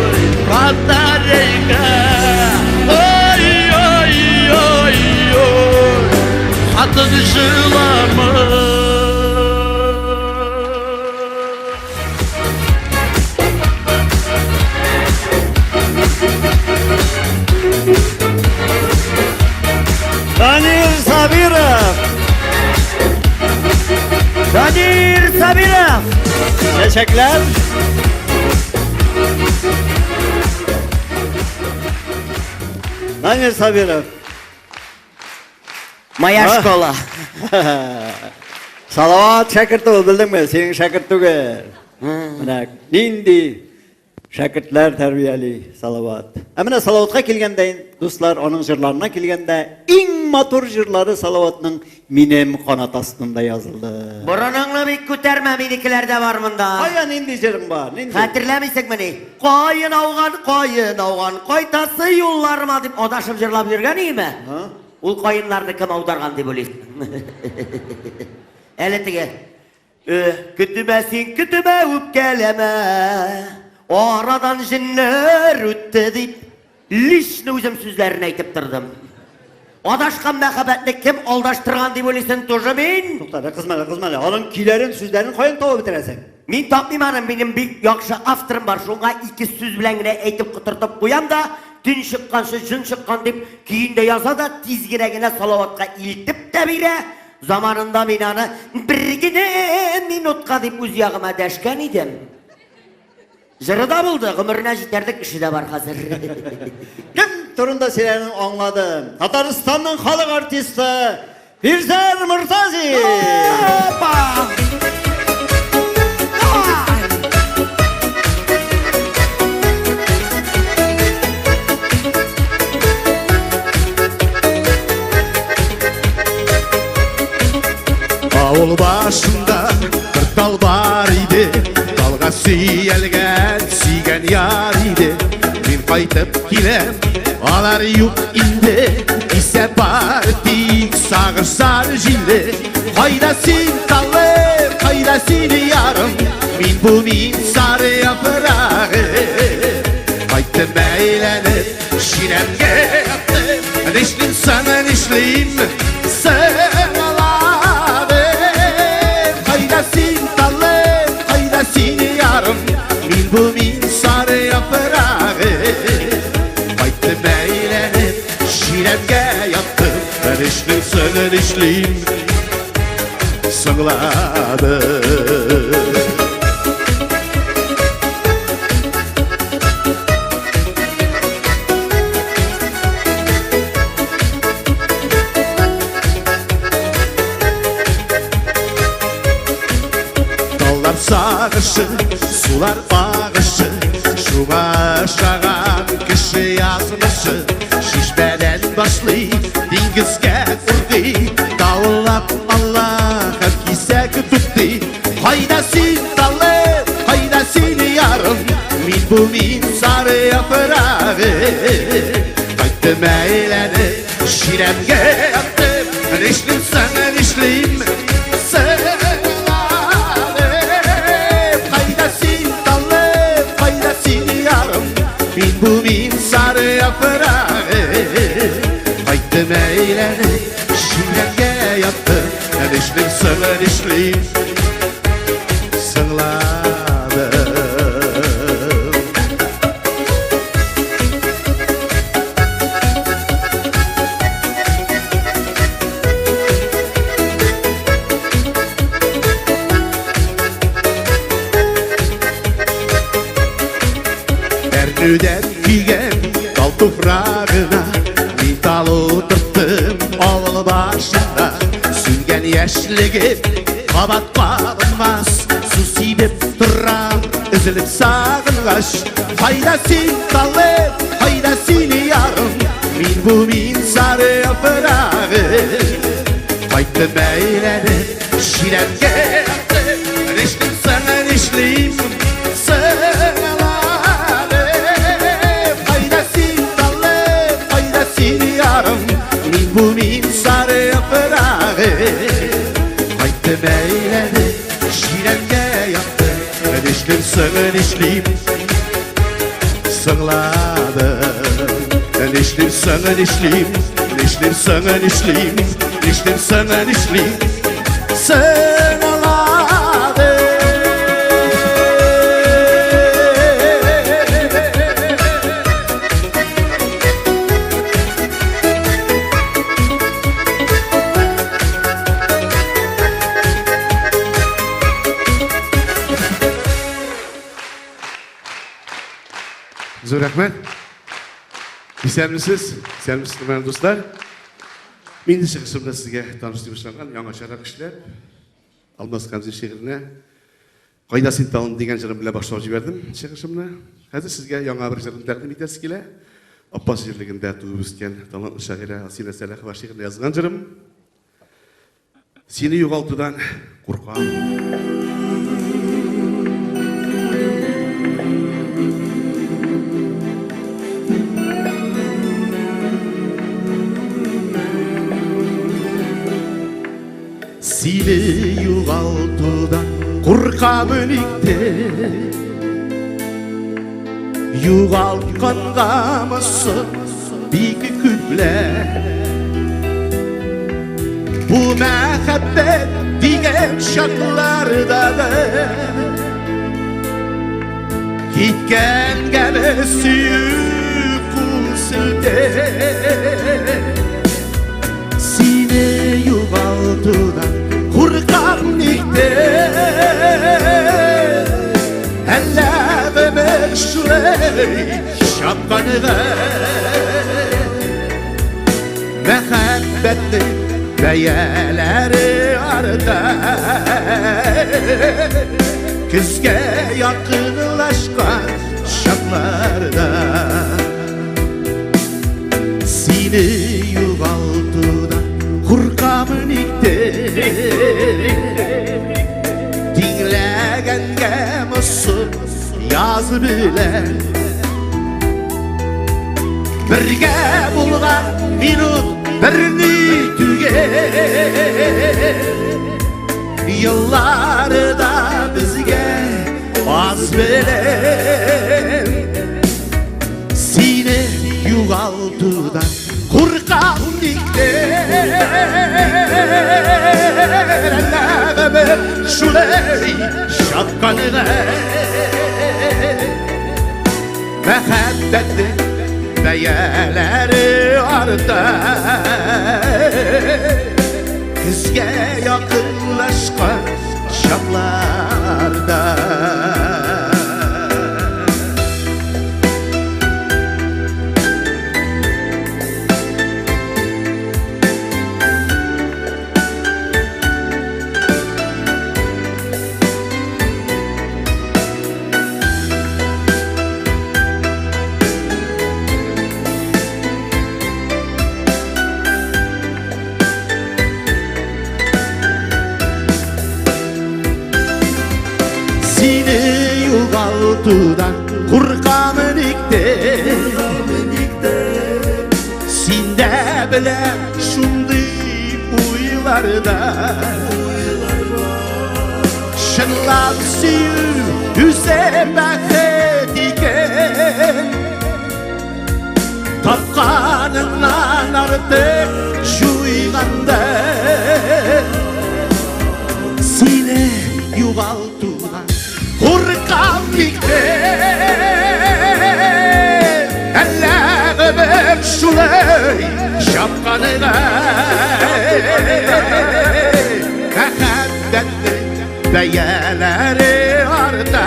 батарейка. Ой, ой, ой, ой, хатын жылама. Данир Сабиров! Данир Сабиров! Чәчәкләр! Данир Сабиров. Моя А? школа. Салават шәкерте ул, белдеңме? Синең шәкерт түгел. Менә нинди шәкертләр тәрбияли Салават. Ә менә Салаватка килгәндә, дуслар, аның җырларына килгәндә, иң матур җырлары Салаватның минем канат астында язылды. Борыныңны бик күтәрмә, минекеләр дә бар монда. Кая нинди җырың бар? Нинди? Хәтерләмисеңмени? Каен ауган, каен ауган, кайтасы юлларыма дип адашып җырлап йөргән иеме? Һа? Ул каеннарны кем аударган дип уйлыйсың? Әле теге Көтмә син, көтмә үпкәләмә. Арадан җеннәр үтте дип, лично үзем сүзләрен әйтеп тордым. Адашкан мәхәббәтне кем алдаштырган дип уйлыйсың, тоже мин. Тукта әле, кызма әле, кызма әле. Аның көйләрен, сүзләрен каян табып бетерәсең? Мин тапмыйм аны, минем бик яхшы авторым бар, шуңа ике сүз белән генә әйтеп котыртып куям да, төн чыкканчы җен чыккан дип, көен дә яза да, тиз генә генә Салаватка илтеп тә бирә. Заманында мин аны бер генә минутка дип үз ягыма дәшкән идем. Җыры да булды, гомеренә җитәрлек эше дә бар хәзер. Кем турында сөйләгәнен аңладым. Татарстанның халык артисты Фирзәр Мортазин! Опа! Давай! Авыл башында бер тал бар иде, талга сөялгән сөйгән яр иде. Мин кайтып киләм, алар юк инде, исә бар тик сагышлар җиле. Кайда син, талым, кайда син, ярым, мин бу мин сары яфрагы. Кайттым әйләнеп, чирәмгә яттым, нишлим соң, нишлим, сыңладым. Кайда син, талым, кайда син, ярым, мин бу мин сары яфрагы. Кайттым әйләнеп, чирәмгә яттым, нишлим соң, нишлим, сыңладым. Таллар сагышы, сулар агышы, шуңа ошаган кеше язмышы. Чишмәдән башлый, диңгезгә ургый, давыллап ала һәм кисәк туктый. Кайда син, талым, кайда син, ярым, мин бу мин сары яфрагы. Кайттым әйләнеп, чирәмгә яттым, нишлим соң, нишлим, сыңладым. Кайда син, талым, кайда син, ярым, мин бу мин сары яфрагы. Кайттым әйләнеп, чирәмгә яттым, нишлим соң, нишлим, сыңладым. Әрнүдән көйгән тал туфрагына мин тал утырттым авыл башында. Сүнгән яшьлегем кабат кабынмас, су сибеп торам өзелеп сагынгач. Кайда син, талым, кайда син, ярым, мин бу мин сары яфрагы. Кайттым әйләнеп, чирәмгә яттым, нишлим соң, нишлим, сыңладым. Кайда син, талым, кайда син, ярым, мин бу мин сары яфрагы. Кайттым әйләнеп, чирәмгә яттым, нишлим соң, нишлим, сыңладым. Нишлим соң, нишлим, нишлим соң, нишлим, нишлим соң, нишлим, сыңладым. Зур рәхмәт. Исәнмесез, исәнмесез, хөрмәтле дуслар. Мин чыгышымда сезгә таныш дип ышанган яңачарак эшләп, Алмаз Хәмзин шигыренә Кайда син талым дигән җырым белән башлап җибәрдем чыгышымны. Хәзер сезгә яңа бер җырын тәкъдим итәсе килә. Апас җирлегендә туып үскән талантлы шагыйрә Асилә Сәлахова шигыренә язган җырым. Сине югалтудан куркам. Сине югалтудан куркамын никтер. Югалтканга соң бик күпләр. Бу мәхәббәт дигән чакларда да Киткәнгәме сөю кул селтәп Сине югалтудан куркам никтер Әллә гомер шулай чапканга Мәхәббәтнең бәяләре арта Көзгә якынлашкан чакларда Сине югалтудан куркам никтер Тиңләгәнгә мосы яз белән Бергә булган минут берни түгел Еллар да безгә аз белән Сине югалтудан куркам никтер Әллә гомер шулай чапканга Мәхәббәтнең бәяләре арта Көзгә якынлашкан чакларда Сине югалтудан куркам никтер Син дә беләм шундый уйларда Чынлап сөю үзе бәхет икән Тапканыңнан артык җуйганда Сине югалтудан куркам никтер Әллә гомер шулай чапканга Мәхәббәтнең бәяләре арта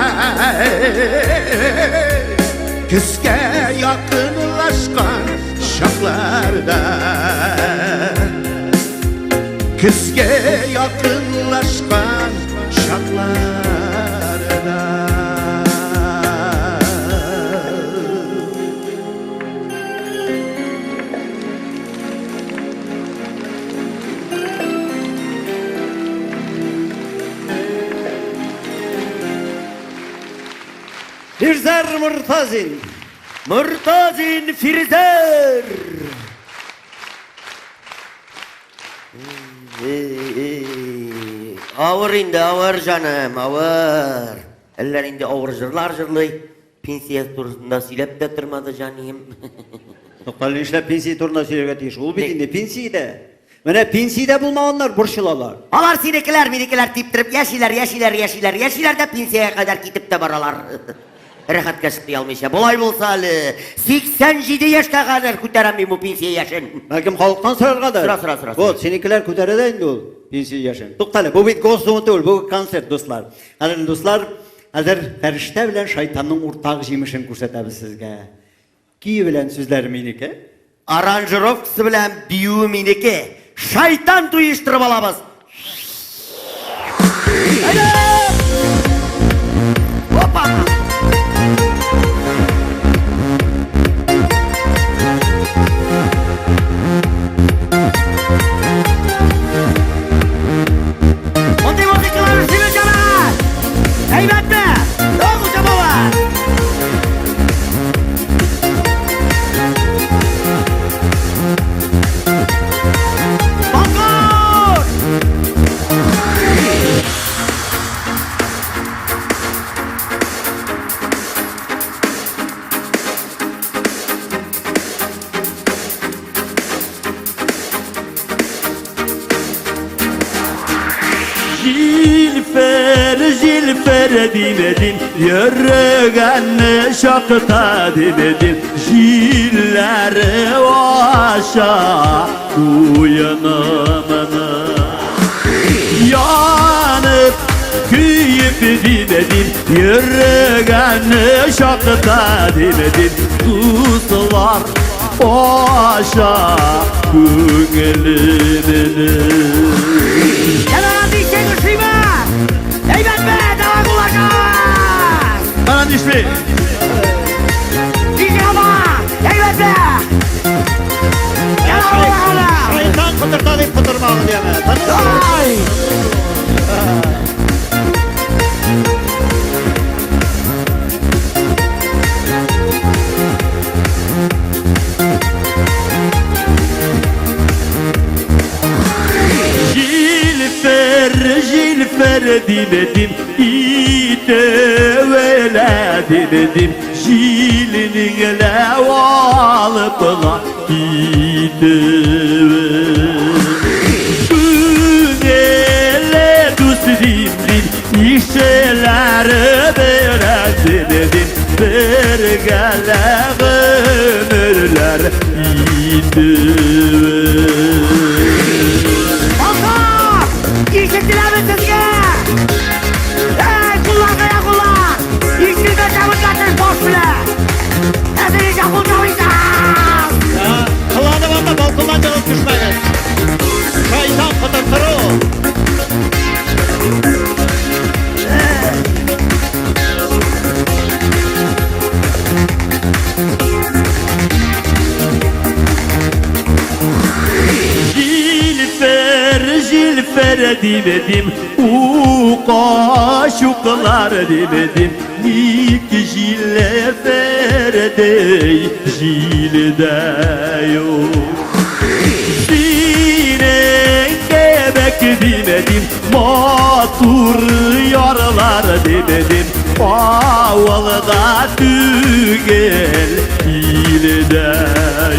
Көзгә якынлашкан чакларда Көзгә якынлашкан чакларда Фирзәр Мортазин. Мортазин Фирзәр! Авыр инде, авыр җаным, авыр. Әллә инде авыр җырлар җырлый. Пенсия турында сөйләп тә тормады җанием. Туктале, нишләп пенсия турында сөйләргә тиеш? Ул бит инде пенсиядә. Менә пенсиядә булмаганнар борчылалар. Алар синекеләр, минекеләр типтереп яшиләр, яшиләр, яшиләр, яшиләр дә пенсиягә кадәр китеп тә баралар. Рәхәткә чыктый алмыйча. Болай булса әле 87 яшькә кадәр күтәрәм мин бу пенсия яшен. Бәлкем халыктан сораргадыр. Сора, сора, сора. Вот, синекеләр күтәрә дә инде ул пенсия яшен. Туктале, бу бит Госдума түгел, бу концерт, дуслар. Кадерле дуслар, хәзер фәрештә белән шайтанның уртак җимешен күрсәтәбез сезгә. Көе белән сүзләре минеке. Аранжировкасы белән биюе минеке. Шайтан туештырып алабыз. Әйдә! Опа! Мондый музыкалар өчен җәмәгать! Әйбәтме? Тагы чабалар! Балкон! Җилфер димедим, йөргән чакта димедим, җилләре аша куенымны. Янып, көеп димедим, йөргән чакта димедим, дуслар аша күңелемне. Җәмәгать, ничек ошыймы? Әйбәтме? Давай куллашабыз! Бара нишли? Ничек ама? Әйбәтме? Давай куллашабыз! Шайтан котырта дип котырмагыз яме. Ай! Җилфер, җилфер димедим, итәвәлә димедим, җиленеңлә алып ла китәве. Күңеле дус димдим, ишеләре белән димедим, бергәлә гомерләр итәве. Алкаш! Ишетеләме сезгә? Эй, куллар кая куллар? Ишетелгән чабытлатыш баш белән! Ә син ничә кул чабыйсың? Кыланып анда балконнан чыгып төшмәгез. Шайтан котыртыр ул. Җилфер, җилфер димедим, ука чуклар димедим, ник җилфердәй җилдә юк. Синең кебек димедим, матур ярлар димедим, авылда түгел, илдә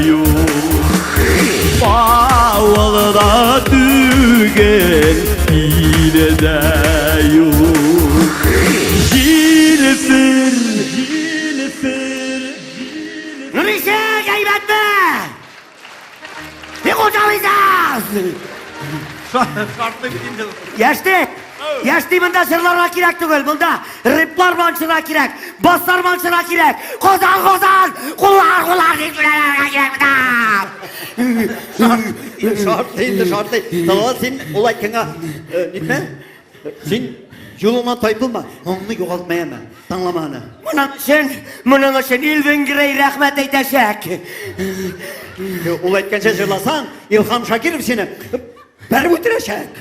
юк. Авылда түгел, илдә юк. Җилфер, җилфер. Ну ничек, әйбәтме? Ни кул чабыйсың? Шартлы бит инде. Яшьти! Яшьти, монда җырларга кирәк түгел, монда рэплар белән чыга кирәк, баслар белән чыга кирәк. Казан, Казан, куллар, куллар дип чыгарга кирәк монда. Шартлы инде, шартлы. Салават, син ул әйткәнгә нитмә? Син юлыңнан тайпылма, моңны югалтма яме. Тыңлама аны. Моның өчен Элвин Грей рәхмәт әйтәчәк. Ул әйткәнчә җырласаң, Илһам Шакиров сине бәреп үтерәчәк.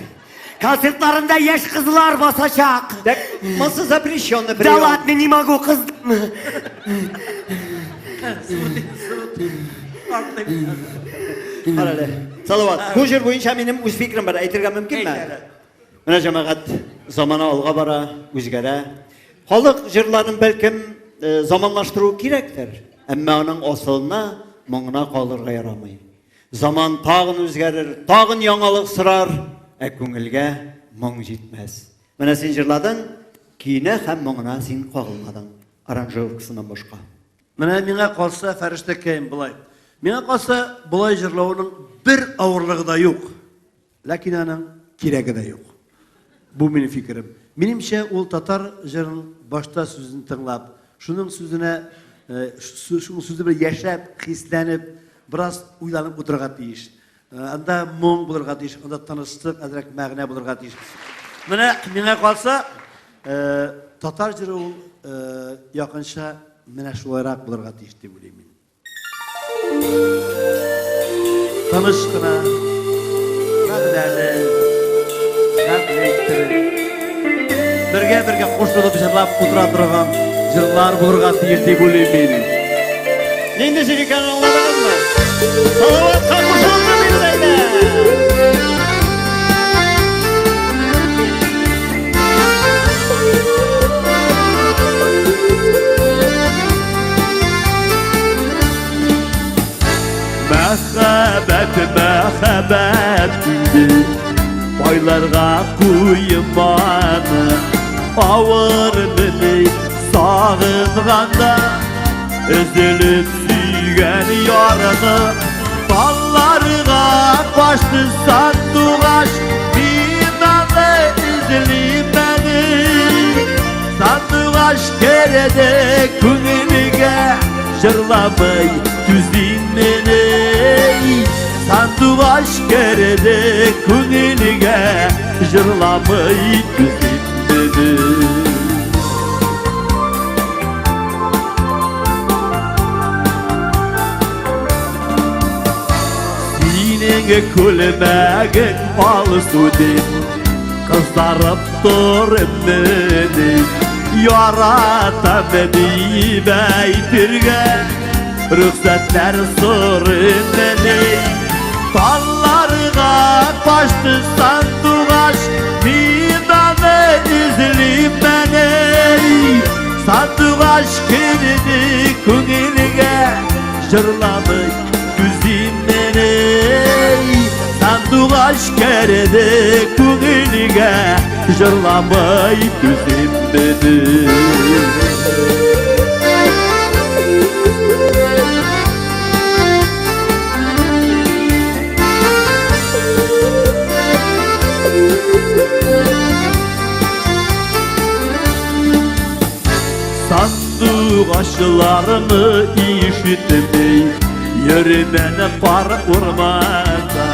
Концертларында яшь кызлар басачак. Так, монысы запрещенный Да прием. ладно, не могу, кыз. Кара әле. Салават, бу җыр буенча минем үз фикерем бар, әйтергә мөмкинме? Менә, җәмәгать, замана алга бара, үзгәрә. Халык җырларын бәлкем заманлаштыру кирәктер, әмма аның асылына, моңына калырга ярамый. Заман тагын үзгәрер, тагын яңалык сорар, ә күңелгә моң җитмәс. Менә син җырладың, көенә һәм моңына син кагылмадың, аранжировкасыннан башка. Менә миңа калса, Фәрештәкәем, болай. Миңа калса, болай җырлауның бер авырлыгы да юк. Ләкин аның кирәге дә юк. Бу минем фикерем. Минемчә, ул татар җырын башта сүзен тыңлап, шуның сүзенә, шуның сүзе белән яшәп, хисләнеп, бераз уйланып утырырга тиеш. Анда моң булырга тиеш, анда тынычлык, әзрәк мәгънә булырга тиеш. Менә миңа калса, татар җыры ул якынча менә шулайрак булырга тиеш дип уйлыйм мин. Тыныч кына, мәгънәле, мәгънә иттереп, бергә-бергә кушылып җырлап утыра торган җырлар булырга тиеш дип уйлыйм мин. Нинди җыр икәнен аңладыгызмы? Салаватка кушылды бирде әйдә. Мәхәббәт, мәхәббәт инде байларга куйманы. Авыр мени сагынганда, Өзелеп сөйгән ярыны. Талларга качты сандугач, Мин аны эзлим әле. Сандугач керде күңелгә, Җырламый түзиммени. Сандугач керде күңелгә, Җырламый түзиммени. Синең күлмәгең алсу дип, Кызарып торыйммени. Яратам дип әйтергә, Рөхсәтләр сорыйммени. Талларга качты сандугач, Мин аны эзлиммени. Сандугач керде күңелгә, Җырламый түзиммени. Сандугач керде күңелгә, Җырламый түзиммени. Сандугачларны ишетми Йөримен кар урманда.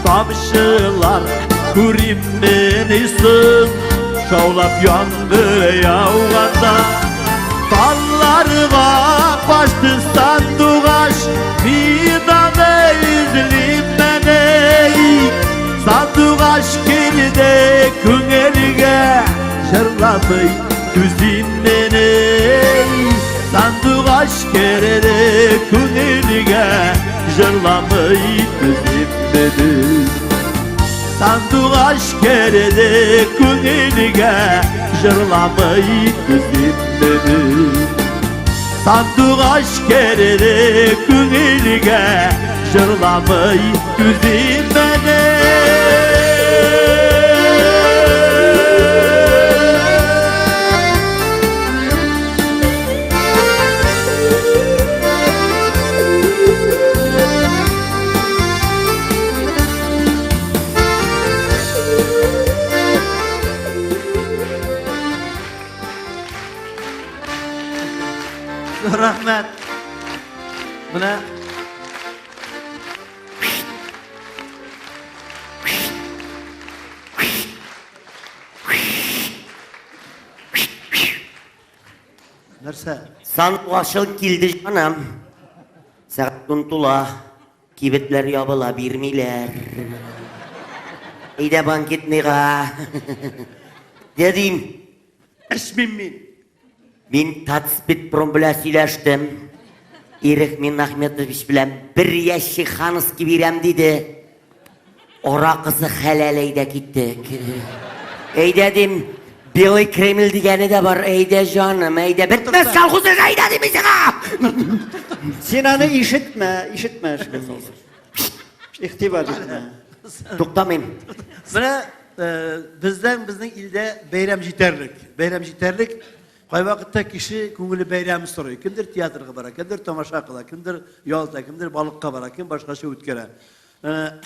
Тамчылар күриммени соң, Шаулап яңгыр яуганда. Талларга качты сандугач, Мин аны эзлиммени. Сандугач керде күңелгә, Җырламый түзиммени. Сандугач керде күңелгә, Җырламый түзиммени. Сандугач керде күңелгә, Җырламый түзиммени. Сандугач керде күңелгә, Җырламый түзиммени. Рәхмәт. Менә нәрсә? Сандугачың килде, җаным. Сәгать 10 тула. Кибетләр ябыла, бирмиләр. Әйдә банкетныйга. Дедим. Эчмим мин. Мин Татспиртпром белән сөйләштем. Ирек Миннахметович белән бер ящик хановский бирәм диде. Аракысы хәләл, әйдә киттек. Әйдә дим, Белый Кремль дигәне дә бар. Әйдә җаным, әйдә. Бетмәс колхоз әйдә дим мин сиңа. Син аны ишетмә, ишетмә эшкә. Игътибар итмә. Туктамыйм. Менә бездән безнең илдә бәйрәм җитәрлек. Бәйрәм җитәрлек. Кайвакытта кеше күңеле бәйрәм сорый. Кемдер театрга бара, кемдер тамаша кыла, кемдер ял итә, кемдер балыкка бара, кем башкача үткәрә.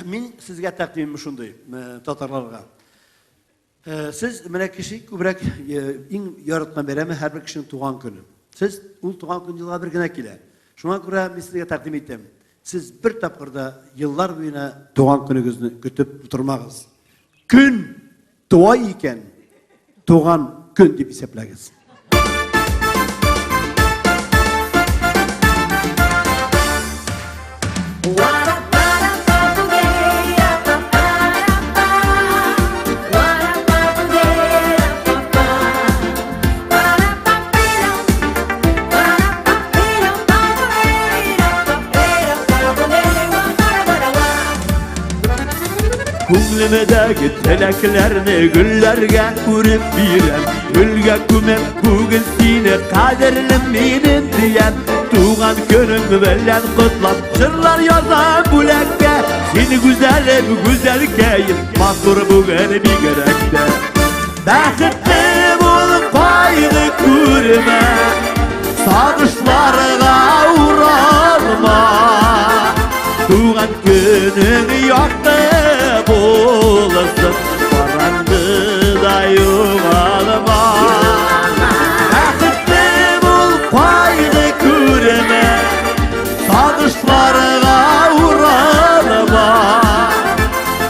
Мин сезгә тәкъдимем шундый, татарларга. Сез менә кеше күбрәк иң яраткан бәйрәме һәрбер кешенең туган көне. Сез ул туган көн елга бер генә килә. Шуңа күрә мин сезгә тәкъдим итәм. Сез бер тапкыр да еллар буена туган көнегезне көтеп утырмагыз. Көн туа икән, туган көн дип исәпләгез. Күңлемдәге теләкләрне гөлләргә үреп бирәм. Гөлгә күмеп бүген сине, кадерлем минем диям. Туган көнең белән котлап, җырлар язам бүләккә. Син гүзәлем, гүзәлкәем, матур бүген бигрәк тә. Бәхетле бул. күрмә, сагышларга уралма. Туган көнең якты булсын, караңгыда югалма. Бәхетле бул, кайгы күрмә, сагышларга уралма.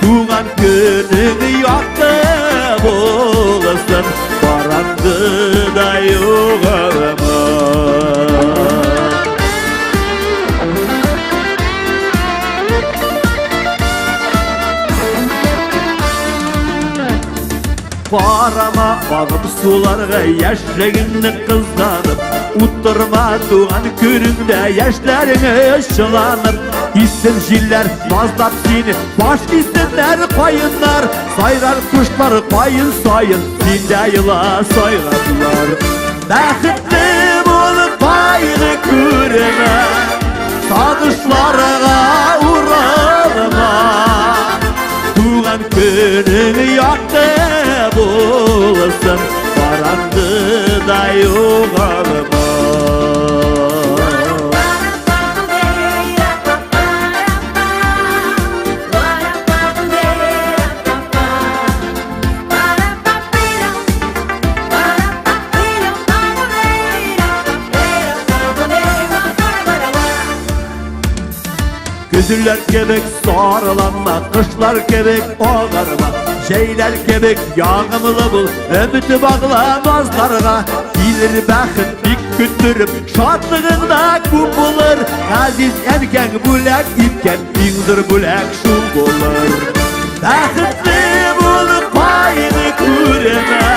Туган көнең якты булсын, караңгыда югалма. Карама агып суларга яшьлегеңне кызганып, утырма туган көнеңдә яшьләрең чыланып. Иссен җилләр назлап сине, баш киссеннәр каеннар, сайрар кошлар каен саен, син дә ела сайрадлар. Бәхетле бул, кайгы күрмә, сагышларга уралма. Туган көнең якты булсын, караңгыда югалма. Көзләр кебек сарыланма, кышлар кебек агарма, җәйләр кебек ягымлы бул, өмет багла назларга. Килер бәхет бик көттереп, шатлыгың да күп булыр. Газиз әнкәң бүләк иткән иң зур бүләк шул булыр. Бәхетле бул, кайгы күрмә,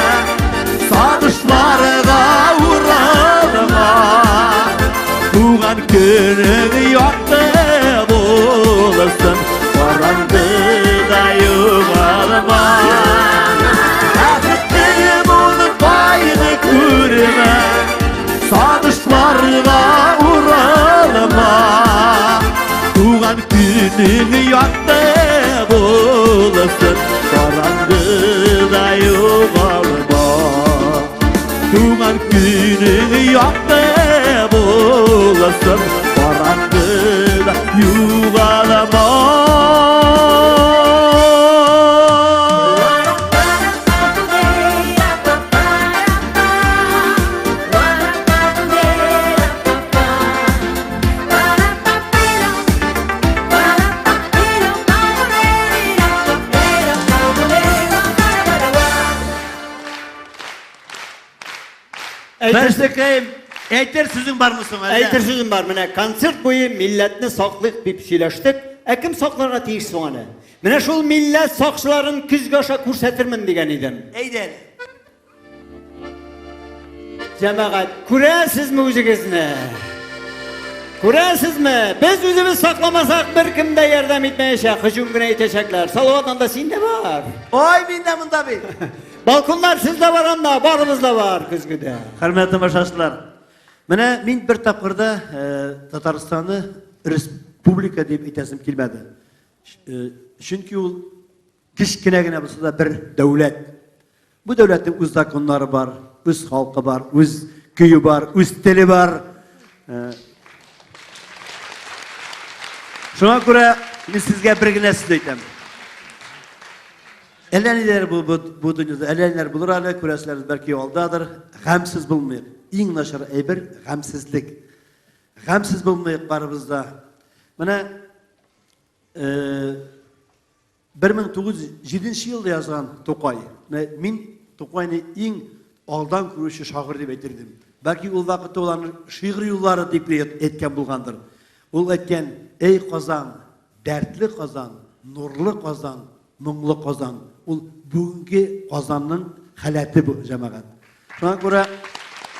сагышларга уралма. Туган көнең якты булсын, караңгыда югалма. Бәхетле бул, кайгы күрмә, сагышларга уралма. Туган көнең якты булсын, караңгыда югалма. Туган көнең якты булсын, караңгыда югалма. Бәштәкәем, әйтер сүзең бармы соң әллә? Әйтер сүзем бар. Менә концерт буе милләтне саклыйк дип сөйләштек. Ә кем сакларга тиеш соң әле? Менә шул милләт сакчыларын көзгә аша күрсәтермен дигән идем. Әйдә әле. Җәмәгать, күрәсезме үзегезне? Күрәсезме? Без үзебез сакламасак, беркем дә ярдәм итмәячәк, һөҗүм генә итәчәкләр. Салават, анда син дә бар. Ой, мин дә монда бит. Балконнар сез дә бар анда, барыбыз да бар көзгедә. Хөрмәтле тамашачылар, менә мин бер тапкыр да Татарстанны республика дип әйтәсем килмәде. Чөнки ул кечкенә генә булса да бер дәүләт. Бу дәүләтнең үз законнары бар, үз халкы бар, үз көе бар, үз теле бар. Шуңа күрә мин сезгә бер генә сүз әйтәм. Әллә ниләр бу, бу, бу дөньяда, әллә ниләр булыр әле, күрәселәребез бәлки алдадыр. Гамьсез булмыйк. Иң начар әйбер гамьсезлек. Гамьсез булмыйк барыбыз да. Менә 1907 елда язган Тукай. Менә мин Тукайны иң алдан күрүче шагыйрь дип әйтер идем. Бәлки ул вакытта ул аны шигырь юллары дип әйткән булгандыр. Ул әйткән: "Эй Казан, дәртле Казан, нурлы Казан, моңлы Казан." Ул бүгенге Казанның халәте бу, җәмәгать. Шуңа күрә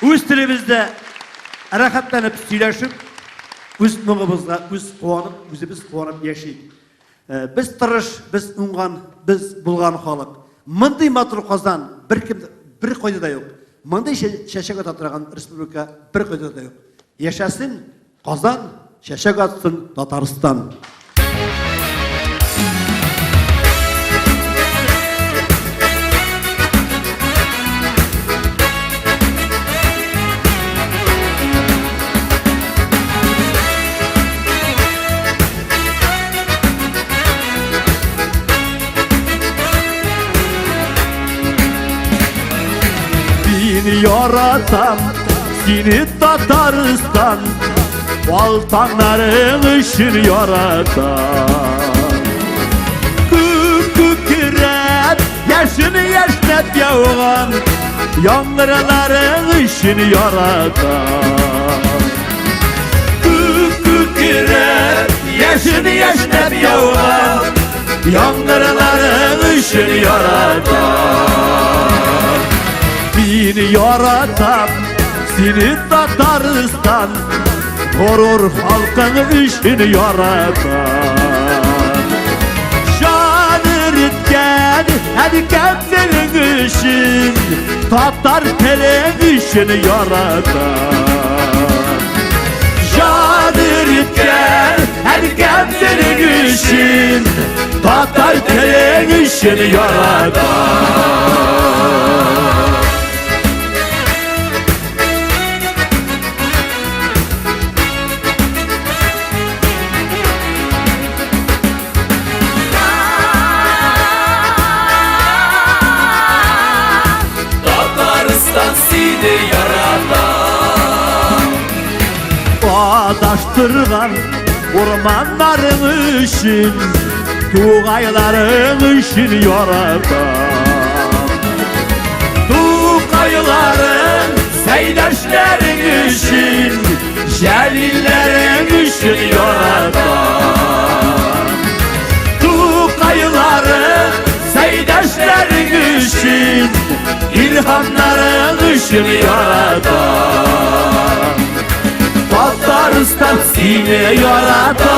үз телебездә рәхәтләнеп сөйләшеп, үз моңыбызга үз куанып, үзебез куанып яшик. Без тырыш, без уңган, без булган халык. Мондый матур Казан беркем бер кайда да юк. Мондый чәчәк ата торган республика бер кайда да юк. Яшәсен Казан, чәчәк атсын Татарстан. яратам сине, Татарстан, Алтаннарың өчен яратам. Күк күкрәп, яшен яшьнәп яуган яңгырларың өчен яратам. Күк күкрәп, яшен яшьнәп яуган яңгырларың өчен яратам. Мин яратам сине, Татарстан, горур халкың өчен яратам. Җан иреткән әнкәм телең өчен, татар телең өчен яратам. Җан иреткән әнкәм телең өчен, татар телең өчен яратам. Татарстан, сине яратам. Адаштырган урманнарың өчен, тугайларың өчен яратам. Тукайларың, Сәйдәшләрең өчен, Җәлилләрең өчен яратам. Тукайларың, Сәйдәшләрең өчен, Илһамнарың өчен яратам. Татарстан, сине яратам.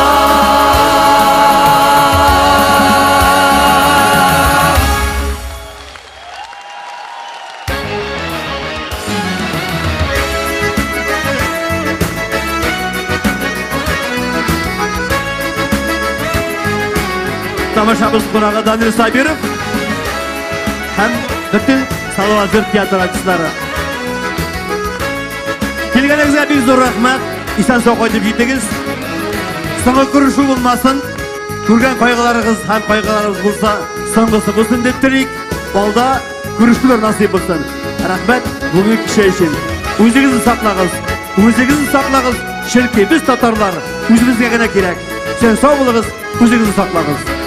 Тамашабыз кунагы Данил Сабиров һәм бөтен Салават җыр театр артистлары. Килгәнегезгә бик зур рәхмәт. Исән сау кайтып җитегез. Соңгы күрешү булмасын. Күргән кайгыларыгыз һәм кайгыларыгыз булса, соңгысы булсын дип телик. Алда күрешүләр насыйп булсын. Рәхмәт бүгенге кичә өчен. Үзегезне саклагыз. Үзегезне саклагыз. Чөнки без татарлар үзебезгә генә кирәк. Сен сау булыгыз, үзегезне саклагыз.